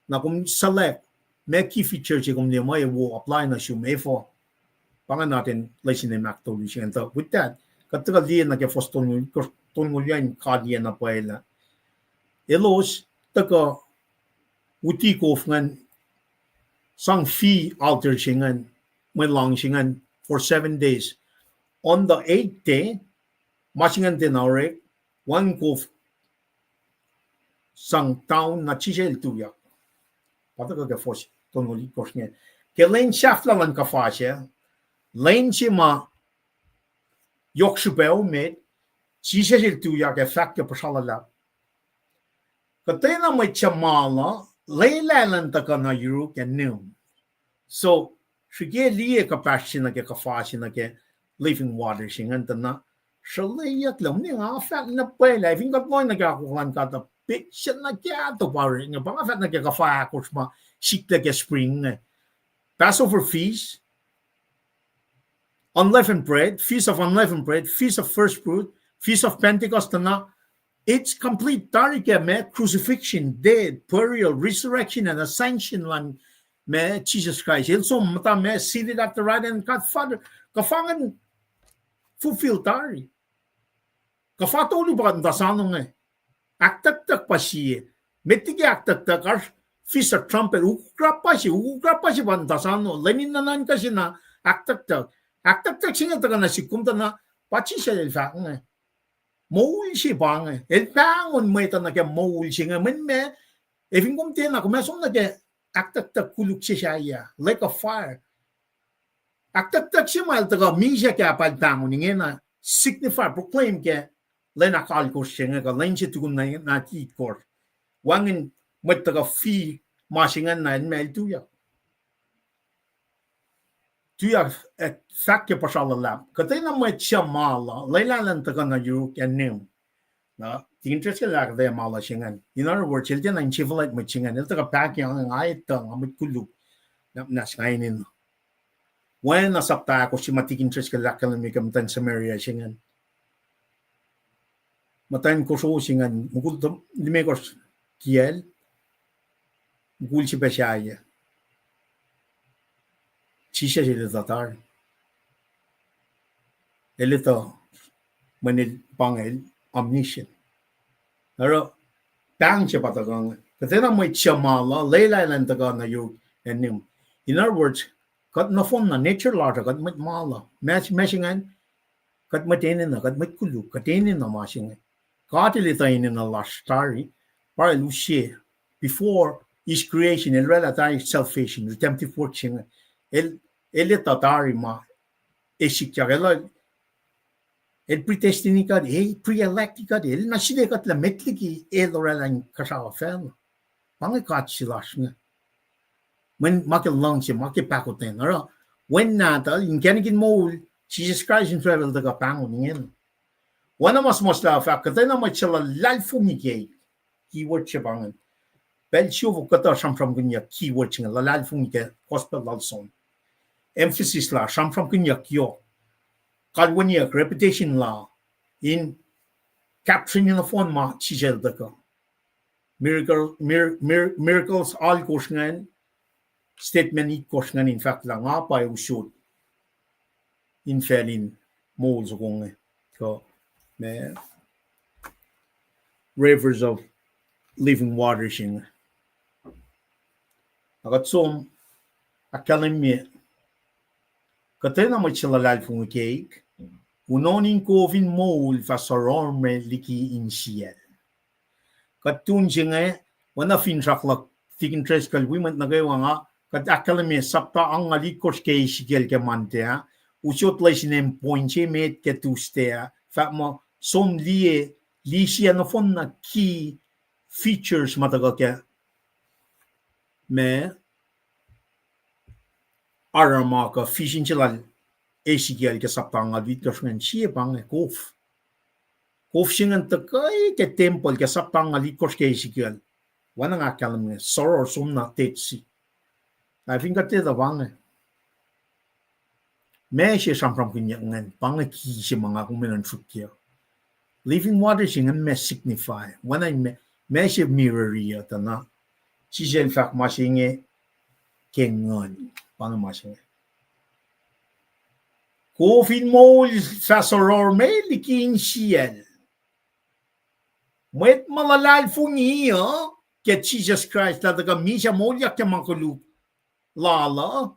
Na kom select ma key feature se kom liye muh ac wo apply nuh sum efuh. Pa inge na ten lesson in ahktolu se ingacn. Tuh with that, kuht tuhkuh liye nuh ke fuhs tolngoul, tolngoul yuh in kaliyac na pwacye lah elos tuhkuh uti kof ingacn, sang fi altar se ingacn, mwe lohng se ingacn for seven days. On the eighth day, ma se ingacn tiacna orek, wacngihn kof sang town na Jisus el tuyak. Pa tuhkuh ke fuhs tolngoul itkohsr inge. Ke lwen sahflah luhn kuhfa sac, lwen se ma yohk srihpac emet, Jisus el tuyak ac fahk ke puhsra luhlahp, kuhtwena mwet suc mal uh, lwelah elan tuhkuh nuh yuruk ac nihm. So, srihke liye kuhpahsr se nuh ke kuhfa se nuh ke living water se ingacn tuh na sruhlweyucklac, mweyen nga fahk na pwacye lah fin kuht lohng nuh ke akwuck luhn God uh, petsac na kahto pa oruh inge, pa nga fahk nuh ke kuhfa ahkosr ma sikyak ke spring inge. Passover feast, unleavened bread, feast of unleavened bread, feast of first fruit, feast of Pentecost, na it's complete tari ke ma crucifixion, death, burial, resurrection, and ascension luhn ma Jisus Kraist. El som muhta ma seated at the right hand of God Father. Kuhfa ingacn fulfill tari. Kuhfa tolu pa kuht muhta sano inge. Ahktucktuck pa sie. Met liki ahktucktuck, oasr feast of trumpet, ukukrap pa se, ukukrap pa se pa muhta sano. Lwen in nuhnuhnkuh se na ahktucktuck. Ahktucktuck se inge tuhkuh nuh sihk kom tuh na pa Jisus el fahk inge. Moul se pa inge. El pahngon mwet uh nuh ke moul se inge. Mweyen ma, ac fin kom tiacna, kom ac som nuh ke ahktucktuck koluk se sahyac, lake of fire. Ahktucktuck se ma el tuhkuh misac ke pacl pahngon ingena signify, proclaim ke lwen ahkalkosr se inge kuh lwen se tukun na, na itkohsr. Wacngihn mwet tuhkuh fi ma se ingacn na el ma el tuyak. Tuyak, ac fahk ke puhsra luhlahp, kuhtwena mwet suc mal uh, lwelah elan tuhkuh nuh yuruk ac nihm. Na tikin Driscoll el ahkuhtweyac ma lal se ingacn. In other words, el tiacna insefuhlwact mwet se ingacn. El tuhkuh pahki, nga etuh, nga mwet koluk. Nahs nga enenuh. Oacna sapta ahkosr se ma tikin Driscoll el ahkkahlwemye ke muhtwacn Samaria se ingacn. Muhtwacn kosro se ingacn, mukul limekohsr kiyacl, mukul se pac sahyac. Jisus el etuh tari. El etuh, mweyen el pa inge, el omniscient. Oruh, pahng se pa tuhkuh inge, kuhtwena mwet suc mal uh, lwelah elan tuhkuh nuh yuruk ac nihm. In other words, kuht nohfohn na nature lasr uh, kuht mwet mal uh. Ma se, ma se ingacn, kuht mwet enenuh, kuht mwet koluk, kuht enenuh ma se inge. God el etuh enenuh lasr tari, pa el use, before his creation, el oraclah tari salvation, redemptive work se inge. El, el etuh tari ma ac sikyak, el, el predestiny kuht, el pre-elect kuht, el na sile kuht lah met liki el oraclah in kuhsrao facluh. Pa inge God se lasr inge. Mweyen ma ke luhngse, ma ke pahkotwen. Oruh, Wen nahtuhl, inkacnek in moul, Jisus Kraist in travel tuhkuh pahngon ingena. Oacna ma suhmuhslah fahk, kuhtwena mwet suc luhlahlfongi ke, keyword se pa ingacn. Pacl siofok kuhtuh sramsramkihnyuck keyword se inge, luhlahlfongi ke gospel lal John. Emphasis la sramsramkihnyuck yohk. Kalweniyuck, repetition la, in capture-ni nohfohn ma Jisus el tuhkuh. Miracle, mir-, mir-, miracles alkosr ingacn, statement itkohsr ingacn in fahk lah nga pa usot infacl in moul soko inge, kuh ma rivers of living water se inge. Na kuht som ahkkahlwemye, kuhtwena mwet se luhlahlfongi keik, unohn in kof in moul fah sororme liki insiyacl. Kuht tun se inge, oacna finsrak luhk, tikin Driscoll, wi mwet nuh kwewa nga, kuht ahkkahlwemye sapta angngaul itkohsr ke Ezekiel ke Monday ah, usot lesin point se met ke Tuesday ah, fahk muh som liye, lisi nohfohn na key features ma tuhkuh ke ma oruh ma kuh vision se lal Ezekiel ke sapta angngaul itkohsr ingacn, sie pa inge kof. Kof se ingacn tuhkuh ke tempuhl ke sapta angngaul itkohsr ke Ezekiel. Oacna nga ahkkahlwemye, soror som na Dead Sea. Na fin kuht etuh pa inge, ma se sramsramkihnyuck ingacn, pa inge key se ma nga kom enenuh in suk kac. Living water se ingacn ma signify, oacna ma se mirror uh tuh na, Jisus el fahk ma se inge ke nguhn, pa inge ma se inge. Kof in moul fah sororme liki insiyacl. Mwet ma luhlahlfongi uh ke Jisus Kraist, lah tuhkuh misac moulyak ke ma koluk lal uh,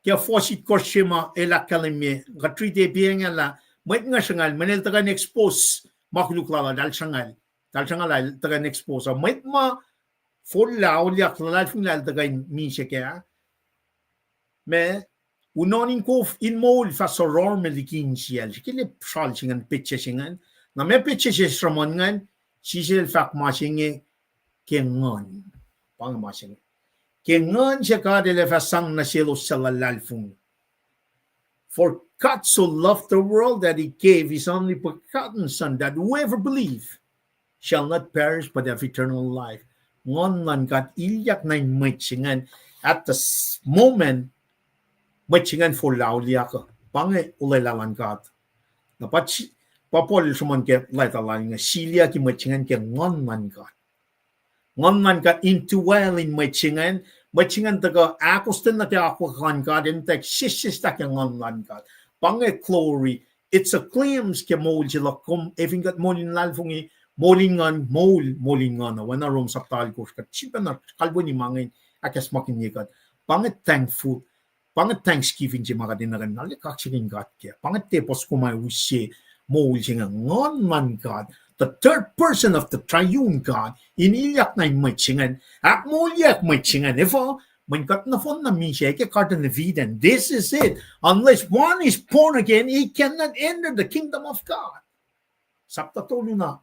ke fuhs itkohsr se ma el ahkkahlwemye, kuht riti pa inge lah mwet inge sruhnguhl, mweyen el tuhkuh in expose ma koluk lal uh, eltahl sruhnguhl, eltahl sruhnguhl, el tuhkuh in expose uh. Mwet ma forlah auliyak, luhlahlfongi lah el tuhkuh in misac kac, ma, unohn in kof in moul fah sororme liki insiyacl. Srihke lah sral se ingacn, petsac se ingacn. Na ma petsac se sruhmuhn ingacn, Jisus el fahk ma se inge ke nguhn. Pa inge ma se inge. Ke nguhn se God el ac fah sang nuh selos suc luhlahlfongi. For God so loved the world that he gave his only begotten Son, that whoever believe shall not perish but have eternal life. Nguhn luhn God ilyak nuh in mwet se ingacn, at the moment, mwet se ingacn forlah auliyak uh. Pa inge olwelah luhn God. Na pa, pa Paul el sruhmuhn ke leta lal inge, siliyucki mwet se ingacn ke nguhn luhn God. Nguhn luhn God indwell in mwet se ingacn, mwet se ingacn tuhkuh ahkostwen nuh ke akwuck luhn God, in fact, sesseslah ke nguhn luhn God. Pa inge glory, it's a glimpse ke moul se luhk kom, ac fin kuht moul in luhlahlfongi, moul in nguhn, moul, moul in nguhn uh. Oacna Rom sapta alkosr, kuht sifacna kalweni ma inge, ahkacsmakihnye kuht. Pa inge thankful, pa inge thanksgiving se ma kuht enenuh in arlac kaksakihn God kac. Pa inge tiac puhs kom ac use moul se inge, nguhn luhn God, the third person of the triune God, in ilyak nuh in mwet se ingacn, ahkmoulyak mwet se ingacn, efuh, mweyen kuht nohfohn na misac ke Garden of Eden. This is it. Unless one is born again, he cannot enter the kingdom of God. Sapta tolu na,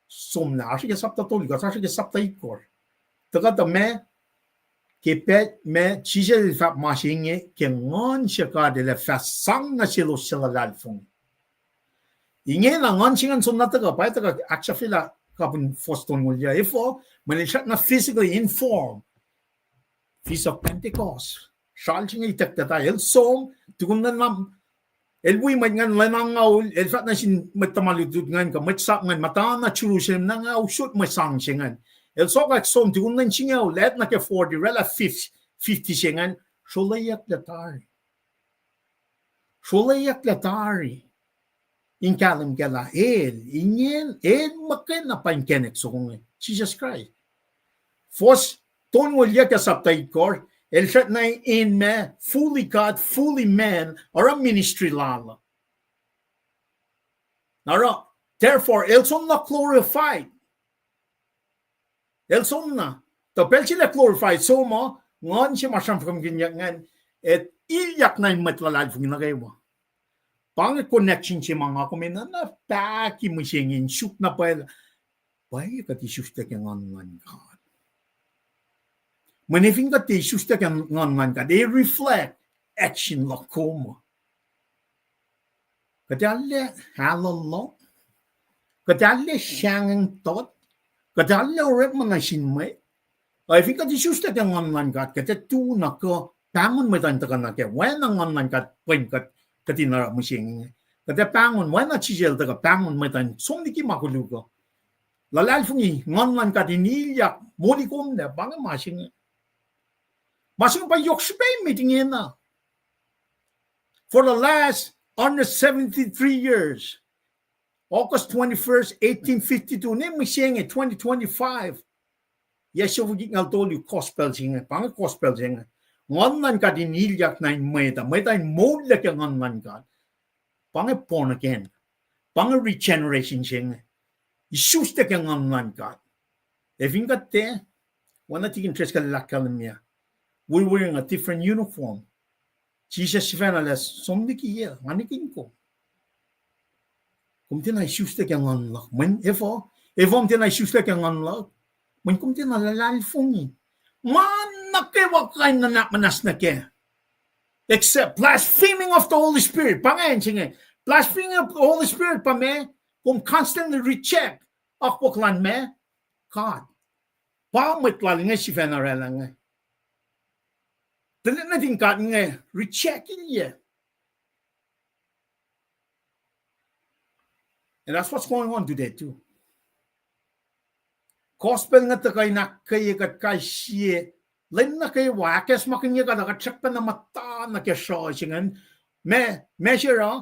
somlah, oasr ke sapta tolu, kuht oasr ke sapta itkohsr. Tuhkuh tuh ma, ke pacl ma Jisus el fahk ma se inge, ke nguhn se God el ac fah sang nuh selos suc luhlahlfongi. Ingena nguhn se ingacn soenna tuhkuh, pa tuhkuh ahksahfyelah kapihn fuhs tolngoul yac, efuh, mweyen el srackna physically in form. Feast of Pentecost. Sral se inge itucklac tari, el som, tukun lwen na, el wi mwet ingacn lwen angngaul, el fahk nuh sin mwet tuhma lutlut ingacn kuh mwet sap ingacn, muhta na Jerusalem na nga usot mwe sang se ingacn. El sokwack som tukun lwen singucul, el nuh ke forty, oraclah fifty se ingacn, sroleyaklac tari. Sroleyaklac tari. In kahlwem kac lah el, ingena, el muhkwena pa inkacnek soko inge, Jisus Kraist. Fuhs tolngoul yac ke sapta itkohsr, el srackna in ma fully God, fully man, oruh ministry lal uh. Na oruh, therefore, el soenna glorified. El soenna. Tuh pacl se el ac glorified som uh, nguhn se ma sramsramkihnyuck ingacn, ac ilyak nuh in mwet luhlahlfongi nuh kwewa. Pa inge connection se ma nga kom enenuh na pahki mihsenge in suk na pwacye lah, pwacye kuht isuslac ke nguhn luhn God. Mweyen fin kuht isuslac ke nguhn luhn God, ac reflect action luhk kom uh. Kuht arlac alu luhk, kuht arlac sahngweng tot, kuht arlac orekma nuh sin mwet. Ac fin kuht isuslac ke nguhn luhn God, kuht ac tu na kuh pahngon mwet uh in tuhkuh nuh kac, oacna nguhn luhn God pwen kuht, kuht in oruh mihsenge inge. Kuht ac pahngon, oacna Jisus el tuhkuh pahngon mwet uh in som liki ma koluk uh. Luhlahlfongi, nguhn luhn God in ilyak, moli komlac, pa inge ma se inge. Ma se inge pa yohk srihpac met ingena. For the last hundred seventy-three years, August twenty-first, eighteen fifty-two, ne mihsenge twenty twenty-five. Yac siofok itngoul tolu gospel se inge, pa inge gospel se inge. Nguhn luhn God in ilyak nuh in mwet uh, mwet uh in moulyak ke Nguhn luhn God. Pa inge born again. Pa inge regeneration se inge. Isuslac ke Nguhn luhn God. Ac fin kuht tiac, oacna Deacon Driscoll el ahkkahlwemye, we're wearing a different uniform. Jisus sifacna lah, som liki yac, nga nihkihn kom. Kom tiacna isuslac ke Nguhn luhk. Mweyen efuh, efuh kom tiacna isuslac ke Nguhn luhk? Mweyen kom tiacna luhlahlfongi. Ma nuh kwewa kuh in nuhnak muhnahs nuh kac, except blaspheming of the Holy Spirit. Pa inge acn se inge. Blaspheming of the Holy Spirit pa meac? Kom constantly reject akwuck luhn meac? God. Pa mwet lal inge sifacna oraclah inge. Tuhlihk nuhtin God inge reject-ilyac. And that's what's going on today too. Gospel inge tuhkuh in ahkkweye kuht kais sie, lwen nuh kwewa ahkacsmakihnye kuht, kuht srackpacna muhta nuh ke sruh se ingacn. Meac, meac se uh?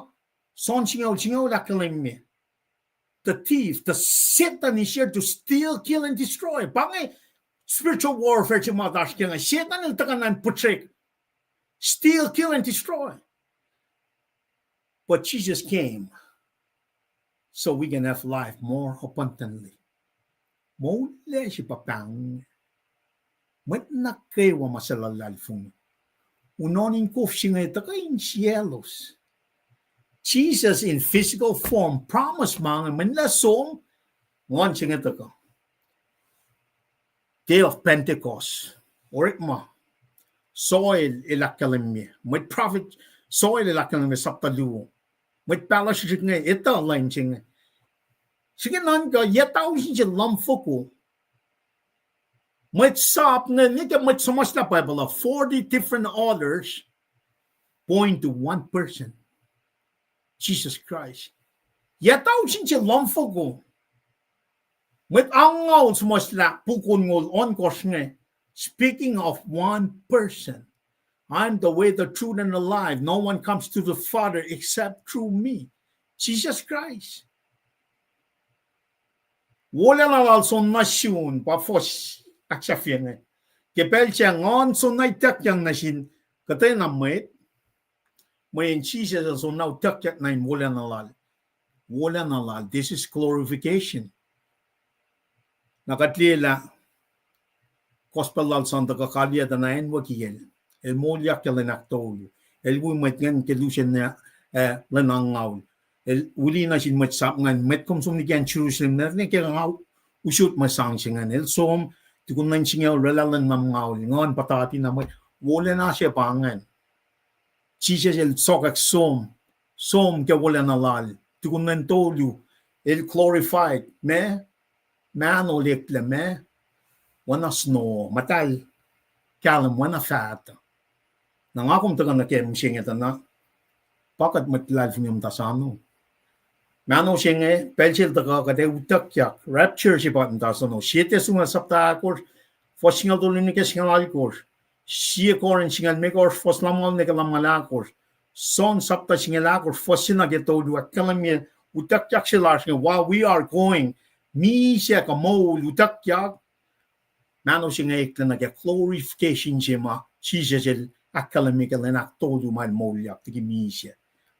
John singucul, singucul ahkkahlwemye, the thief, the Satan is here to steal, kill, and destroy. Pa inge spiritual warfare se ma oasr ke inge. Satan el tuhkuh na in protect, steal, kill, and destroy. But Jesus came so we can have life more abundantly. Moul lac se pa pahng. Mwet nuh kwewa ma suhlahlahlfongi, unohn in kof se inge tuhkuh insiyaclos. Jesus in physical form, promise ma inge, mweyen lah som, nguhn se inge tuhkuh. Day of Pentecost. Orekma Joel el ahkkahlwemye. Mwet prophet Joel el ahkkahlwemye sapta luo. Mwet pahluh srihsrihk inge etuh lwen se inge. Srihke nuhnkuh yac tausin se lumfoko, mwet sap inge, nwe ke mwet suhmuhslah Bible uh, forty different authors point to one person, Jesus Christ. Yac tausin se lumfoko, mwet angngaul suhmuhslah puk onngoul ohnkohsr inge, speaking of one person. I am the way, the truth, and the life. No one comes to the Father except through me. Jesus Christ. Wolacna lal som nuh sun pa fuhs ahksahfye inge. Ke pacl sac nguhn soenna ituckyang nuh sin kuhtwena mwet, mweyen Jisus el soenna utuckyak nuh in wolacna lal. Wolacna lal, this is glorification. Na kuht liye lah gospel lal John tuhkuh kaliyac tuh na acn wekiyacl, el moulyak ke lwen ahktolu. El wi mwet ingacn ke lusen, eh, lwen angngaul. El wi nuh sin mwet sap ingacn, mwet kom som nikacn Jerusalem, na ke nga usot mwe sang se ingacn. El som, tukun lwen singucul oraclah lwen lumngaul, nguhn puhtati na mwe, wolacna se pa ingacn. Jisus el sokwack som, som ke wolacna lal, tukun lwen tolu, el glorified, meac? Mahno el eklac, meac? Oacna snow, muhtahl kahlwem oacna faht. Na nga kom tuhkuh nuh ke mihsenge tuh na, pa kuht mwet luhlahlfongi muhta sano. Mahno se inge, pacl se el tuhkuh kuht ac utuckyak, rapture se pa muhta sano. Sie Tessalonians sapta ahkosr, fuhs singucul tolu nuh ke singucul alkosr. Sie Corinth singucul limekohsr, fuhs lumngaul nuh ke lumngaul ahkosr. John sapta singucul ahkosr, fuhs se nuh ke tolu, ahkkahlwemye utuckyak se lasr inge, while we are going, misac kuh moul utuckyak. Mahno se inge eklac nuh ke glorification se ma Jisus el ahkkahlwemye ke lwen ahktolu ma el moulyak liki misac.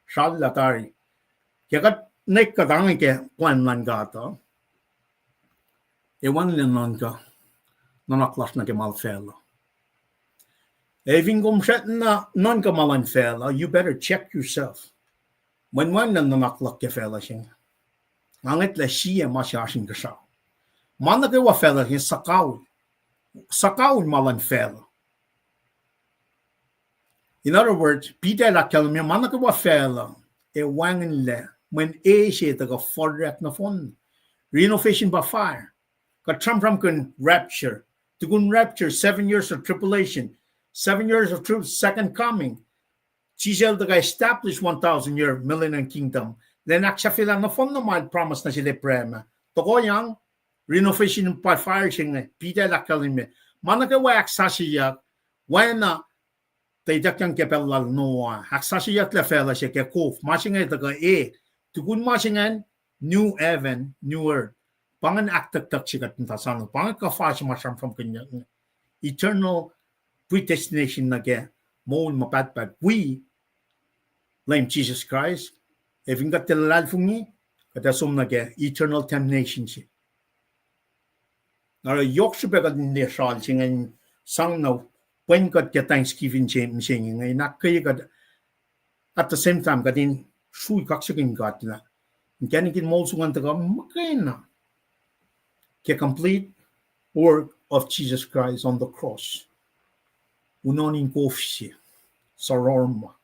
Srallah tari. Ke kuht nwek kuht ange ke plwacn luhn God uh, ac wacngihnlac nuhnkuh nuhnak lasr nuh ke ma luhn facluh. Ac fin kom srackna nuhnkuh ma luhn facluh, you better check yourself. Mweyen wacngihnlac nuhnak luhk ke facluh se inge. Nga ngwetlah sie ma se oasr inkuhsrao. Ma nuh kwewa facluh se inge suhkawihl. Suhkawihl ma luhn facluh. In other words, Peter el ahkkahlwemye ma nuh kwewa facluh ac wacngihnlac mweyen e se tuhkuh forlah nohfohn. Renovation by fire. Kuht sramsramkihn rapture. Tukun rapture, seven years of tribulation, seven years of trib-, second coming. Jisus el tuhkuh establish one thousand year millennial kingdom. Lwen ahksahfyelah nohfohn na ma el promise nuh sel Abraham ah. Tohkohyang, renovation by fire se inge, Peter el ahkkahlwemye, ma nuh kwewa ahksasucyak, oacna tuh ituckyang ke pacl lal Noah, ahksasucyak lah facluh se ke kof, ma se inge tuhkuh e, tukun ma se ingacn, new heaven, new earth. Pa ingacn ahktucktuck se kuht muhta sang uh. Pa ingacn kuhfa se ma sramsramkihnyuck inge. Eternal predestination nuh ke moul ma pahtpaht wi Leum Jisus Kraist. Ac fin kuht tiac luhlahlfongi, kuht ac som nuh ke eternal damnation se. Na oruh yohk srihpac kuht in liye sral se ingacn sang na pwen kuht ke Thanksgiving se mihsenge inge in ahkkweye kuht, at the same time kuht in srui kaksakihn God lah inkacnek in moul soko an tuhkuh muhkwena ke complete work of Jesus Christ on the cross. Unohn in kof se, sororma.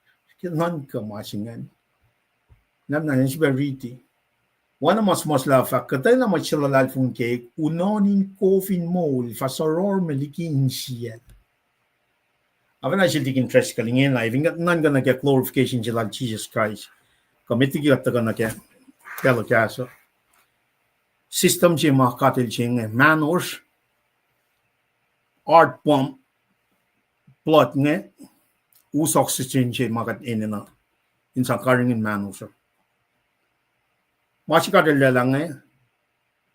Ke nuhnkuh ma se ingacn. Nahn na srihpac riti. Oacna ma suhmuhslah fahk, kuhtwena mwet se luhlahlfongi ke, unohn in kof in moul fah sororma liki insiyacl. Apena sel tikin Driscoll ingena, fin kuht nuhnkuh nuh ke glorification se lal Jesus Christ, kuh met liki kuht tuhkuh nuh ke pacl uh kahs uh, system se ma God El se inge, mahnoush, heart pump, blood inge, us oxygen se ma kuht enenuh in sang karihngihn mahnoush uh. Ma se God El lwelah inge,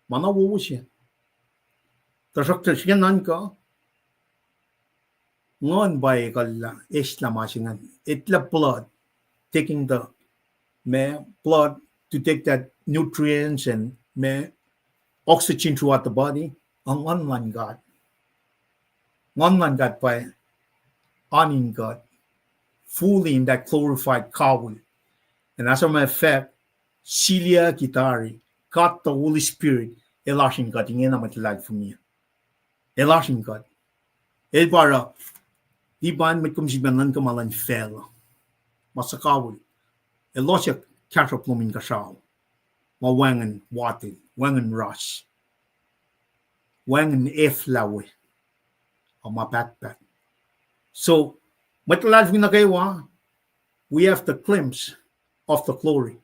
ma na wowo se. Tuhsruhktuh srihke nuhnkuh, Nguhn pa ekuhllah, eslah ma se ingacn. Etuh lah blood, taking the, ma, blood to take that nutrients and ma, oxygen throughout the body, uh, Nguhn luhn God. Nguhn luhn God pa oan in God, fully in that glorified kawihl. And as a matter of fact, siliyucki tari, God the Holy Spirit, El oasr in God, ingena mwet luhlahlfongi. El oasr in God. El pa oruh, ipan mwet kom sifilpac nuhnkuh ma luhn facluh, ma suhkawihl. Elos ac kahsruhp lom inkuhsrao, ma wacngihn watil, wacngihn ras, wacngihn eflah we, uh, ma pahtpaht. So, mwet luhlahlfongi nuh kwewa, we have the glimpse of the glory.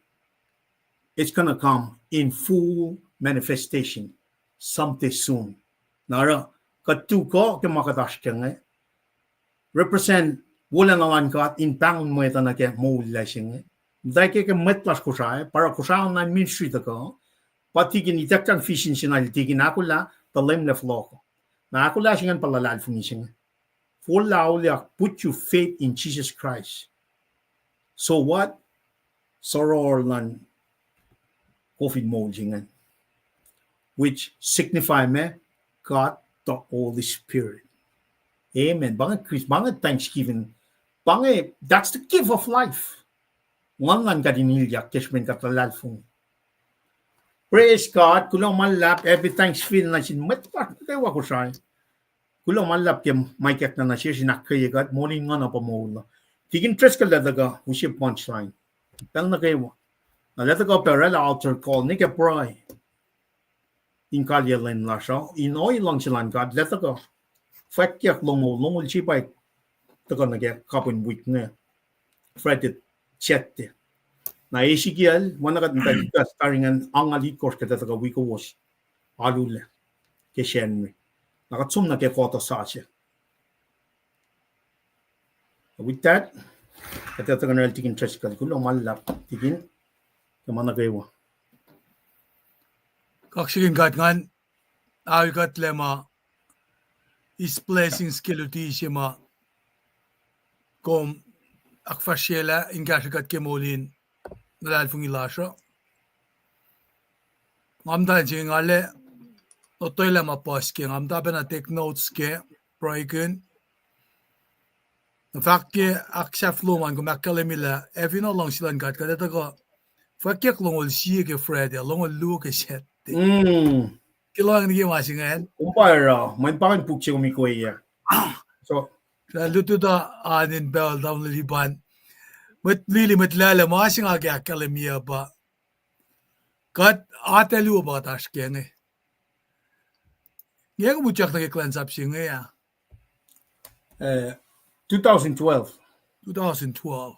It's gonna come in full manifestation someday soon. Na oruh, kuht tuhkuh ke ma kuht oasr ke inge, represent wolacna luhn God in pahngon mwet uh nuh ke moul lasr inge. Muhta ke, ke mwet lasr Kosrae, pa oruh Kosrae Online Ministry tuhkuh, pa tikin ituckyang vision se na el tikin ahkolah tuh Leum El fohlohk. Na ahkolah se ingacn pa luhlahlfongi se inge. Fohlohk auliyak, put your faith in Jesus Christ. So what? Soror luhn kof in moul se ingacn, which signify ma, God the Holy Spirit. Amen. Pa inge Christ, pa inge Thanksgiving. Pa inge, that's the gift of life. Nguhn luhn God in ilyak ke srihpen kuht luhlahlfongi. Praise God. Kuloh ma luhlahp, happy Thanksgiving nuh sin mwet lasr nuh kwewa Kosrae. Kuloh ma luhlahp ke ma ikackna nuh sesr in ahkkweye kuht, moul in nguhn uh pa moul uh. Tikin Driscoll el tuhkuh use punchline pacl nuh kwewa. Na el tuhkuh pac oraclah altar call nuh ke pruhe in kalye lwen lasr uh, in ohiyac luhngse luhn God, el tuhkuh fwackyuck longoul, longoul se pa tuhkuh nuh ke kapihn wik inge, Friday, Saturday. Na Ezekiel, oacna kuht muhta ke kahs tari ingacn, angngaul itkohsr kuht ac tuhkuh wi kowos alu lac ke Sacnri. Na kuht som nuh ke kotuh sasuc. With that, kuht ac tuhkuh nuh sel tikin Driscoll, kuloh ma luhlahp tikin, ke ma nuh kwewa. Kaksakihn God ngan, aol kuht lac ma, his blessings ke luti se ma kom ahkfahsryelah in kahsrwe kuht ke moul in luhlahlfongi lasr uh. Nga muhta in se nga lac, lotwelah ma puhs ke, nga muhta pacna take notes ke, pruhekihn. Na fahk ke ahksahfyelah lom an kom ahkkahlwemye lah ac fin luhngse luhn God, kuht ac tuhkuh fwackyuck longoul sie ke Friday, longoul luo ke Saturday. Ke lohacng nuh ke ma se ingacn. Kom pa oruh, mweyen pa ingacn puk se kom ikweyac. So, lutlut uh an in pacl tamuhlwel Lipan. Mwet lili, mwet lala, ma se nga ke ahkkahlwemye pa kuht atac luo pa kuht oasr ke inge. Nge kom utyak nuh ke kuhlwacnsap se inge ah? Eh, two thousand twelve. Two thousand twelve.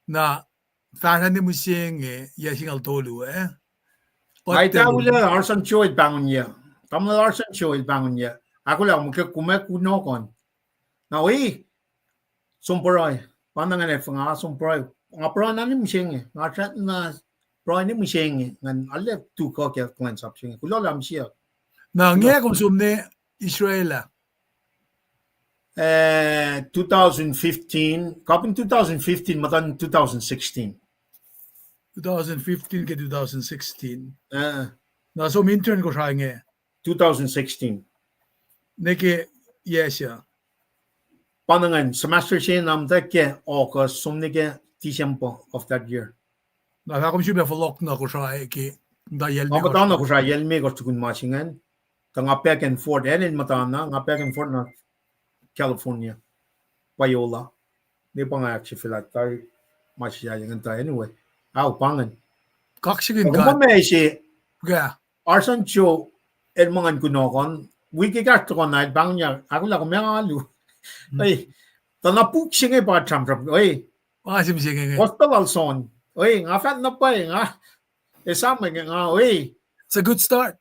Na fahsrweni mihsenge yac singucul tolu, eh? Nga etuh lah Arson Joel pahngonyuc. Tamuhlwel Arson Joel pahngonyuc. Ahkolah muh ke kom ac kunohkohn. Na wi, som pruhe. Pa na ngan ac fah nga som pruhe. Nga pruhe na mihsenge. Nga srackna Pruhe ne mihsenge, ngan alu tu kuh ke kuhlwacnsap se inge. Kuloh lah kom siyuck. Na nge kom som nuh Israel ah? Eh, two thousand fifteen, kapin two thousand fifteen, muhtuhn two thousand sixteen. Two thousand fifteen ke two thousand sixteen. Eh. Na som intern Kosrae inge? Two thousand sixteen. Nuh ke yac se? Pa ingacn, semester se na muhtwacwacack ke August, som nuh ke December of that year. Na fah kom sifilpac fohlohk nuh Kosrae ke, nga muhta na Kosrae yac limekohsr tukun ma se ingacn. Tuh nga back and forth, acn in muhta na, nga back and forth nuh California. Payola. Ne pa nga ahksahfyelah tari ma se sahyac ingacn tuh anyway. Ao, pa ingacn. Kaksakihn God. Ma se, Arson Joe, el ma ngan kunohkohn, wik ekahsr tohkohna el pahngonyuck, ahkolah kom ac alu. Ei, tuh na puk se inge pa sramsram, ei. Gospel lal Son. Ei, nga fahk na pwacye nga, esam inge nga, ei. It's a good start.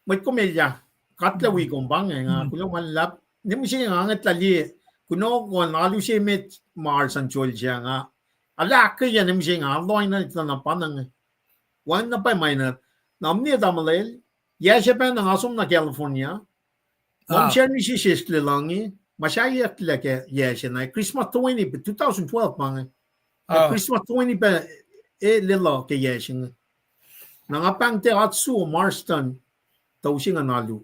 Mwet kom elyah, kuht lah wi kom pa inge, nga kuloh ma luhlahp. Ne mihsenge nga ngwetlah liye, kunohkohn alu se met ma Arson Joel se nga, alu ahkkweye ne mihsenge nga lohacng na tuh na pa inge. Wacngihn na pwacye ma na, na mwe tamuhlwel, yac se pacna nga som nuh California. Lohm Sacnri se sesr luhngse, ma sahyacklah ke yac se na, Christmas toeni, two thousand twelve pa inge. Christmas toeni pac, e, luhlah ke yac se inge. Na nga pahng tiac oasr Marston, tuh use ngan alu.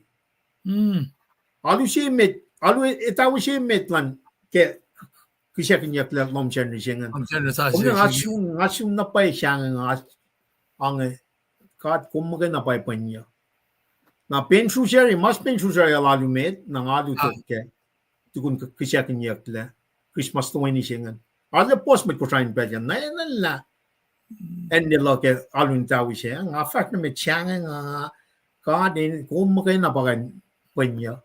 Alu se met, alu etawi se met luhn ke kihsackuhnyucklac lohm Sacnri se inge. Nga sun, nga sun na pwacye sahngweng, nga ange, God, kom muhkwena pwacye pwacnye. Na pen Srusaria, mas pen Srusaria alu met, na nga alu tok ke tukun kihsackuhnyucklac Christmas toeni se ingacn. Arlac puhs mwet Kosrae in pacl an, na enenuh lah acn luhk ke alu in tawi se, nga fahsr nuh met sahngweng, nga, God, kom muhkwena pa kuh in pwacnye.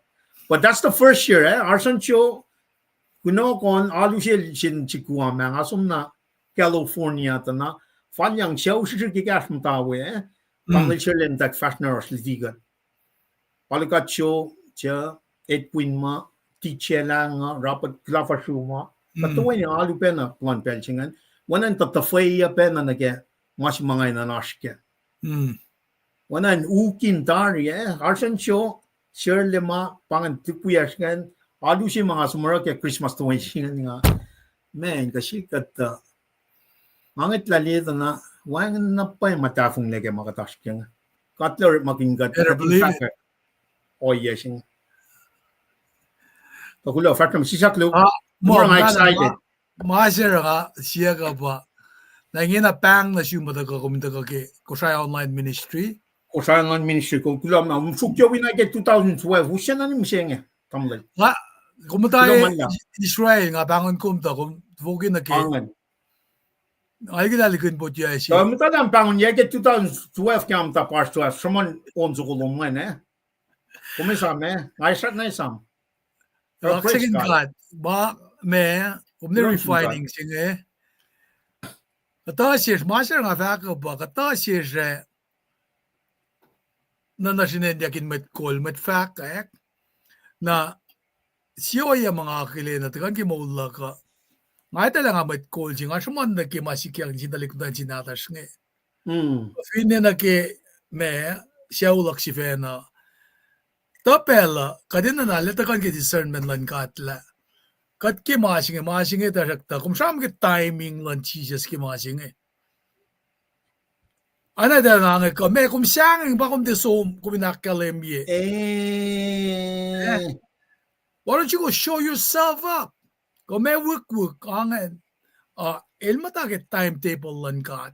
But that's the first year, eh, Arson Joe, kunohkohn alu se sin sikuam ah, nga som nuh California tuh na, fal yang sucu srihsrihk ekahsr muhta we, eh, pahngel Sherlem tak fahsr nuh oasr luti kuht. Alu kuht Joe, Edwin ma, Tichela nga, Robert Lafashu ma, kuht toeni alu pacna luhn pacl se ingacn. Oacna in tuh tuhfweyuc pacna nuh ke ma se ma nga enenuh in oasr kac. Oacna in ukin tari, eh, Arson Joe, Sherlem ma, pa ingacn tuh wiyacsr ingacn, alu se ma nga som oruh ke Christmas toeni se ingacn nga, man, kuh srihk kuht, uh, ma ngwetlah liye tuh na, wacngihn na pwacye ma tahfonglac ke ma kuht oasr ke inge. Kuht lah orekmakihn kuht, ohiyac se inge. Tuh kuloh, fahsr nuh sisaklu, ma excited. Ma se nga siyuck uh pa, na ingena pahng nuh sum ma tuhkuh, kom in tuhkuh ke Kosrae Online Ministry. Kosrae Online Ministry, kom kuloh ma, kom suk ke wina ke two thousand twelve, use na ni mihsenge, tamuhlwel. Kom muhta Israel, nga pahngon kom tuh kom foki nuh ke. Nga ikita likihn pot yac se. Muhta lah pahngon yac ke two thousand twelve ke nga muhta Pars twelve, sruhmuhn on soko lom ingacn, eh. Kom esam, eh, nga esam, nga esam. Kaksakihn God, ma, ma, kom ne refining se inge. Kuhtuh sesr, ma se nga fahk uh pa, kuhtuh sesr, eh, nuhnuhsrihnyuck in mwet kol, mwet fahkwack. Na, sie ohiyac ma nga akihlen uh, tuhkuh ke moul luhk uh. Nga etuh lah nga mwet kol se, nga sruhmuhn nuh ke ma sikyak nuh sin tuhlihk muhtwacn se nahtuhsr inge. Finne nuh ke ma, sucu luhk sifacna. Tuh pacl uh, kuht enenuh lah tuhkuh ke discernment luhn God lah. Kuht ke ma se inge, ma se inge tuhsruhktuh, kom sramsram ke timing luhn Jisus ke ma se inge. Oacna tuh nga inge kuh, ma kom sahngweng pa kom tiac som, kom in ahkkahlwemye. Why don't you go show yourself up? Kom ac wikwik ingacn, uh, el muhta ke timetable luhn God.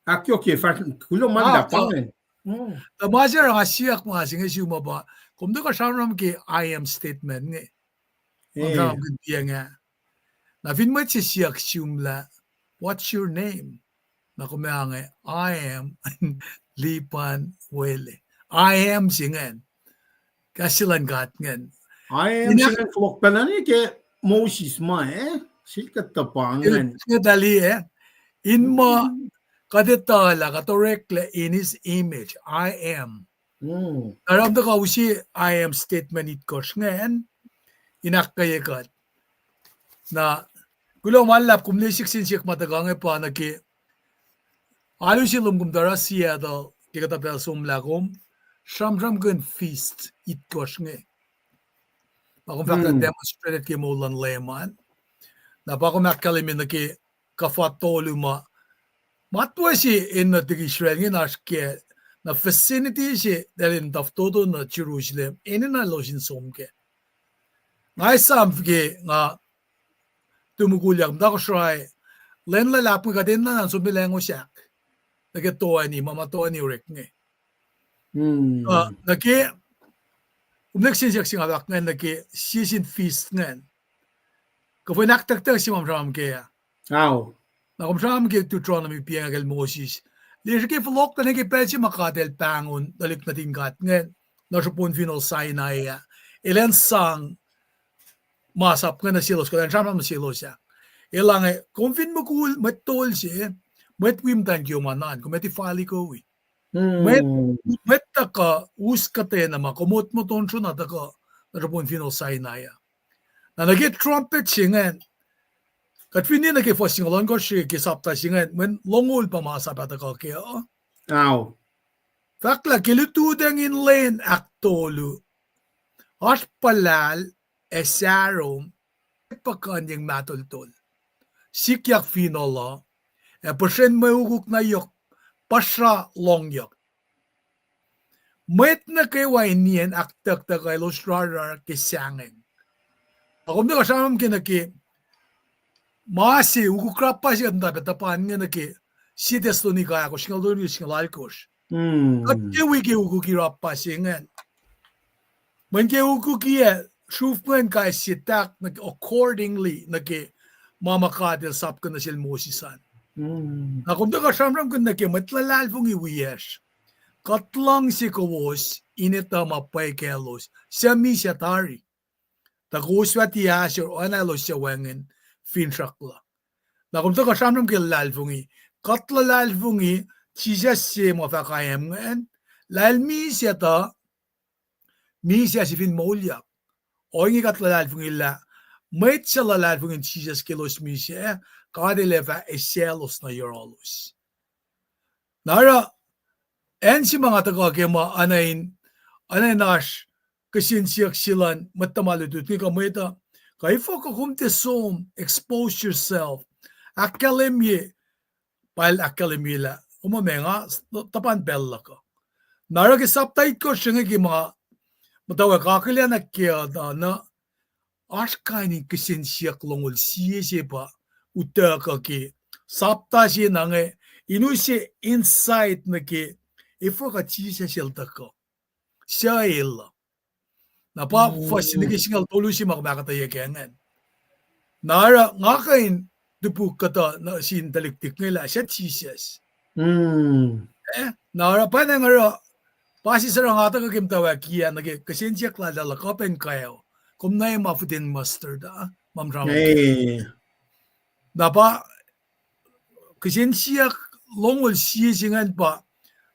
Ahkyohkye fahsr, kuloh ma luhlahp ingacn. Tuh ma se nga siyuck ma se inge sum uh pa, kom tuhkuh sramsram ke I am statement inge. Kom sramsramkihn tiac inge. Na fin mwet se siyuck sum lah, what's your name? Na kom ac inge, I am Lipan Wele. I am se ingacn. Kahs se luhn God ingacn. I am se ingacn fohlohk pacna nuh ke Moses ma, eh? Sel kuhtuh pa ingacn. Inge tali, eh? In muh kuht etuh lah kuht oreklac in his image. I am. Taram tuhkuh use I am statement itkohsr ingacn in ahkkweye kuht. Na kuloh ma luhlahp, kom ne siyuck sin siyuck ma tuhkuh inge pa nuh ke Alu se lom kom tuh oruh Seattle ke kuhtuh pacl somlah kom sramsramkihn feast itkohsr inge. Pa kom fahk lah demonstrated ke moul luhn Leum an. Na pa kom ahkkahlwemye nuh ke kuhfa tolu ma, matwac se enenuh tuh ke Israel inge oasr ke, na vicinity se eltahl in tahftoto nuh Jerusalem enenuh elos in som kac. Nga esam ke nga tu mukulyak muhta Kosrae, lwen luhlahp inge kuht enenuh in som lahngosak nuh ke toeni, ma ma toeni orek inge. Uh, nuh ke, kom next siyuck se nga fahk ingacn nuh ke sie sin feast ingacn. Kuh fin ahktucktuck se ma sramsram kac ah. Na kom sramsram ke Deuteronomy piacng ah kacl Moses. Liye srihke fohlohk tuh nuh ke pacl se ma God El pahngon tuhlihk nuhtin God ingacn, nuh srihpen finohl Sinai ah, elan sang masap ingacn nuh selos, kuh elan sramsram nuh selos ah. Elan inge, kom fin mukul mwet tol se, mwet wi muhtwacn kiyom an, kom ac tifalikowi. Mwet, mwet tuhkuh us kuhtwena ma kom motmot on srona tuhkuh nuh srihpen finohl Sinai ah. Na nuh ke trumpet se ingacn, kuht fin liye nuh ke fuhs singucul ohnkohsr ke sapta se ingacn, mweyen longoul pa masap ah tuhkuh kac uh. Fahk lah ke lututacng in lwen ahktolu, oasr puhlahl ac sarom, puhkuhnyeng mahtoltol, sikyak finohl uh, ac puhsren mwe ukuk na yohk, puhsra lohng yohk. Mwet nuh kwewa in nien ahktucktuck uh elos rarrar ke sahngweng. Na kom tuh kuh sramsram ke nuh ke ma se ukuk rappa se kuht muhta pac tuhpan inge nuh ke Sie Thessalonica ahkosr, singucul tolu, singucul alkosr. Kuht ke wi ke ukuk rappa se ingacn. Mweyen ke ukuk ah, sruf ingacn kais sie tahk nuh ke accordingly nuh ke ma ma God El sapkihn nuh sel Moses an. Na kom tuh kuh sramsramkihn nuh ke mwet luhlahlfongi wiyacsr. Kuht luhngse kowos in etuh ma pwacye kaclos suc misac tari. Tuh kowos fah tiac ahsor oacna elos suc wacngihn finsrak la. Na kom tuh kuh sramsram ke luhlahlfongi. Kuht luhlahlfongi Jisus se ma fahk I am ingacn, lah El misac tuh, misac se fin moulyak. Ohinge kuht luhlahlfongi lah mwet suc luhlahlfongi Jisus ke elos misac, God El ac fah eisaclos nuh yohrohlos. Na oruh, acn se ma nga tuhkuh ke ma oacna in, oacna in oasr kihsen siyuck se luhn mwet tuhma lutlut inge kuh mwet uh, kuh efuh kuh kom tiac som expose yourself, ahkkahlwemye, pa el ahkkahlwemye lah kom ma nga tuhpan pacl luhk uh. Na oruh ke sapta itkohsr se inge ke ma muhtwacwacack akihlen ke uh na, oasr kain in kihsen siyuck longoul sie se pa utuckuh ke sapta se na inge, in use insight nuh ke efuh kuh Jisus El tuhkuh, suc El uh. Na pa fuhs se nuh ke singucul tolu se ma kom ahkuhtweyac ke ingacn. Na oruh nga kuh in topuk kuhtuh nuh sin tuhlihk tik inge lah suc Jisus. Eh, na oruh pa na nga oruh, pa sisr oruh nga tuhkuh ke muhtwacwacack ah nuh ke kihsen siyuck laltahl uh kuh pacna kac uh. Kom nuh ma foot in mustard uh, ma sramsram. Na pa kihsen siyuck longoul sie se ingacn pa,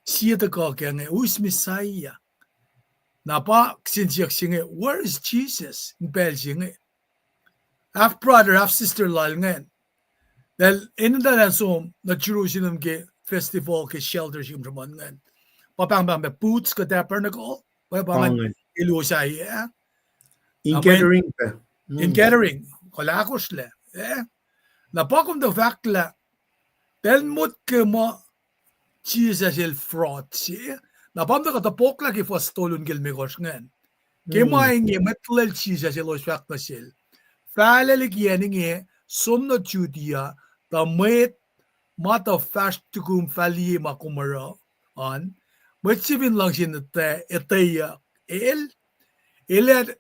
sie tuhkuh ke inge, who is Messiah? Na pa kihsen siyuck se inge, where is Jesus in pacl se inge? Half brother, half sister lal ingacn, eltahl enenuh in som nuh Jerusalem ke festival ke shelter se kom sruhmuhn ingacn. Pa pahngpahng pac booths kuh tabernacle, pa pa ingacn elos ah, in gathering, kuh lah ahkosrlac, eh? Na pa kom tuh fahk lah pacl motko muh Jisus El fraud se. Na pa kom tuh kuh topuklah ke fuhs tolu nuh ke limekohsr ingacn. Ke ma inge mwet lal Jisus elos fahk nuh sel, fahlac liki acn inge, som nuh Judea, tuh mwet ma tuh fahsr tukum fal liye ma kom oruh an, mwet se fin luhngse in etweyuck el, el ac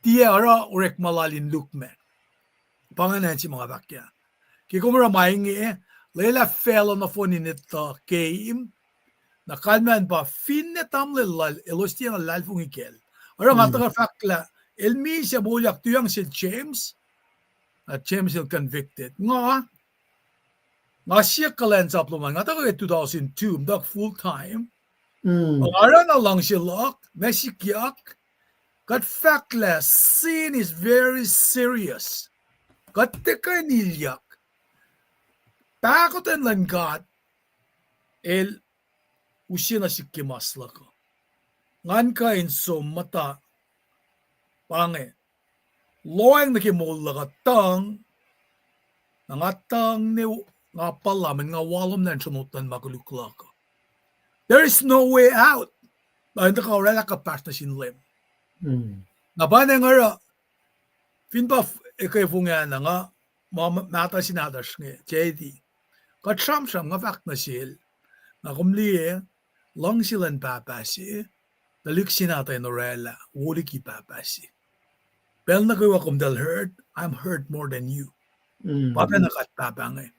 tiac oruh orekma lal in lukmac. Pa ingacn acn se ma nga fahk ah. Ke kom oruh ma inge, lwelah facluh nohfohn in etuh keim, na kalmacn pa finne tamuhlwel lal elos tiacna luhlahlfongi kacl. Oruh nga tuhkuh fahk lah el misac moulyak, tuyak sel James, na James el convicted. Nga, nga siyuck kuhlwacnsap lom an, nga tuhkuh ke two thousand two, muhta full time. Oruh na luhngse luhk, ma sikyak, kuht fahk lah sin is very serious. Kuht tiac kuh in ilyak. Pahkotwen luhn God el use nuh sihk ke mas luhk uh. Ngan kuh in som muhta, pa inge, lohacng nuh ke moul luhk uh tuhng, na nga tuhng ne, nga puhla mweyen nga walomlah in sronot luhn ma koluk luhk uh. There is no way out. Na in tuhkuh oraclah kuhpahsr nuh sin Leum. Na pa inge oruh, fin pa f-, eke fong ah na nga, ma, ma, mahtuh sin nahtuhsr inge, J D. Kuht sramsram, nga fahk nuh sel, na kom liye, luhngse luhn pahpah se, tuhlihk se nahtuh in oraclah wo liki pahpah se. Pacl nuh kwewa kom tuh hurt, I'm hurt more than you. Pa pacna kuht pahpah inge.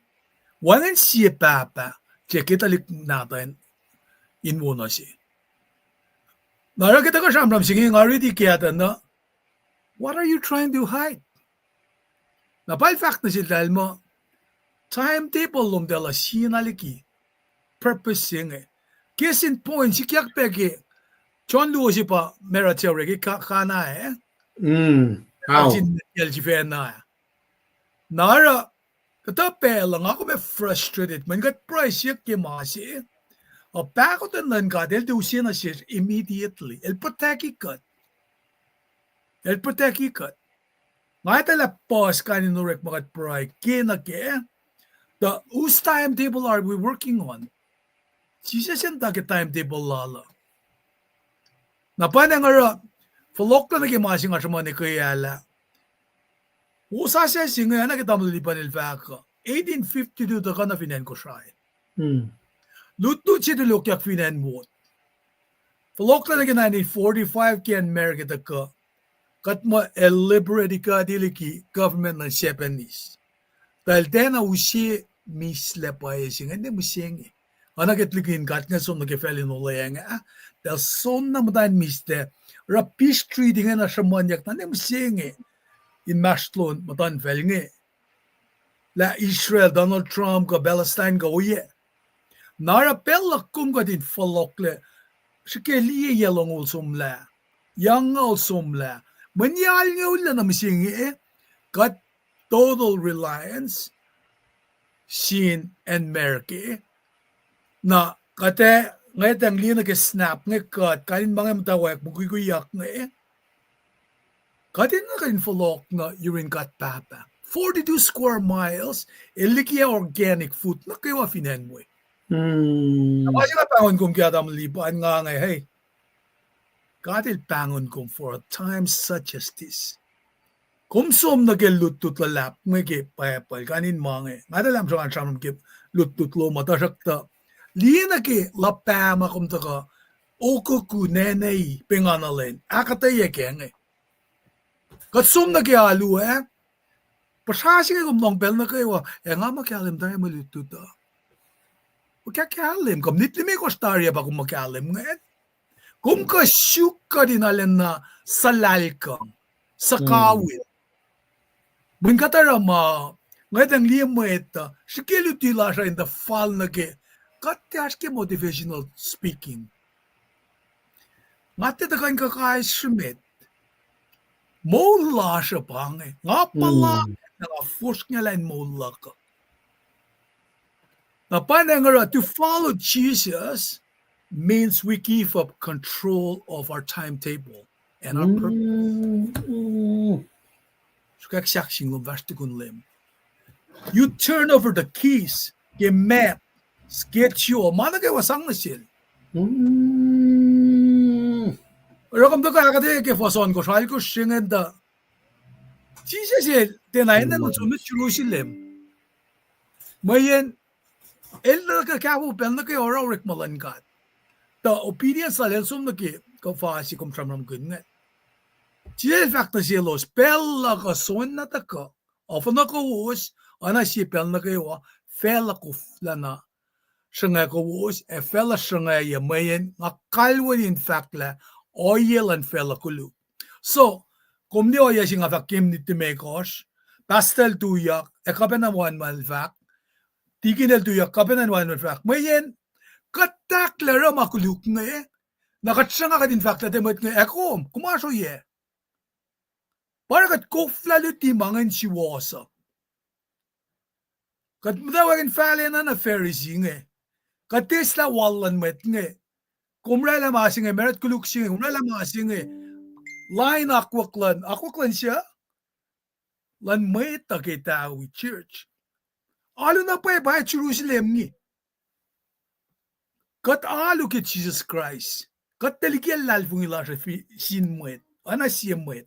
Wacngihn sie pahpah se ke tuhlihk nahtuh in, in wo nuh se. Na oruh ke tuhkuh sramsram se inge nga riti ke atuh na, what are you trying to hide? Na pa el fahk nuh sel tahl muh, timetable lom tala sie na liki purpose se inge. Case in point, sikyak pac ke John luo se pa marriage orek ke Ka-, Cana ah. Sin el sifacna ah. Na oruh, kuhtuh pacl uh nga kom ac frustrated, mweyen kuht pruhe siyuck ke ma se, uh, pahkotwen luhn God, el tiac use nuh sesr immediately. El protect-i kuht. El protect-i kuht. Nga etuh lah puhs kain in orek ma kuht pruhe ke nuh kac, tuh whose timetable are we working on? Jisus el tuh ke timetable lal uh. Na pa inge oruh, fohlohklac nuh ke ma se nga sruhmuhn ekuh ah lah, wosasuc se inge, oacna ke tamuhlwel Lipan el fahk uh, eighteen fifty-two tuhkuh na fin acn Kosrae. Lutlut se tulokyak fin acn Mot. Fohlohklac nuh ke nineteen forty-five ke acn America tuhkuh, kuht muh el liberate-i kuht liki government luhn Japanese. Tuh el tiacna use mislac pwacye se inge, ne mihsenge. Oacna ke tuhlihk in God inge som nuh ke facl in olweacng ah, tuh el soenna muhta in mislac, oruh peace treaty inge na sruhmuhnyuck na ne mihsenge. Inmahsrlon muhtuhnfacl inge, lah Israel, Donald Trump, kuh Palestine, kuh ohiyac. Na oruh pacl luhk kom kuht in fohlohklac, srihke liye yac longoul somlah, yac angngaul somlah, mweyen yac alngoul lah na mihsenge, kuht total reliance sin acn America. Na kuht ac, ngwetacng liye nuh ke snap inge kuht, kain in ma inge muhtwacwacack mukwikwiyak inge. Kuht enenuh kuht in fohlohk nuh yurin God Pahpah. Forty-two square miles, el liki organic food nuh kwewa fin acn we. Na ma se nga pahngon kom ke tamuhlwel Lipan, nga inge, hey, God el pahngon kom for a time such as this. Kom som nuh ke lutlut luhlahp inge ke Bible, kain in ma inge. Nga etuh lah sruhnga sramsram ke lutlut lom uh, tuhsruhktuh liye nuh ke luhpah ma kom tuhkuh okoku nene, penga na lwen ahkuhtweyac kac inge. Kuht som nuh ke alu ah, puhsra se inge kom lohng pacl nuh kwewa, ac nga muh kahlwem tari mwe lutlut uh. Kom kahlwem, kom nit limekohsr tari ah pa kom muh kahlwem inge. Kom kuh suk kuht in arulacna suhlahlkuhng, suhkawihl. Mweyen kuht oruh ma, ngwetacng liye mwet uh, srihke luti lasr uh in tuh fal nuh ke, kuht tiac oasr ke motivational speaking. Nga tiac tuhkuh in kuh kais srihmet. Moul lasr uh pa inge. Nga puhla, na nga fosrngahlah in moul luhk uh. Na pa inge oruh, to follow Jesus means we give up control of our timetable and our purpose. Sruhkwack sahk sing lom fahsr tukun Leum. You turn over the keys ke map, schedule, ma nuh kwewa sang nuh sel. Oruh kom tuhkuh ahkuhtweyac ke fuhs ohnkohsr, alkohsr se ingacn tuh Jisus el tiacna enenuh in som nuh Jerusalem. Mweyen el nuh ke kahfofo pacl nuh ke oruh orekma luhn God. Tuh obedience lal el som nuh ke kuhfa se kom sramsramkihn inge. Jisus el fahk nuh selos, pacl luhk uh soenna tuhkuh, oacna kowos, oacna sie pacl nuh kwewa, facluh koflana sruhnga kowos, ac facluh sruhngwacyuc, mweyen nga kalweni in fahk lah ohiyac luhn facluh koluk. So, kom liye ohiyac se nga fahk ke minit limekohsr, pastor el tuyak, ac kuhpacna wacnwacng fahk, tikin el tuyak, kuhpacna wacnwacng fahk. Mweyen, kuht tahklac oruh ma koluk inge, na kuht sruhnga kuht in fahk lah tiac mwet inge, ac kom, kom oasr ohiyac. Pa oruh kuht koflah luti ma ingacn suwohs uh. Kuht muhtwacwacack in fahlacna na Pharisee inge. Kuht eslah wal luhn mwet inge. Kom oraclah ma se inge, marut koluk se inge, kom oraclah ma se inge. Lain akwuck luhn, akwuck luhn suc? Luhn mwet uh ke Tawi church. Alu na pwacye pa Jerusalem inge. Kuht alu ke Jisus Kraist. Kuht tuh liki luhlahlfongi lasr fin mwet, oacna sie mwet.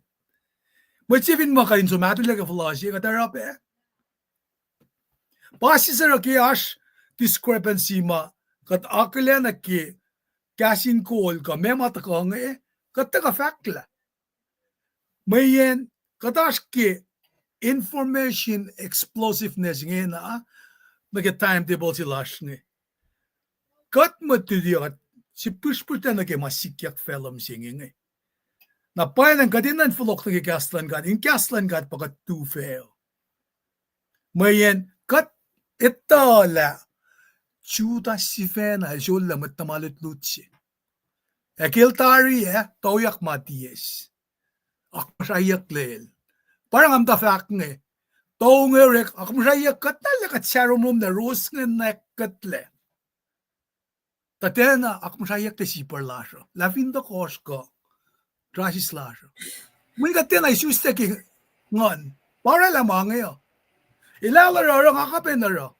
Mwet se fin ma kuht in som ahtuhlah ke fuhluh se, kuht oruh pac. Pa siseruh ke oasr discrepancy ma kuht akihlen nuh ke kahs in kol kuh meac ma tuhkuh inge, kuht tuhkuh fahklah. Mweyen kuht oasr ke information explosiveness ingena, nuh ke timetable se lasr inge. Kuht muh tuyak, sipihsrpihsrlac nuh ke ma sikyak facluh mihsenge inge. Na pwacnwacng kuht enenuh in fohlohk nuh ke kahs luhn God, in kahs luhn God pa kuht tu fac. Mweyen kuht etuh lah Judas sifacna el sollah mwet tuhma lutlut se. Ac ke el tari ah, tuyak Matthias. Akmuhsrahyucklac el. Pa nga muhta fahk inge. Tuh inge orek, akmuhsrahyuck kuht na lah kuht saromrom na ros inge na kuhtlac. Tuh tiacna akmuhsrahyucklac sipar lasr uh. Lah fin tohkohsr kuh trasis lasr uh. Mweyen kuht tiacna isuslac ke nguhn. Pa oraclah ma inge uh. Elah el oruh, oruh nga kuh pac in oruh.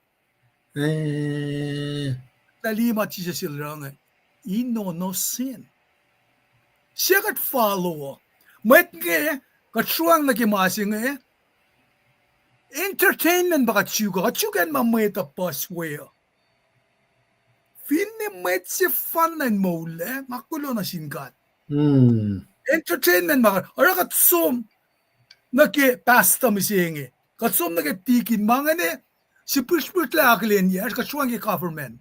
Tuh liye ma Jisus el oruh inge. He know no sin. Se kuht follow uh. Mwet inge, kuht sruang nuh ke ma se inge. Entertainment pa kuht suk uh, kuht suk acn ma mwet uh puhs we uh. Finne mwet sefanna in moul ah, nga kuloh nuh sin God. Entertainment ma kuht, oruh kuht som nuh ke pastor mihsenge. Kuht som nuh ke tikin ma inge, sipihsrpihsrlac akihlenyacsr, kuht sruang ke government.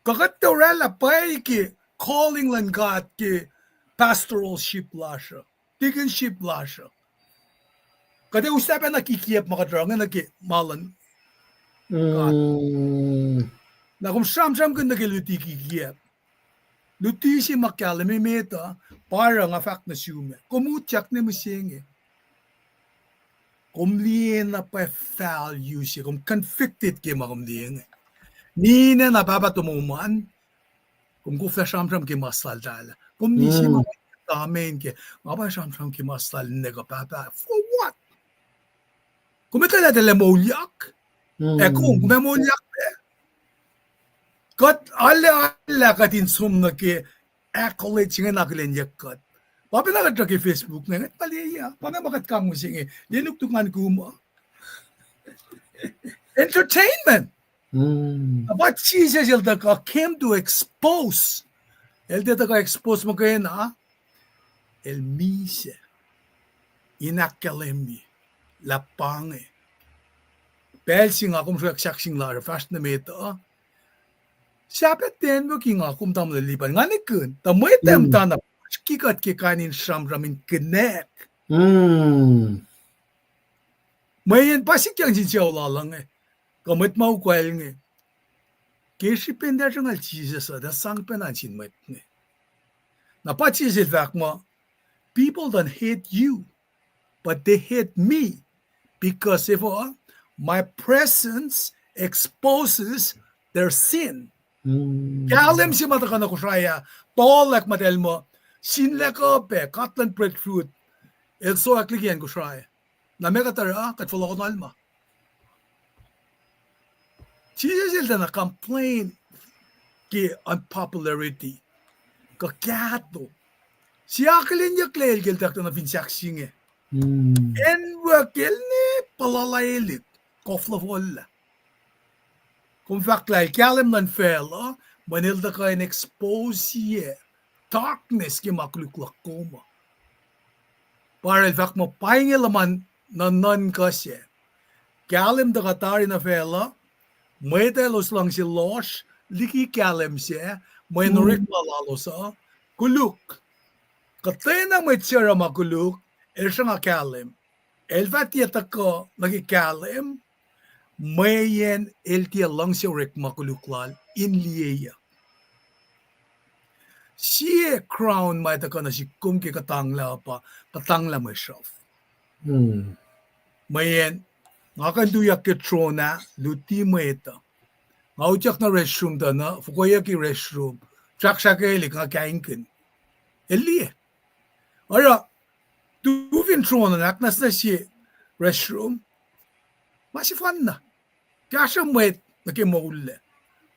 Kuh kuht tiac oraclah pwacye ke calling luhn God ke pastoralship lasr uh, deaconship lasr uh. Kuht ac uslah pacna kikiacp ma kuht oruh inge nuh ke ma luhn God. Na kom sramsramkihn nuh ke luti kikiacp. Luti se ma kahlwem emet uh, pa oruh nga fahk nuh sum ah. Kom utyak ne mihsenge. Kom liye na pwacye value se, kom convicted ke ma kom liye inge. Ninac na pahpah tomom an, kom koflah sramsram ke mas lal tala. Kom nisi ma, amen ke, nga pa sramsram ke mas lal ninac kuh pahpah. For what? Kom etuh lah tuh lah moulyak? Ac kom, kom ac moulyak pac? Kuht arlac, arlac kuht in som nuh ke accolade se inge na akihlenyuck kuht. Pa pacna kuht oruh ke Facebook inge, ngwet pa liye, pa inge ma kuht kang mihsenge, liye nuknuk ngan kom uh. Entertainment. Na pa Jisus el tuhkuh came to expose. El tiac tuhkuh expose muhkwena. El misac in ahkkahlwemye lah pa inge. Pacl se nga kom sruhk sahkseng lasr uh fahsr nuh met uh. Sahp ah ten wo ke nga kom tamuhlwel Lipan. Nga nikihn. Tuh mwet ah muhta na oasr ke kuht ke kain in sramsram in connect. Mweyen pa sikyang sin sucu lal inge, kuh mwet ma ukwacl inge. Ke srihpen tiac sruhnguhl Jisus uh, tiac sang pacna nuh sin mwet inge. Na pa Jisus el fahk muh, people don't hate you, but they hate me because of uh, my presence exposes their sin. Kahlwem se ma tuhkuh nuh Kosrae ah, tohlak muhtahl muh, sinlac kuh pac, God luhn breadfruit, el soack liki acn Kosrae. Na meac kuht oruh, kuht fohlohkohnal ma. Jisus el tiacna complain ke unpopularity kuh kahto. Se akihlenyucklac el ke el tuhkuh nuh fin sahk se inge. Acn wiyuck el ne puhla lailik, koflah fohlohk. Kom fahk lah el kahlwem luhn facluh, mweyen el tuhkuh in expose-ye darkness ke ma koluk luhk kom uh. Pa el fahk muh pa inge luhman nuhnuhnkuh sac. Kahlwem tuhkuh tari nuh facluh, mwet elos luhngse lohsr liki kahlwem sac, mweyen orekma lalos uh koluk. Kuhtwena mwet se oruh ma koluk, el sruhnga kahlwem. El fah tiac tuhkuh nuh ke kahlwem, mweyen el tiac luhngse orekma koluk lal in liyeyuck. Sie crown ma tuhkuh nuh sihk kom ke kuhtanglah uh pa, kuhtanglah mwe sruhf. Mweyen nga kuh in tuyak ke tron ah, luti mwet uh. Nga utyak nuh restroom tuh na, fukoyucki restroom. Sraksrakelihk nga kaingkihn. El liye. Oruh, tu fin sronan ahknwacsnwacsye restroom, ma sefanna. Kahsruh mwet nuh ke moul lac.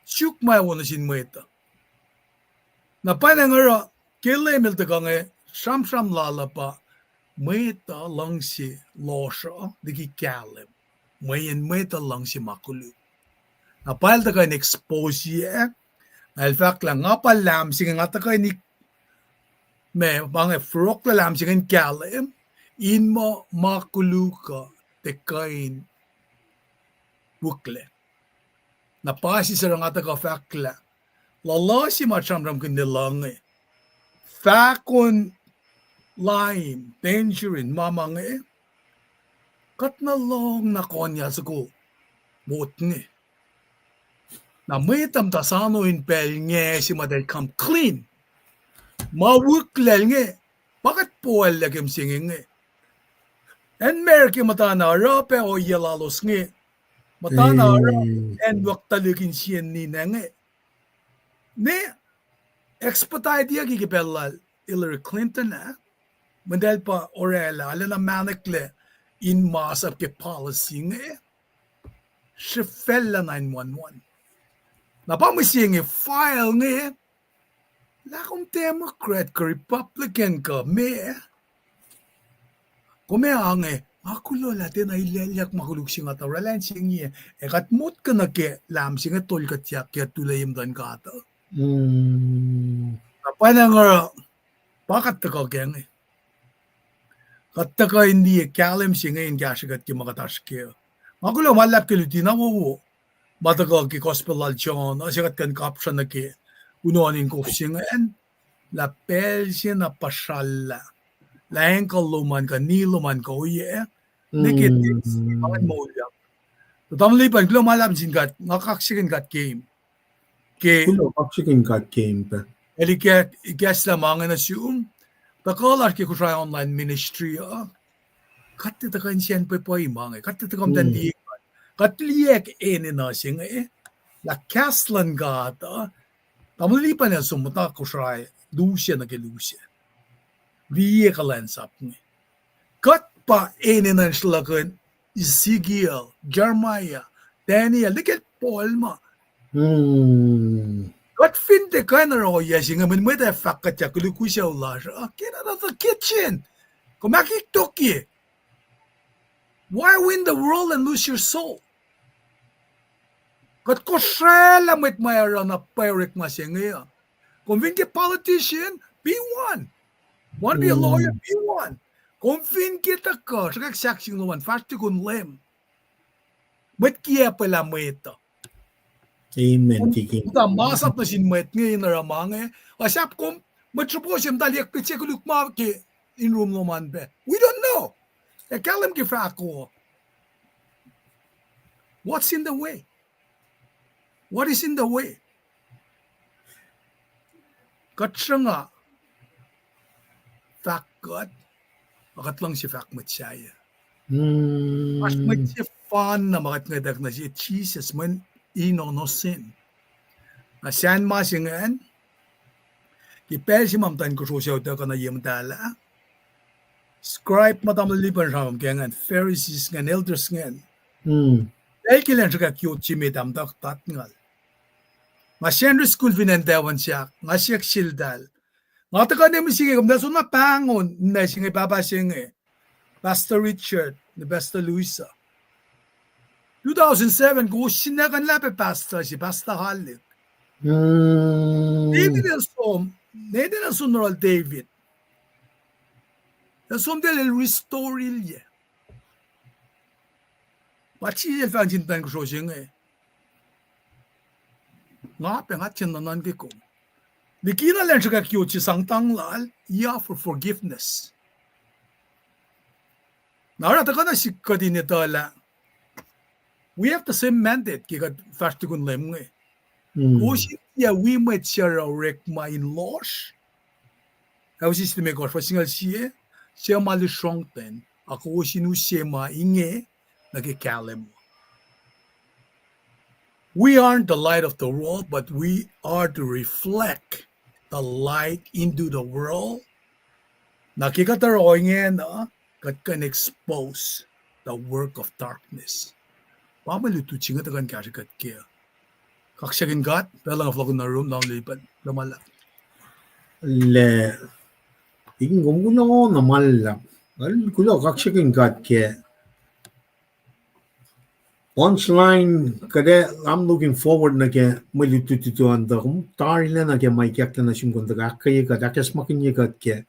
Suk ma wo nuh sin mwet uh. Na pwacnwacng oruh, ke Leum el tuhkuh inge, sramsram lal uh pa, mwet uh luhngse lohsr uh liki kahlwem. Mweyen mwet uh luhngse ma koluk. Na pa el tuhkuh in expose-i, na el fahk lah nga pa lahm se inge, nga tuhkuh in ik-, ma, ma inge fohlohklac lahm se inge in kahlwem, in muh ma koluk uh tiac kuh in wihklac. Na pa sie oruh nga tuhkuh fahk lah, luhluh se ma sramsramkihn lwelah inge, fahkon lime, tangerine, ma ma inge, kuht nuh lohng na konya soko mot inge. Na mwet uh muhta soano in pacl inge se ma eltahl come clean. Ma wihklac inge, pa kuht puhlack ke mihsenge inge. Acn America muhtana oruh pac ohiyac lalos inge. Muhtana oruh acn wik tuhlihk in sie ninac inge. Ne expedite-yucki ke pacl lal Hillary Clinton ah. Mweyen eltahl pa orwaclah, arulacna mahneklac in masap ke policy inge. Srihfaclah nine one one. Na pa mihsenge file inge, lah kom Democrat kuh Republican kuh meac, kom ac ange, nga kuloh lah tiacna ilaclyak ma koluk se nga tuh oraclah in se inge, ac kuht motko nuh ke lahm se inge tolkuhtyak ke tuhlac ye muhtuhn God uh. Na pwacnwacng oruh, pa kuht tuhkuh kac inge. Kuht tuhkuh in liye kahlwem se inge in kahsrwe kuht ke ma kuht oasr kac. Nga kuloh ma luhlahp ke luti na wowo ma tuhkuh ke gospel lal John, uh, se kuht kuh in kapsra nuh ke unohn in kof se ingacn, lah pacl se na puhsrallah, lah angle lom an kuh knee lom an kuh ohiyac, ne ke text, ma ingacn moulyak. Tuh tamuhlwel Lipan, kuloh ma luhlahp nuh sin God, nga kaksakihn God game. Ke, kuloh, kaksakihn God game pac. El ika-, ikacslah ma inge nuh sum, tuhkuh lasr ke Kosrae online ministry uh. Kuht tiac tuhkuh insiyacn pwepuh ma inge, kuht tiac tuhkuh muhtwacn liye God. Kuht liyacack enenuh se inge, lah kahs luhn God uh, tamuhlwel Lipan el som muhta Kosrae, lusac nuh ke lusac. Liye kuhlwacnsap inge. Kuht pa enenuh in sruhlahkihn Ezekiel, Jeremiah, Daniel, liki el Paul ma. Kuht fin tiac kuh in oruh ohiyac se inge, mweyen mwet ac fahk kuht ac koluk wi sucu lasr uh, get out of the kitchen. Kom ahkiktoki. Why win the world and lose your soul? Kuht kosraclah mwet ma oruh na pwacye orekma se inge uh. Kom fin ke politician, be one. Want to be a lawyer, be one. Kom fin ke tuhkuh sruhkwack sahkseng lom an, fahsr tukun Leum, mwet kiacpwelah mwet uh. Amen. Kom muhta masap nuh sin mwet inge in oruh ma inge. Asap kom, mwet sropo se muhta liye ke se koluk ma ke in room lom an pac. We don't know. Ac kahlwem ke fahko, what's in the way? What is in the way? Kuht sruhnga fahk kuht, a kuht luhngse fahk mwet sahyac. Oasr mwet sefanna ma kuht ngwetack nuh sin Jisus mweyen in ono sin. Na sahn ma se ingacn, ke pacl se ma muhtwacn kosro sucu tuh kuh na ye muhtahlah, scribe ma tamuhlwel Lipan sramsram ke ingacn, Pharisees ingacn, elders ingacn, eltahl ke elan sruhkwack yot se met ah muhta tatngal. Nga Sunday school fin acn Taiwan sahk, nga siyuck seltahl, nga tuhkuh ne mihsenge, kom tuh soenna pahngon ninac se inge, pahpah se inge, Pastor Richard, na Pastor Louisa. Two thousand seven, kowos sinakuhnlah pac pastor se, Pastor Halik. David el som, Nathan el som nuh yohrohl David. El som tacl el restore-ilyac. Pa Jisus el fahk nuh sin muhtwacn kosro se inge, nga pac nga tiacna nuhnuhnkuh kom. Likina elan sruhkwack yot se sang tang lal, he offer forgiveness. Na oruh tuhkuh na sik kuht in etuh lah we have the same mandate ke kuht fahsr tukun Leum inge. Kowos in tiac wi mwet suc oruh orekma in lohsr, Ephesus limekohsr, fuhs singucul sie, suc ma lusrohngten, a kowos in use ma inge nuh ke kahlwem. We aren't the light of the world, but we are to reflect the light into the world. Na ke kuht oruh ingena, kuht kuh in expose the work of darkness. Pa mwe lutlut se inge tuhkuh in kahsrwe kuht kac. Kaksakihn God, pacl uh fohlohk nuh rum, na lipal, luhmala. Lah, ikin kom kuloh na ma luhlahp. Kuloh kaksakihn God kac. Punchline, kuht, I'm looking forward nuh ke mwe lutlut an tuh kom tarilacna ke ma ikacklah nuh sum kuh in tuhkuh ahkkweye kuht, ahkacsmakihnye kuht ke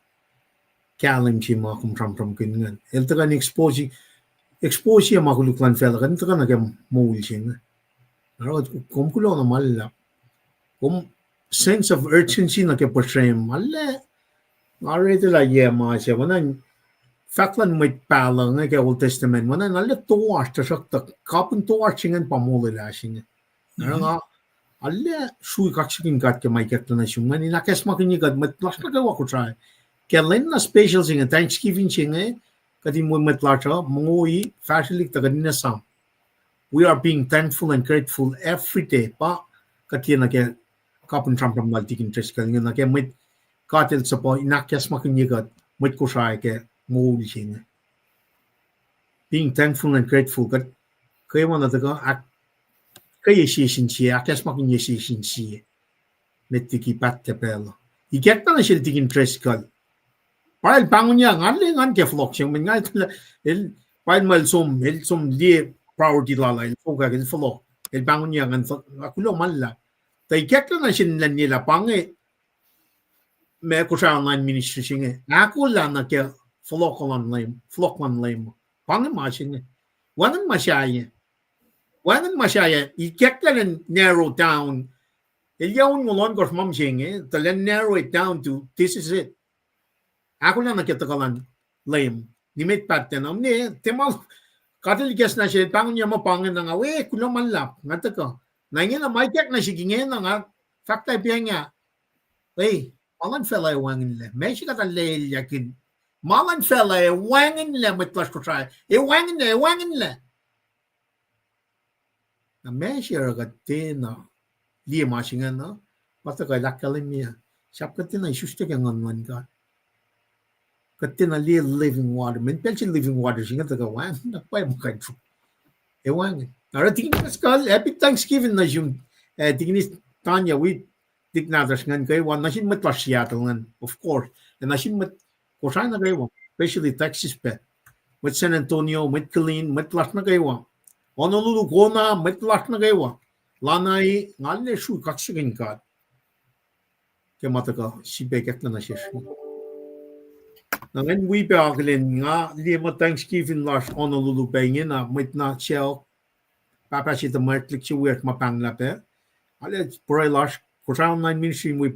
kahlwem se ma kom sramsramkihn ingacn. El tuhkuh in expose, expose ma koluk luhn facluh, kuht in tuhkuh nuh ke moul se inge. Oruh kom kuloh na ma luhlahp. Kom sense of urgency nuh ke puhsrem, arlac, nga riti lah yac ma se, oacna in fahk luhn mwet pahluh inge ke Old Testament, oacna in arlac toasr, tuhsruhktuh kapihn toasr se ingacn pa molwelah se inge. Oruh nga arlac srui kaksakihn God ke ma ikacklah nuh sum ingacn, in ahkacsmakihnye kuht mwet lasr nuh kwewa Kosrae. Ke lwen na special se inge, Thanksgiving se inge, kuht in mwe mwet lasr uh, mongoi, fahsrwelihk tuh kuht in esam. We are being thankful and grateful every day. Pa kuht tiacna ke kapihn sramsram lal Tikin Driscoll inge nuh ke mwet God El suhpwacr in ahkacsmakihnye kuht mwet Kosrae ke moul se inge. Being thankful and grateful, kuht kwewana tuhkuh ahk-, ke session sie, ahkacsmakihnye session sie. Met liki pahtlac pacl uh. Ikacklah nuh sel Tikin Driscoll. Pa el pahngonyuck, nga arlac engan ke fohlohk se inge, nga, el, pa el muh el som, el som liye priority lal ah, el fokak, el fohlohk. El pahngonyuck, nga kuloh ma luhlahp. Tuh ikacklah nuh sel lah pa inge ma Kosrae Online Ministry se inge ahkolah nuh ke fohlohk luhn Leum, fohlohk luhn Leum. Pa inge ma se inge. Wacngihn ma sahyac. Wacngihn ma sahyac. Ikacklah in narrow down. El yac onngoul ohnkohsr ma se inge, tuh elan narrow it down to, this is it. Ahkolah nuh ke tuhkuh luhn Leum. Nimet pahtlac na, ne, tiac ma, God El ikacklah nuh sel, pahngonyuck muh pa inge na nga, we, kuloh ma luhlahp, nga tuhkuh. Na ingena ma ikacklah nuh sihk ingena nga, fahk lah pa inge, we, ma luhn facluh ac wacngihnlac. Ma se kuht arlac elyahkihn. Ma luhn facluh ac wacngihnlac, mwet lasr Kosrae. Ac wacngihnlac, ac wacngihnlac. Na ma se oruh kuht tiacna liye ma se ingena, pa tuhkuh el ahkkahlwemye, sahp kuht tiacna isuslac ke Nguhn luhn God. Kuht tiacna liye living water. Mweyen pacl se living water se inge tuhkuh wacngihn, na pwacye muh kuht sruok. Ac wacngihn. Oruh Tikin Driscoll, happy Thanksgiving nuh sum, eh, Tikin Tanya, wi lik nahtuhsr ingacn kwewa, nuh sin mwet lasr Seattle ingacn, of course. Ac nuh sin mwet Kosrae nuh kwewa, especially Texas pac. Mwet San Antonio, mwet Killeen, mwet lasr nuh kwewa. Honolulu, Kona, mwet lasr nuh kwewa. Lanai, nga arlac srui kaksakihn God ke ma tuhkuh sifilpac ikacklah nuh sesr. Na ngan wi pac akihlen, nga liye muh Thanksgiving lasr Honolulu pac ingena, mwet na sacohk, pahpah se tuh mwet lihk se wiyacsr ma pahnglah pac. Arlac pruhe lasr, Kosrae Online Ministry in wi,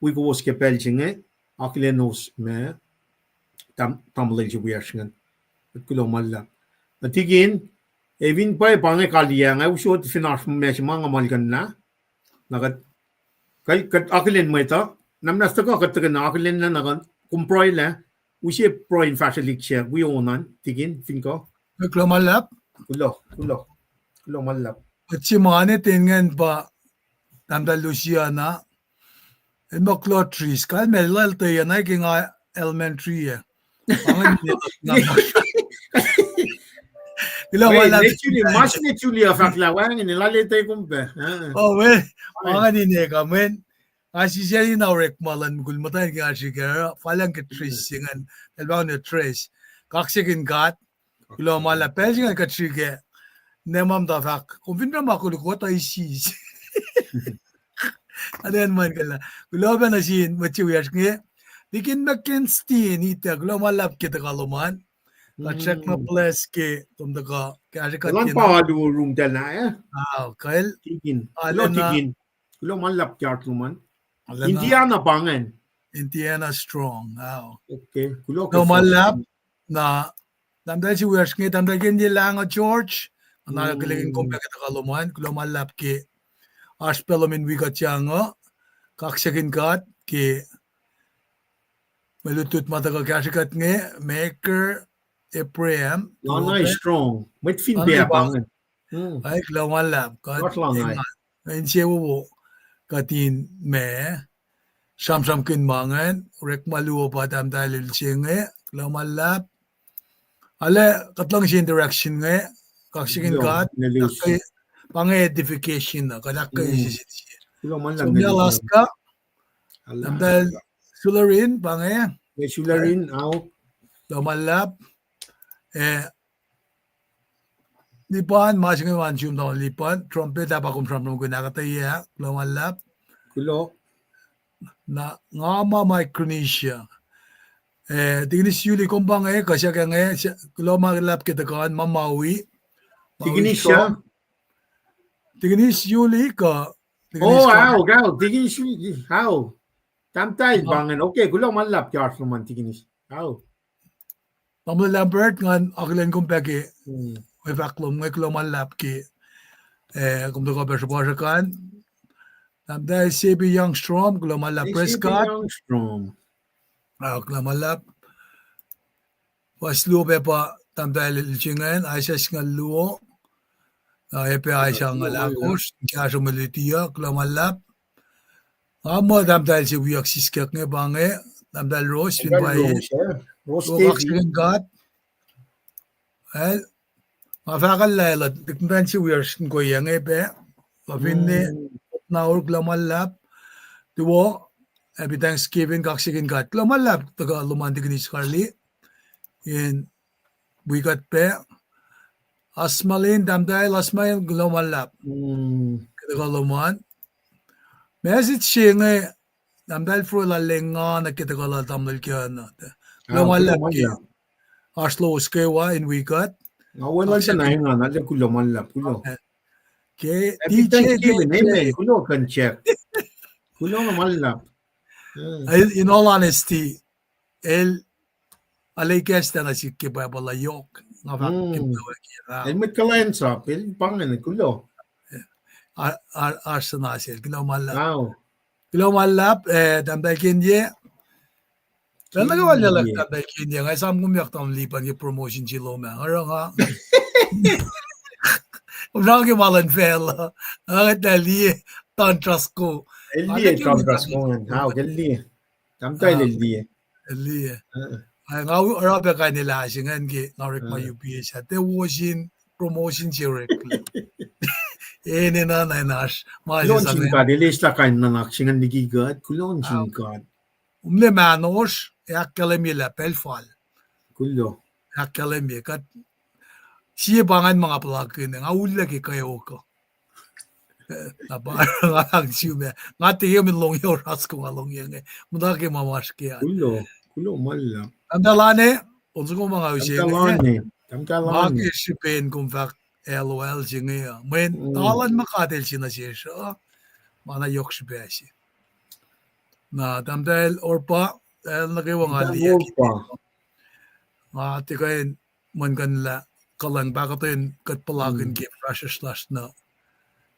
wi kowos ke pacl se inge, akihlenos ma, tam-, tamuhlwel se wiyacsr ingacn. Kuht kuloh ma luhlahp. Na Tikin, ac fin pwacye pa inge kaliyac, nga usot fin oasr ma se ma nga muhlkuhnlah. Na kuht, kuht, kuht akihlen mwet uh, na muhnahs tuhkuh kuht tuhkuh na akihlen na, na kuht, kom pruhelah, use pruhe in fahsrwelihk se, wi on an, Tikin, fin kuh. Kuloh ma luhlahp. Kuloh, kuloh, kuloh ma luhlahp. Mwet se ma ne ten ingacn pa, tahmtahel Luciana, el muh kuloh Tris, kalmac lal tuh na ke nga elementary ah. Kuloh ma luhlahp. Julia, mas ne Julia fahk lah wacngihn, lal etuh kom pac. Oh, we, ma nga ninac ka mweyen, nga sisacna orekma luhn mukul muhtwacn ke nga srihke, falyang ke Tris se ingacn, el pahng ne Tris. Kaksakihn God, kuloh ma luhlahp, pacl se ingacn kuht srihke, ne ma muhta fahk, kom fin oruh ma koluk, what I see. Aten man kala. Kuloh pac nuh sin mwet se wiyacsr inge. Tikin McKinston, ita, kuloh ma luhlahp ke tuhkuh lom an. Kuht srackna bless ke kom tuhkuh kahsre kuht. Elan pa alu rum tacna, eh? Kal. Tikin. Kuloh ma luhlahp ke art lom an. Indiana pa ingacn. Indiana strong. Kuloh ma luhlahp. Na, tahmtahel se wiyacsr inge, tahmtahel Kenye Lango George, na akihlen kom pac ke tuhkuh lom an, kuloh ma luhlahp ke oasr pacl lom in wi kuht sang uh, kaksakihn God ke mwe lutlut ma tuhkuh kahsre kuht inge, Maker, Abraham, Lana strong, mwet fin pac pa ingacn. Ac kuloh ma luhlahp kuht. Insewowo kuht in ma sramsramkihn ma ingacn, orekma luo pa tahmtahel el se inge, kuloh ma luhlahp. Arlac kuht luhngse interaction inge, kaksakihn God, pa inge edification uh, kuht ahkkweye sie sin sie. Som Alaska, tahmtahel Sularin, pa inge. Sularin, kuloh ma luhlahp. Eh, Lipan, ma se inge ma sum tamuhlwel Lipan, Trumpet ah pa kom sramsramkihn ahkuhtweyac, kuloh ma luhlahp. Kuloh. Na nga ma Micronesia. Eh, Tikinis Yuli, kom pa inge, kuh siyuck inge, kuloh ma luhlahp ke tuhkuh an, ma Maui. Tikinis Yuli kuh, oh, ao, ao, Tikinis Yuli, ao. Tahmtahel pa ingacn, okay, kuloh ma luhlahp ke oasr lom an Tikinis. Ao. Tamuhlwel Lambert, ngan akihlen kom pac ke mwe fahk lom inge, kuloh ma luhlahp ke, eh, kom tuhkuh pac sruhpuhsrak an. Tahmtahel Sebi Youngstrom, kuloh ma luhlahp, praise God. Kuloh ma luhlahp. Fuhs luo pac pa tahmtahel el se ingacn, Aisah singucul luo, na epac Aisah singucul ahkosr, kahsruh mwe luti uh, kuloh ma luhlahp. Nga muh tahmtahel se wiyuck siskyak inge pa inge, tahmtahel Rose, fin pwacye. Kaksakihn God. Nga fahkwellah lah tahmtahel se wiyuck sin koyac inge pac. Kuh finne, na or, kuloh ma luhlahp. Tuwo, happy Thanksgiving, kaksakihn God. Kuloh ma luhlahp tuhkuh lom an Tikinis Karli. In wi kuht pac. Asmalin, tahmtahel Asmalin, kuloh ma luhlahp ke tuhkuh lom an. Message se inge, tahmtahel Frola Lenga, nuh ke tuhkuh lal tamuhlwel Kiana. Kuloh ma luhlahp ke oasr lowos kwewa in wi kuht. Nga weluhl se na engan, arlac kuloh ma luhlahp, kuloh. Ke D J, kuloh kuh in check. Kuloh ma luhlahp. In all honesty, el arlac ikacslah nuh sihk ke Bible uh yohk, nga fahk ke el mwet kuhlwacnsap, el pa ingacn, kuloh. Oasr na sel, kuloh ma luhlahp. Kuloh ma luhlahp, eh, tahmtahel Kenye. Tahmtahel Kenye, nga esam kom yak tamuhlwel Lipan ke promotion se lom ah. Oruh nga, kom na ke ma luhn facluh, nga kuht liye Don Trusco. El liye Don Trusco ingacn, ao, el liye. Tahmtahel el liye. El liye. Nga oruh pac kain in lasr ingacn ke nga orekma U P S ah. Tiac wo sin promotion se oreklac. Enenuh na in oasr ma se sin God, el eslah kain nuhnak se ingacn liki kuht, kuloh sin God. Kom liye mahnosr, ac ahkkahlwemye lah pacl fal. Kuloh. Ahkkahlwemye kuht. Sie pa ingacn ma nga puhlakihn, nga ullac ke kweok uh. Na pa nga ahksumya, nga tiac ke min longi oras kom nga longi inge. Muhta ke ma masr ke an. Kuloh, kuloh ma luhlahp. Tahmtahel Lane, on soko ma nga use inge. Tahmtahel Lane. Ma ke srihpen kom fahk L O L se inge uh. Mweyen talan ma God el se nuh sesr uh, ma na yohk srihpac se. Na tahmtahel Orpa, el nuh kwewa nga liye. Nga tiac kuh in mweyen kuh in lah kuhlwacng pahkotwen kuht puhlakihn ke fahsrwasr lasr nuh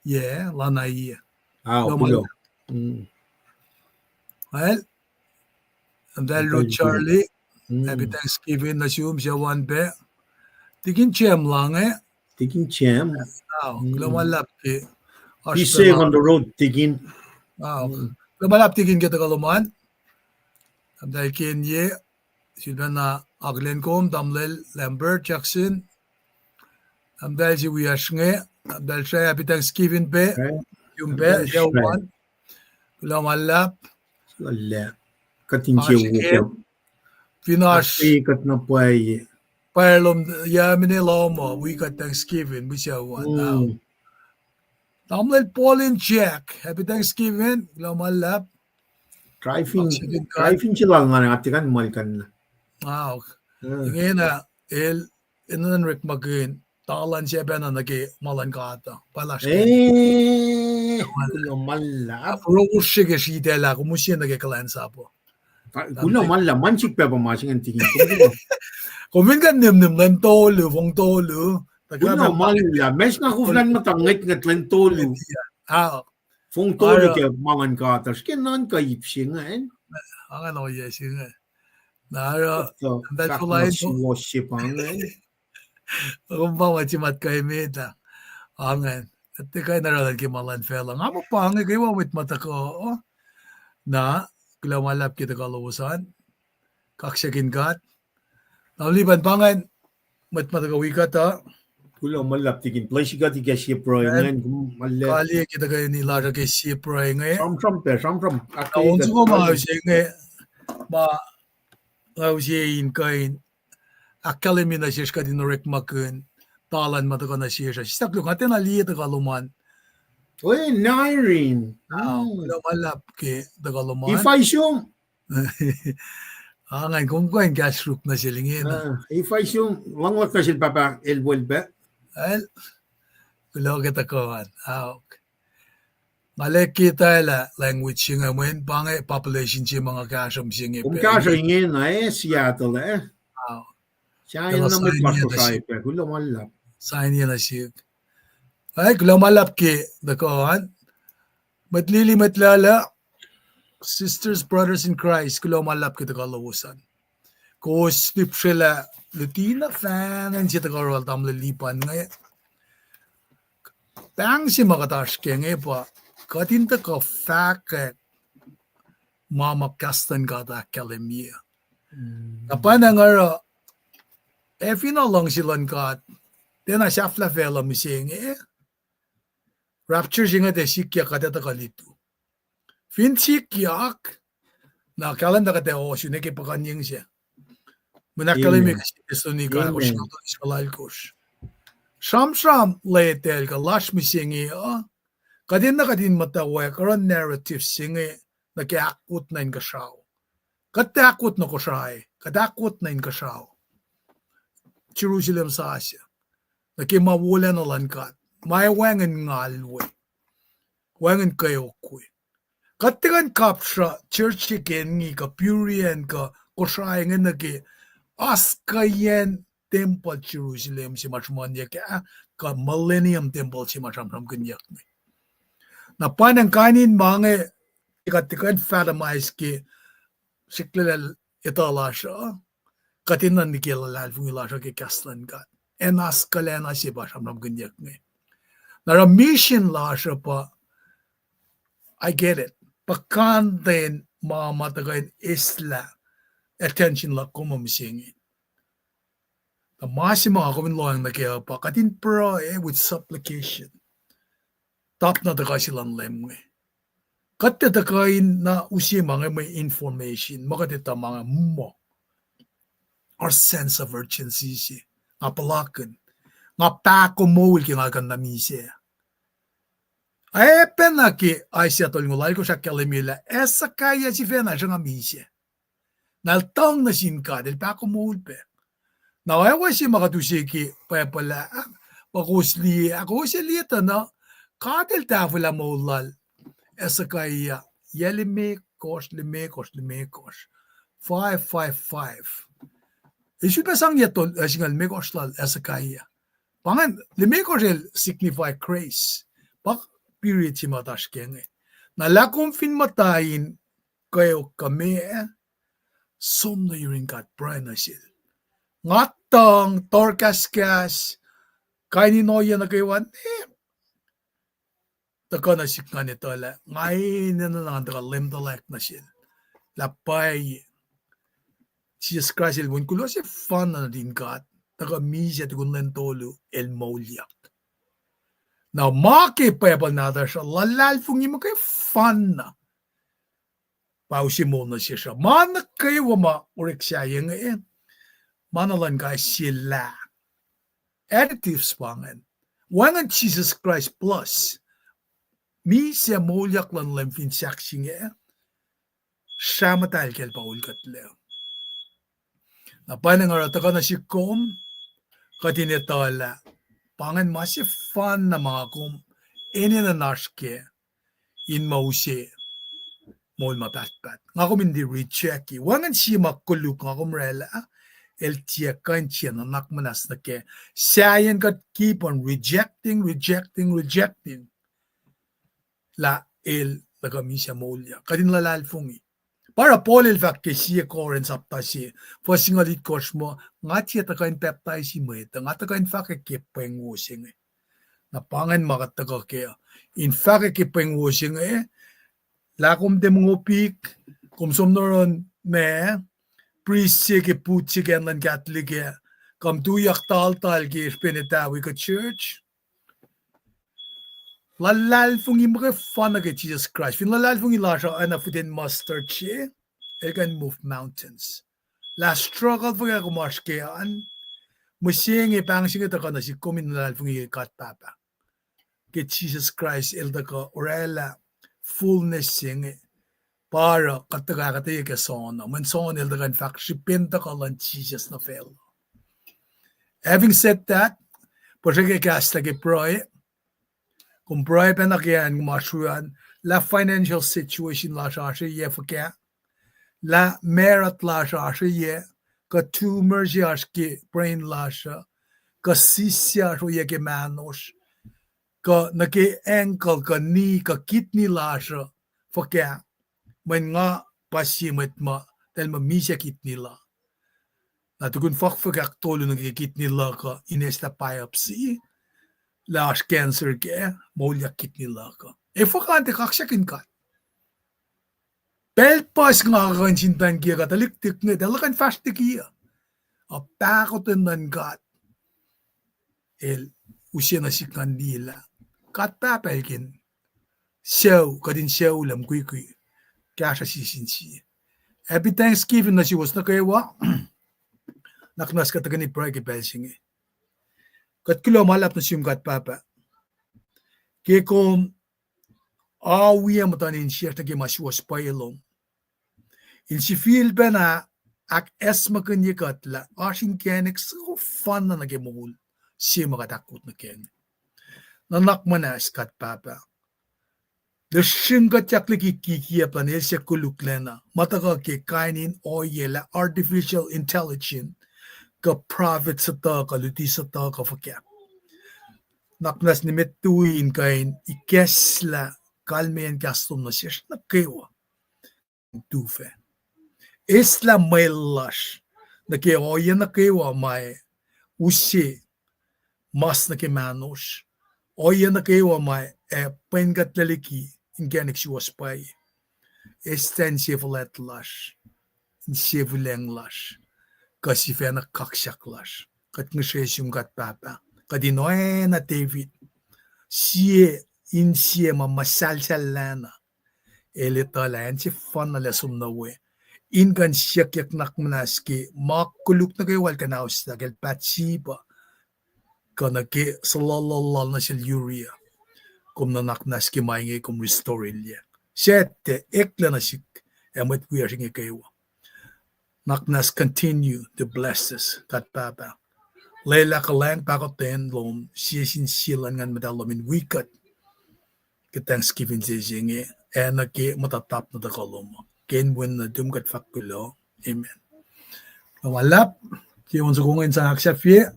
yac, lana yac. Well, tahmtahel Ruth Charlie, happy Thanksgiving nuh sum suc wacngihn pac. Tikin Jem la inge. Tikin Jem. Kuloh ma luhlahp ke. Be safe on the road, Tikin. Kuloh ma luhlahp Tikin ke tuhkuh lom an. Tahmtahel Kenye, sifilpacna akihlen kom, tamuhlwel Lambert Jackson. Tahmtahel se wiyacsr inge, tahmtahel Srah, happy Thanksgiving pac, yum pac, suc wacngihn. Kuloh ma luhlahp. Kuht in se wo. Fin oasr kuht na pwacye, pwacye lom, yac mine lom uh, wi kuht Thanksgiving, wi suc wacngihn. Tamuhlwel Paul in Jack, happy Thanksgiving, kuloh ma luhlahp. Driving se lal nga, nga tiac kuh in muhlkuhnlah. Ingena, el, enenuh in orekmakihn talan se pacna nuh ke ma luhn God uh, pa lasr. Kuloh ma luhlahp. Forokur se ke sritacl ah, kom use nuh ke kuhlwacnsap uh. Kuloh ma luhlahp, ma sik pac pa ma se ingacn Tikin. Kom fin kuh in nimnim lwen tolu, fong tolu. Kuloh ma luhlahp, ma se nga koflah in muhta ngwetngwet lwen tolu, fong tolu ke ma luhn God uh, srihke nuhnkuh ip se ingacn. Angan ohiyac se inge. Na oruh, kom pa mwet se matwac emet ah. Angen, tiac kuh in oruh luhn ke ma luhn facluh. Nga muh pa inge kwewa mwet ma tuhkuh, na, kuloh ma luhlahp ke tuhkuh lowos an. Kaksakihn God. Na lipan pa ingacn, mwet ma tuhkuh wi kuht uh. Kuloh ma luhlahp tikin place kuht ikac sie pruhe ingacn, kom ma luhlahp. Kaliyac ke tuhkweni lasr uh ke sie pruhe inge. Sramsram pac, sramsram. Na on soko ma use inge, ma, nga use in kuh in ahkkahlwemye nuh sesr kuht in orekmakihn talan ma tuhkuh nuh sesr uh. Sislah koluk, nga tiacna liye tuhkuh lom an. Oi, Nairin. Kuloh ma luhlahp ke tuhkuh lom an. Ifa isum. Angan, kom kuh in kahs sruk nuh sel inge na. Ifa isum, luhngluhk nuh sel pahpah el welpac. Kuloh ke tuhkuh an, aok. Nga liki tala language se inge mweyen pa inge population se ma nga kahsruh mihsenge. Kom kahsruh ingena, eh, Seattle, eh? Sahyacn na mwet lasr Kosrae pac, kuloh ma luhlahp. Sahyacn na sihk. Ai, kuloh ma luhlahp ke tuhkuh an. Mwet lili, mwet lala, sisters, brothers in Christ, kuloh ma luhlahp ke tuhkuh lowos an. Kowos lihpsrelah luti na fahna in se tuhkuh oruh tamuhlwel Lipan inge. Pahng se ma kuht oasr ke inge pa kuht in tuhkuh fahkwack ma ma kahs luhn God ahkkahlwemye. Na pa na nga oruh, ac fin luhngse luhn God tiacna sahflah facluh mihsenge, rapture se inge tiac sikyak, kuht ac tuhkuh lutu. Fin sikyak, na kahlwem tuh kuht ac ohsun ke puhkuhnyeng se. Mwe ahkkahlwemye ke sie Thessalonica, kosr singucul tolu, singucul alkosr. Sramsram lwelah kuh lasr mihsenge uh, kuht enenuh kuht in muhtwacwacack oruh narrative se inge nuh ke ahkwot nuh inkuhsrao. Kuht tiac ahkwot nuh Kosrae, kuht ahkwot nuh inkuhsrao. Jerusalem sasuc. Nuh ke ma wolacna luhn God, ma ac wacngihn ngal we, wacngihn kweok we. Kuht tiac kuh in kapsra church se ke inge kuh Berean kuh Kosrae inge nuh ke oaskuhiyacn tempuhl Jerusalem se ma sruhmuhnyuck ah, kuh Millennium Temple se ma sramsramkihnyuck inge. Na pa ingacn kain in ma inge, kuht tiac kuh in fathom-i ke srihklac etuh lasr uh, kuht enenuh nwe ke luhlahlfongi lasr uh ke kahs luhn God. Acn oaskuhlacna se pa sramsramkihnyuck inge. Na oruh mission lasr uh pa, I get it. Puhkantwen ma ma tuhkuh in eslah attention luhk kom uh mihsenge. Na ma se ma nga kom in lohacng nuh kac uh pa kuht in pruhe with supplication. Top na tuhkuh se luhn Leum inge. Kuht tiac tuhkuh in na use ma inge mwe information, ma kuht etuh ma inge muh our sense of urgency se. Nga puhlakihn. Nga pahkomuhl ke nga kuh in na misac. Ac pacna ke Isaiah tolngoul alkosr ahkkahlwemye lah Hezekiah sifacna sruhnga misac. Na el tuhng nuh sin God, el pahkomuhl pac. Na oacna se ma kuht use ke Bible ah, pa kowos liye, kowos ac liye tuh na God el tahfwelah moul lal Hezekiah, yac limekohsr, limekohsr, limekohsr. Five five five. Ac sulpac sang yac tol, eh, singucul limekohsr lal Hezekiah. Pa ingacn limekohsr el signify grace. Pa period se ma oasr ke inge. Na lah kom fin muhta in kweok kuh meac, som nuh yurin God, pruhe nuh sel. Nga tuhng, tohrkahskahs, kain in ohiyac nuh kwewa, eh, tuhkuh nuh sihk ngan etuh lah nga enenuh na ngan tuhkuh lemtuhlac nuh sel. Lah pwacye, Jisus Kraist el wen kuloh sefanna nuhtin God, tuhkuh misac tukun lwen tolu el moulyak. Na ma ke Bible nahtuhsr uh, luhlahlfongi muhkwena pa use moul nuh sesr uh. Ma nuh kwewa ma orek sahyac inge, ma na luhn kais sie lah additives pa ingacn. Wacngihn Jisus Kraist plus misac moulyak luhn Leum fin sahk se inge, srah muhtahl kacl pa ul kuhtlac. Na pwacnwacng oruh tuhkuh nuh sihk kom, kuht in etuh lah pa ingacn ma sefanna ma nga kom enenuh in oasr kac in ma use moul ma pahtpaht. Nga kom in tiac reject-i. Wacngihn sie ma koluk nga kom orwaclah, el tiac kuh in tiac nuhnak muhnahs nuh kac. Sahyacn kuht keep on rejecting, rejecting, rejecting lah el tuhkuh misac moulyak. Kuht in luhlahlfongi. Pa oruh Paul el fahk ke sie Corinth sapta se, fuhs singucul itkohsr muh, nga tiac tuhkuh in pacptaisi mwet uh, nga tuhkuh in fahkwack ke pweng wo se inge. Na pa ingacn ma kuht tuhkuh kac uh. In fahkwack ke pweng wo se inge, lah kom tiac mongopik, kom som nuh run ma, priest se ke put se ke acn luhn Catholic ah, kom tuyak taltal ke srihpen etawi kuh church. Luhlahlfongi muhkwena ke Jisus Kraist. Fin luhlahlfongi lasr uh oacna fihten mustard se, el kuh in move mountains. Lah struggle fuhkah kom oasr kac an, mihsenge pahng se inge tuhkuh nuh sihk, kom in luhlahlfongi God Pahpah. Ke Jisus Kraist el tuhkuh orwaclah fullness se inge, pa oruh kuht tuhkuh ahkuhtweyac ke John uh. Mweyen John el tuhkuh in fahk srihpen tuhkuh luhn Jisus nuh facluh. Having said that, puhsrwacke kahs lah ke pruhe, kom pruhe pacna ke acn kom oasr wi an, lah financial situation lasr oasr ohiyac fuhkah, lah marut lasr oasr ohiyac, kuh tumor se oasr ke brain lasr uh, kuh cyst se oasr ohiyac ke mahnosr, kuh nuh ke ankle, kuh knee, kuh kidney lasr uh fuhkah. Mweyen nga pa sie mwet ma, tahl ma misac kidney la. Na tukun fokfok ahktolu nuh ke kidney luhk uh in eislah biopsy, lah oasr cancer kac, moulyak kidney luhk uh. Ac fuhkah tiac kaksakihn God. Pacl puhs nga kuh in sin tuhn kiyuhk uh, tuhlihk tuhlihk inge, tahl kuh in fahsr liki uh. Ac pahkotwen luhn God el use nuh sihk ngan liye lah God Pahpah el kihn sucu, kuht in sucu lah mukwikwi, kahsruh sie sin sie. Happy Thanksgiving nuh suwos nuh kwewa. Nuhnak muhnahs kuht tuhkweni pruhe ke pacl se inge. Kuht kuloh ma luhlahp nuh sum God Pahpah, ke kom oacyacpac muhtuhn insiyacsr nuh ke ma suwohs pwacye lom, in sifilpacna ahkacsmakihnye kuht lah oasr inkacnek sefanna nuh ke moul se ma kuht ahkkot nuh kac inge. Nuhnak muhnahs God Pahpah, lusrihk kuhtyak liki kikiacp luhn el se koluklacna ma tuhkuh ke kain in ohiyac lah artificial intelligence, kuh prophet sutuh, kuh luti sutuh, kuh fuhkah. Nuhnak muhnahs nimet tui in kuh in ikacslah kalmeyacn kahs lom nuh sesr nuh kwewa. Tufah eslah mwet lasr nuh ke ohiyac nuh kwewa ma use mas nuh ke mahnosr, ohiyac nuh kwewa ma ac pwen kuhtlac liki inkacnek suwohs pwacye. Eslah insefuhlwact lasr, insefuhlwacng lasr, kuh sifacna kaksak lasr. Kuht ngihsre sum God Pahpah, kuht in oacna David, sie insiyac ma muhsahlsahllah na, el etuh lah acn sefanna el ac som nuh we in kuh in siyuckyuck nuhnak muhnahs ke ma koluk nuh kwewa el kuh in aosta, ke el Bathsheba, kuh nuh ke suhluhluhl lal nuh sel Uriah. Kom nuhnak muhnahs ke ma inge kom restore-ilyac. Sactte eklac nuh sihk ac mwet wiyacsr inge kwewa. Nuhnak muhnahs continue to bless us God Pahpah. Lwelah kuhlwacng, pahkotwen lom, sie sin sie luhn Nguhn Muhtahl lom in wi kuht ke Thanksgiving se inge, ac nuh ke muhta tap nuh tuhkuh lom. Ke inen wen nuhtum kuht fahk kuloh. Amen. Kuloh ma luhlahp, ke on soko inge in sang ahksahfye,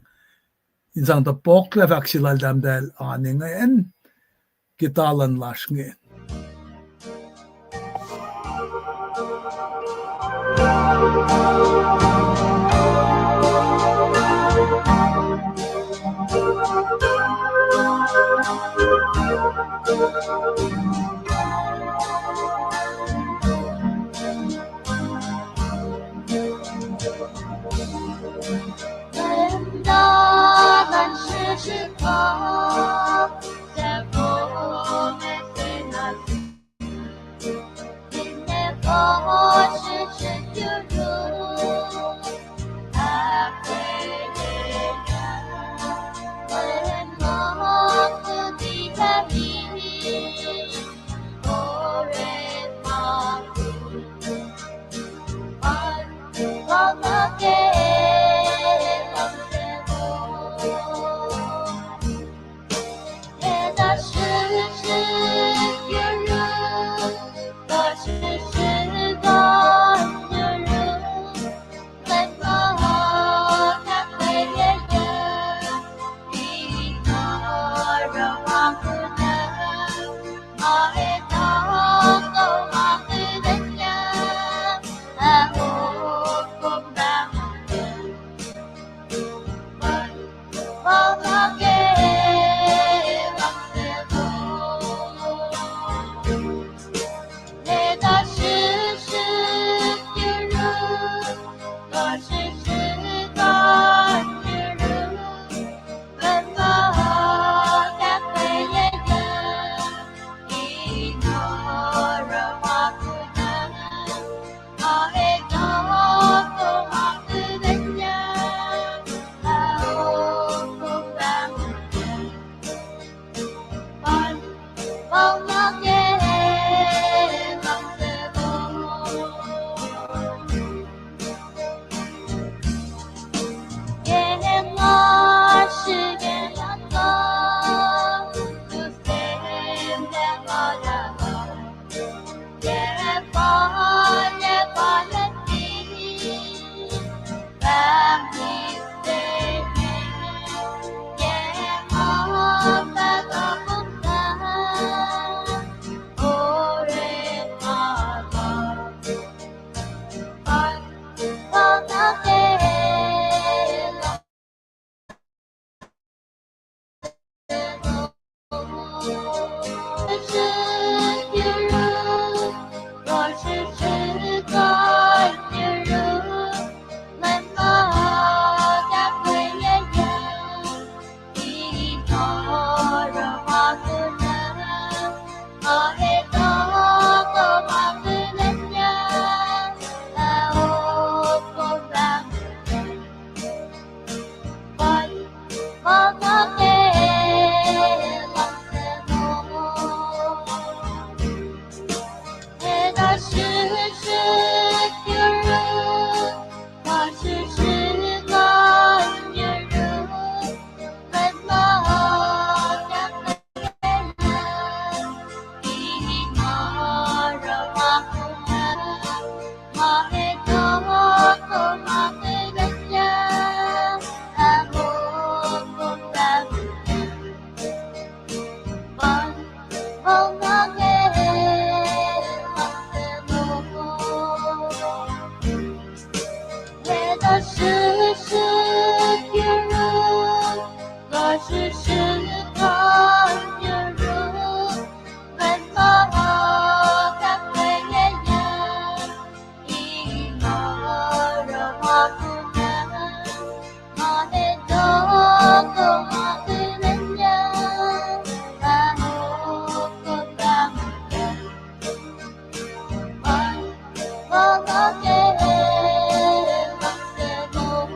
in sang tohpohklah fahk se lal tahmtahel Anne ingacn, ke talan lasr inge. Pacna ke luhngse lom, ac na srihsrihk yuruk, na srihsrihk an yuruk, mwet ma kahkwelah, in oruh ma kom, ma etuh kom akihlenyuck, ahok kom pahngonyuck. Pacna ke luhngse lom, ac na srihsrihk yuruk, na srihsrihk an yuruk, mwet ma kahkwelah, in oruh ma kom, ma etuh kom akihlenyuck, ahok kom pahngonyuck. Pacna ke luhngse lom.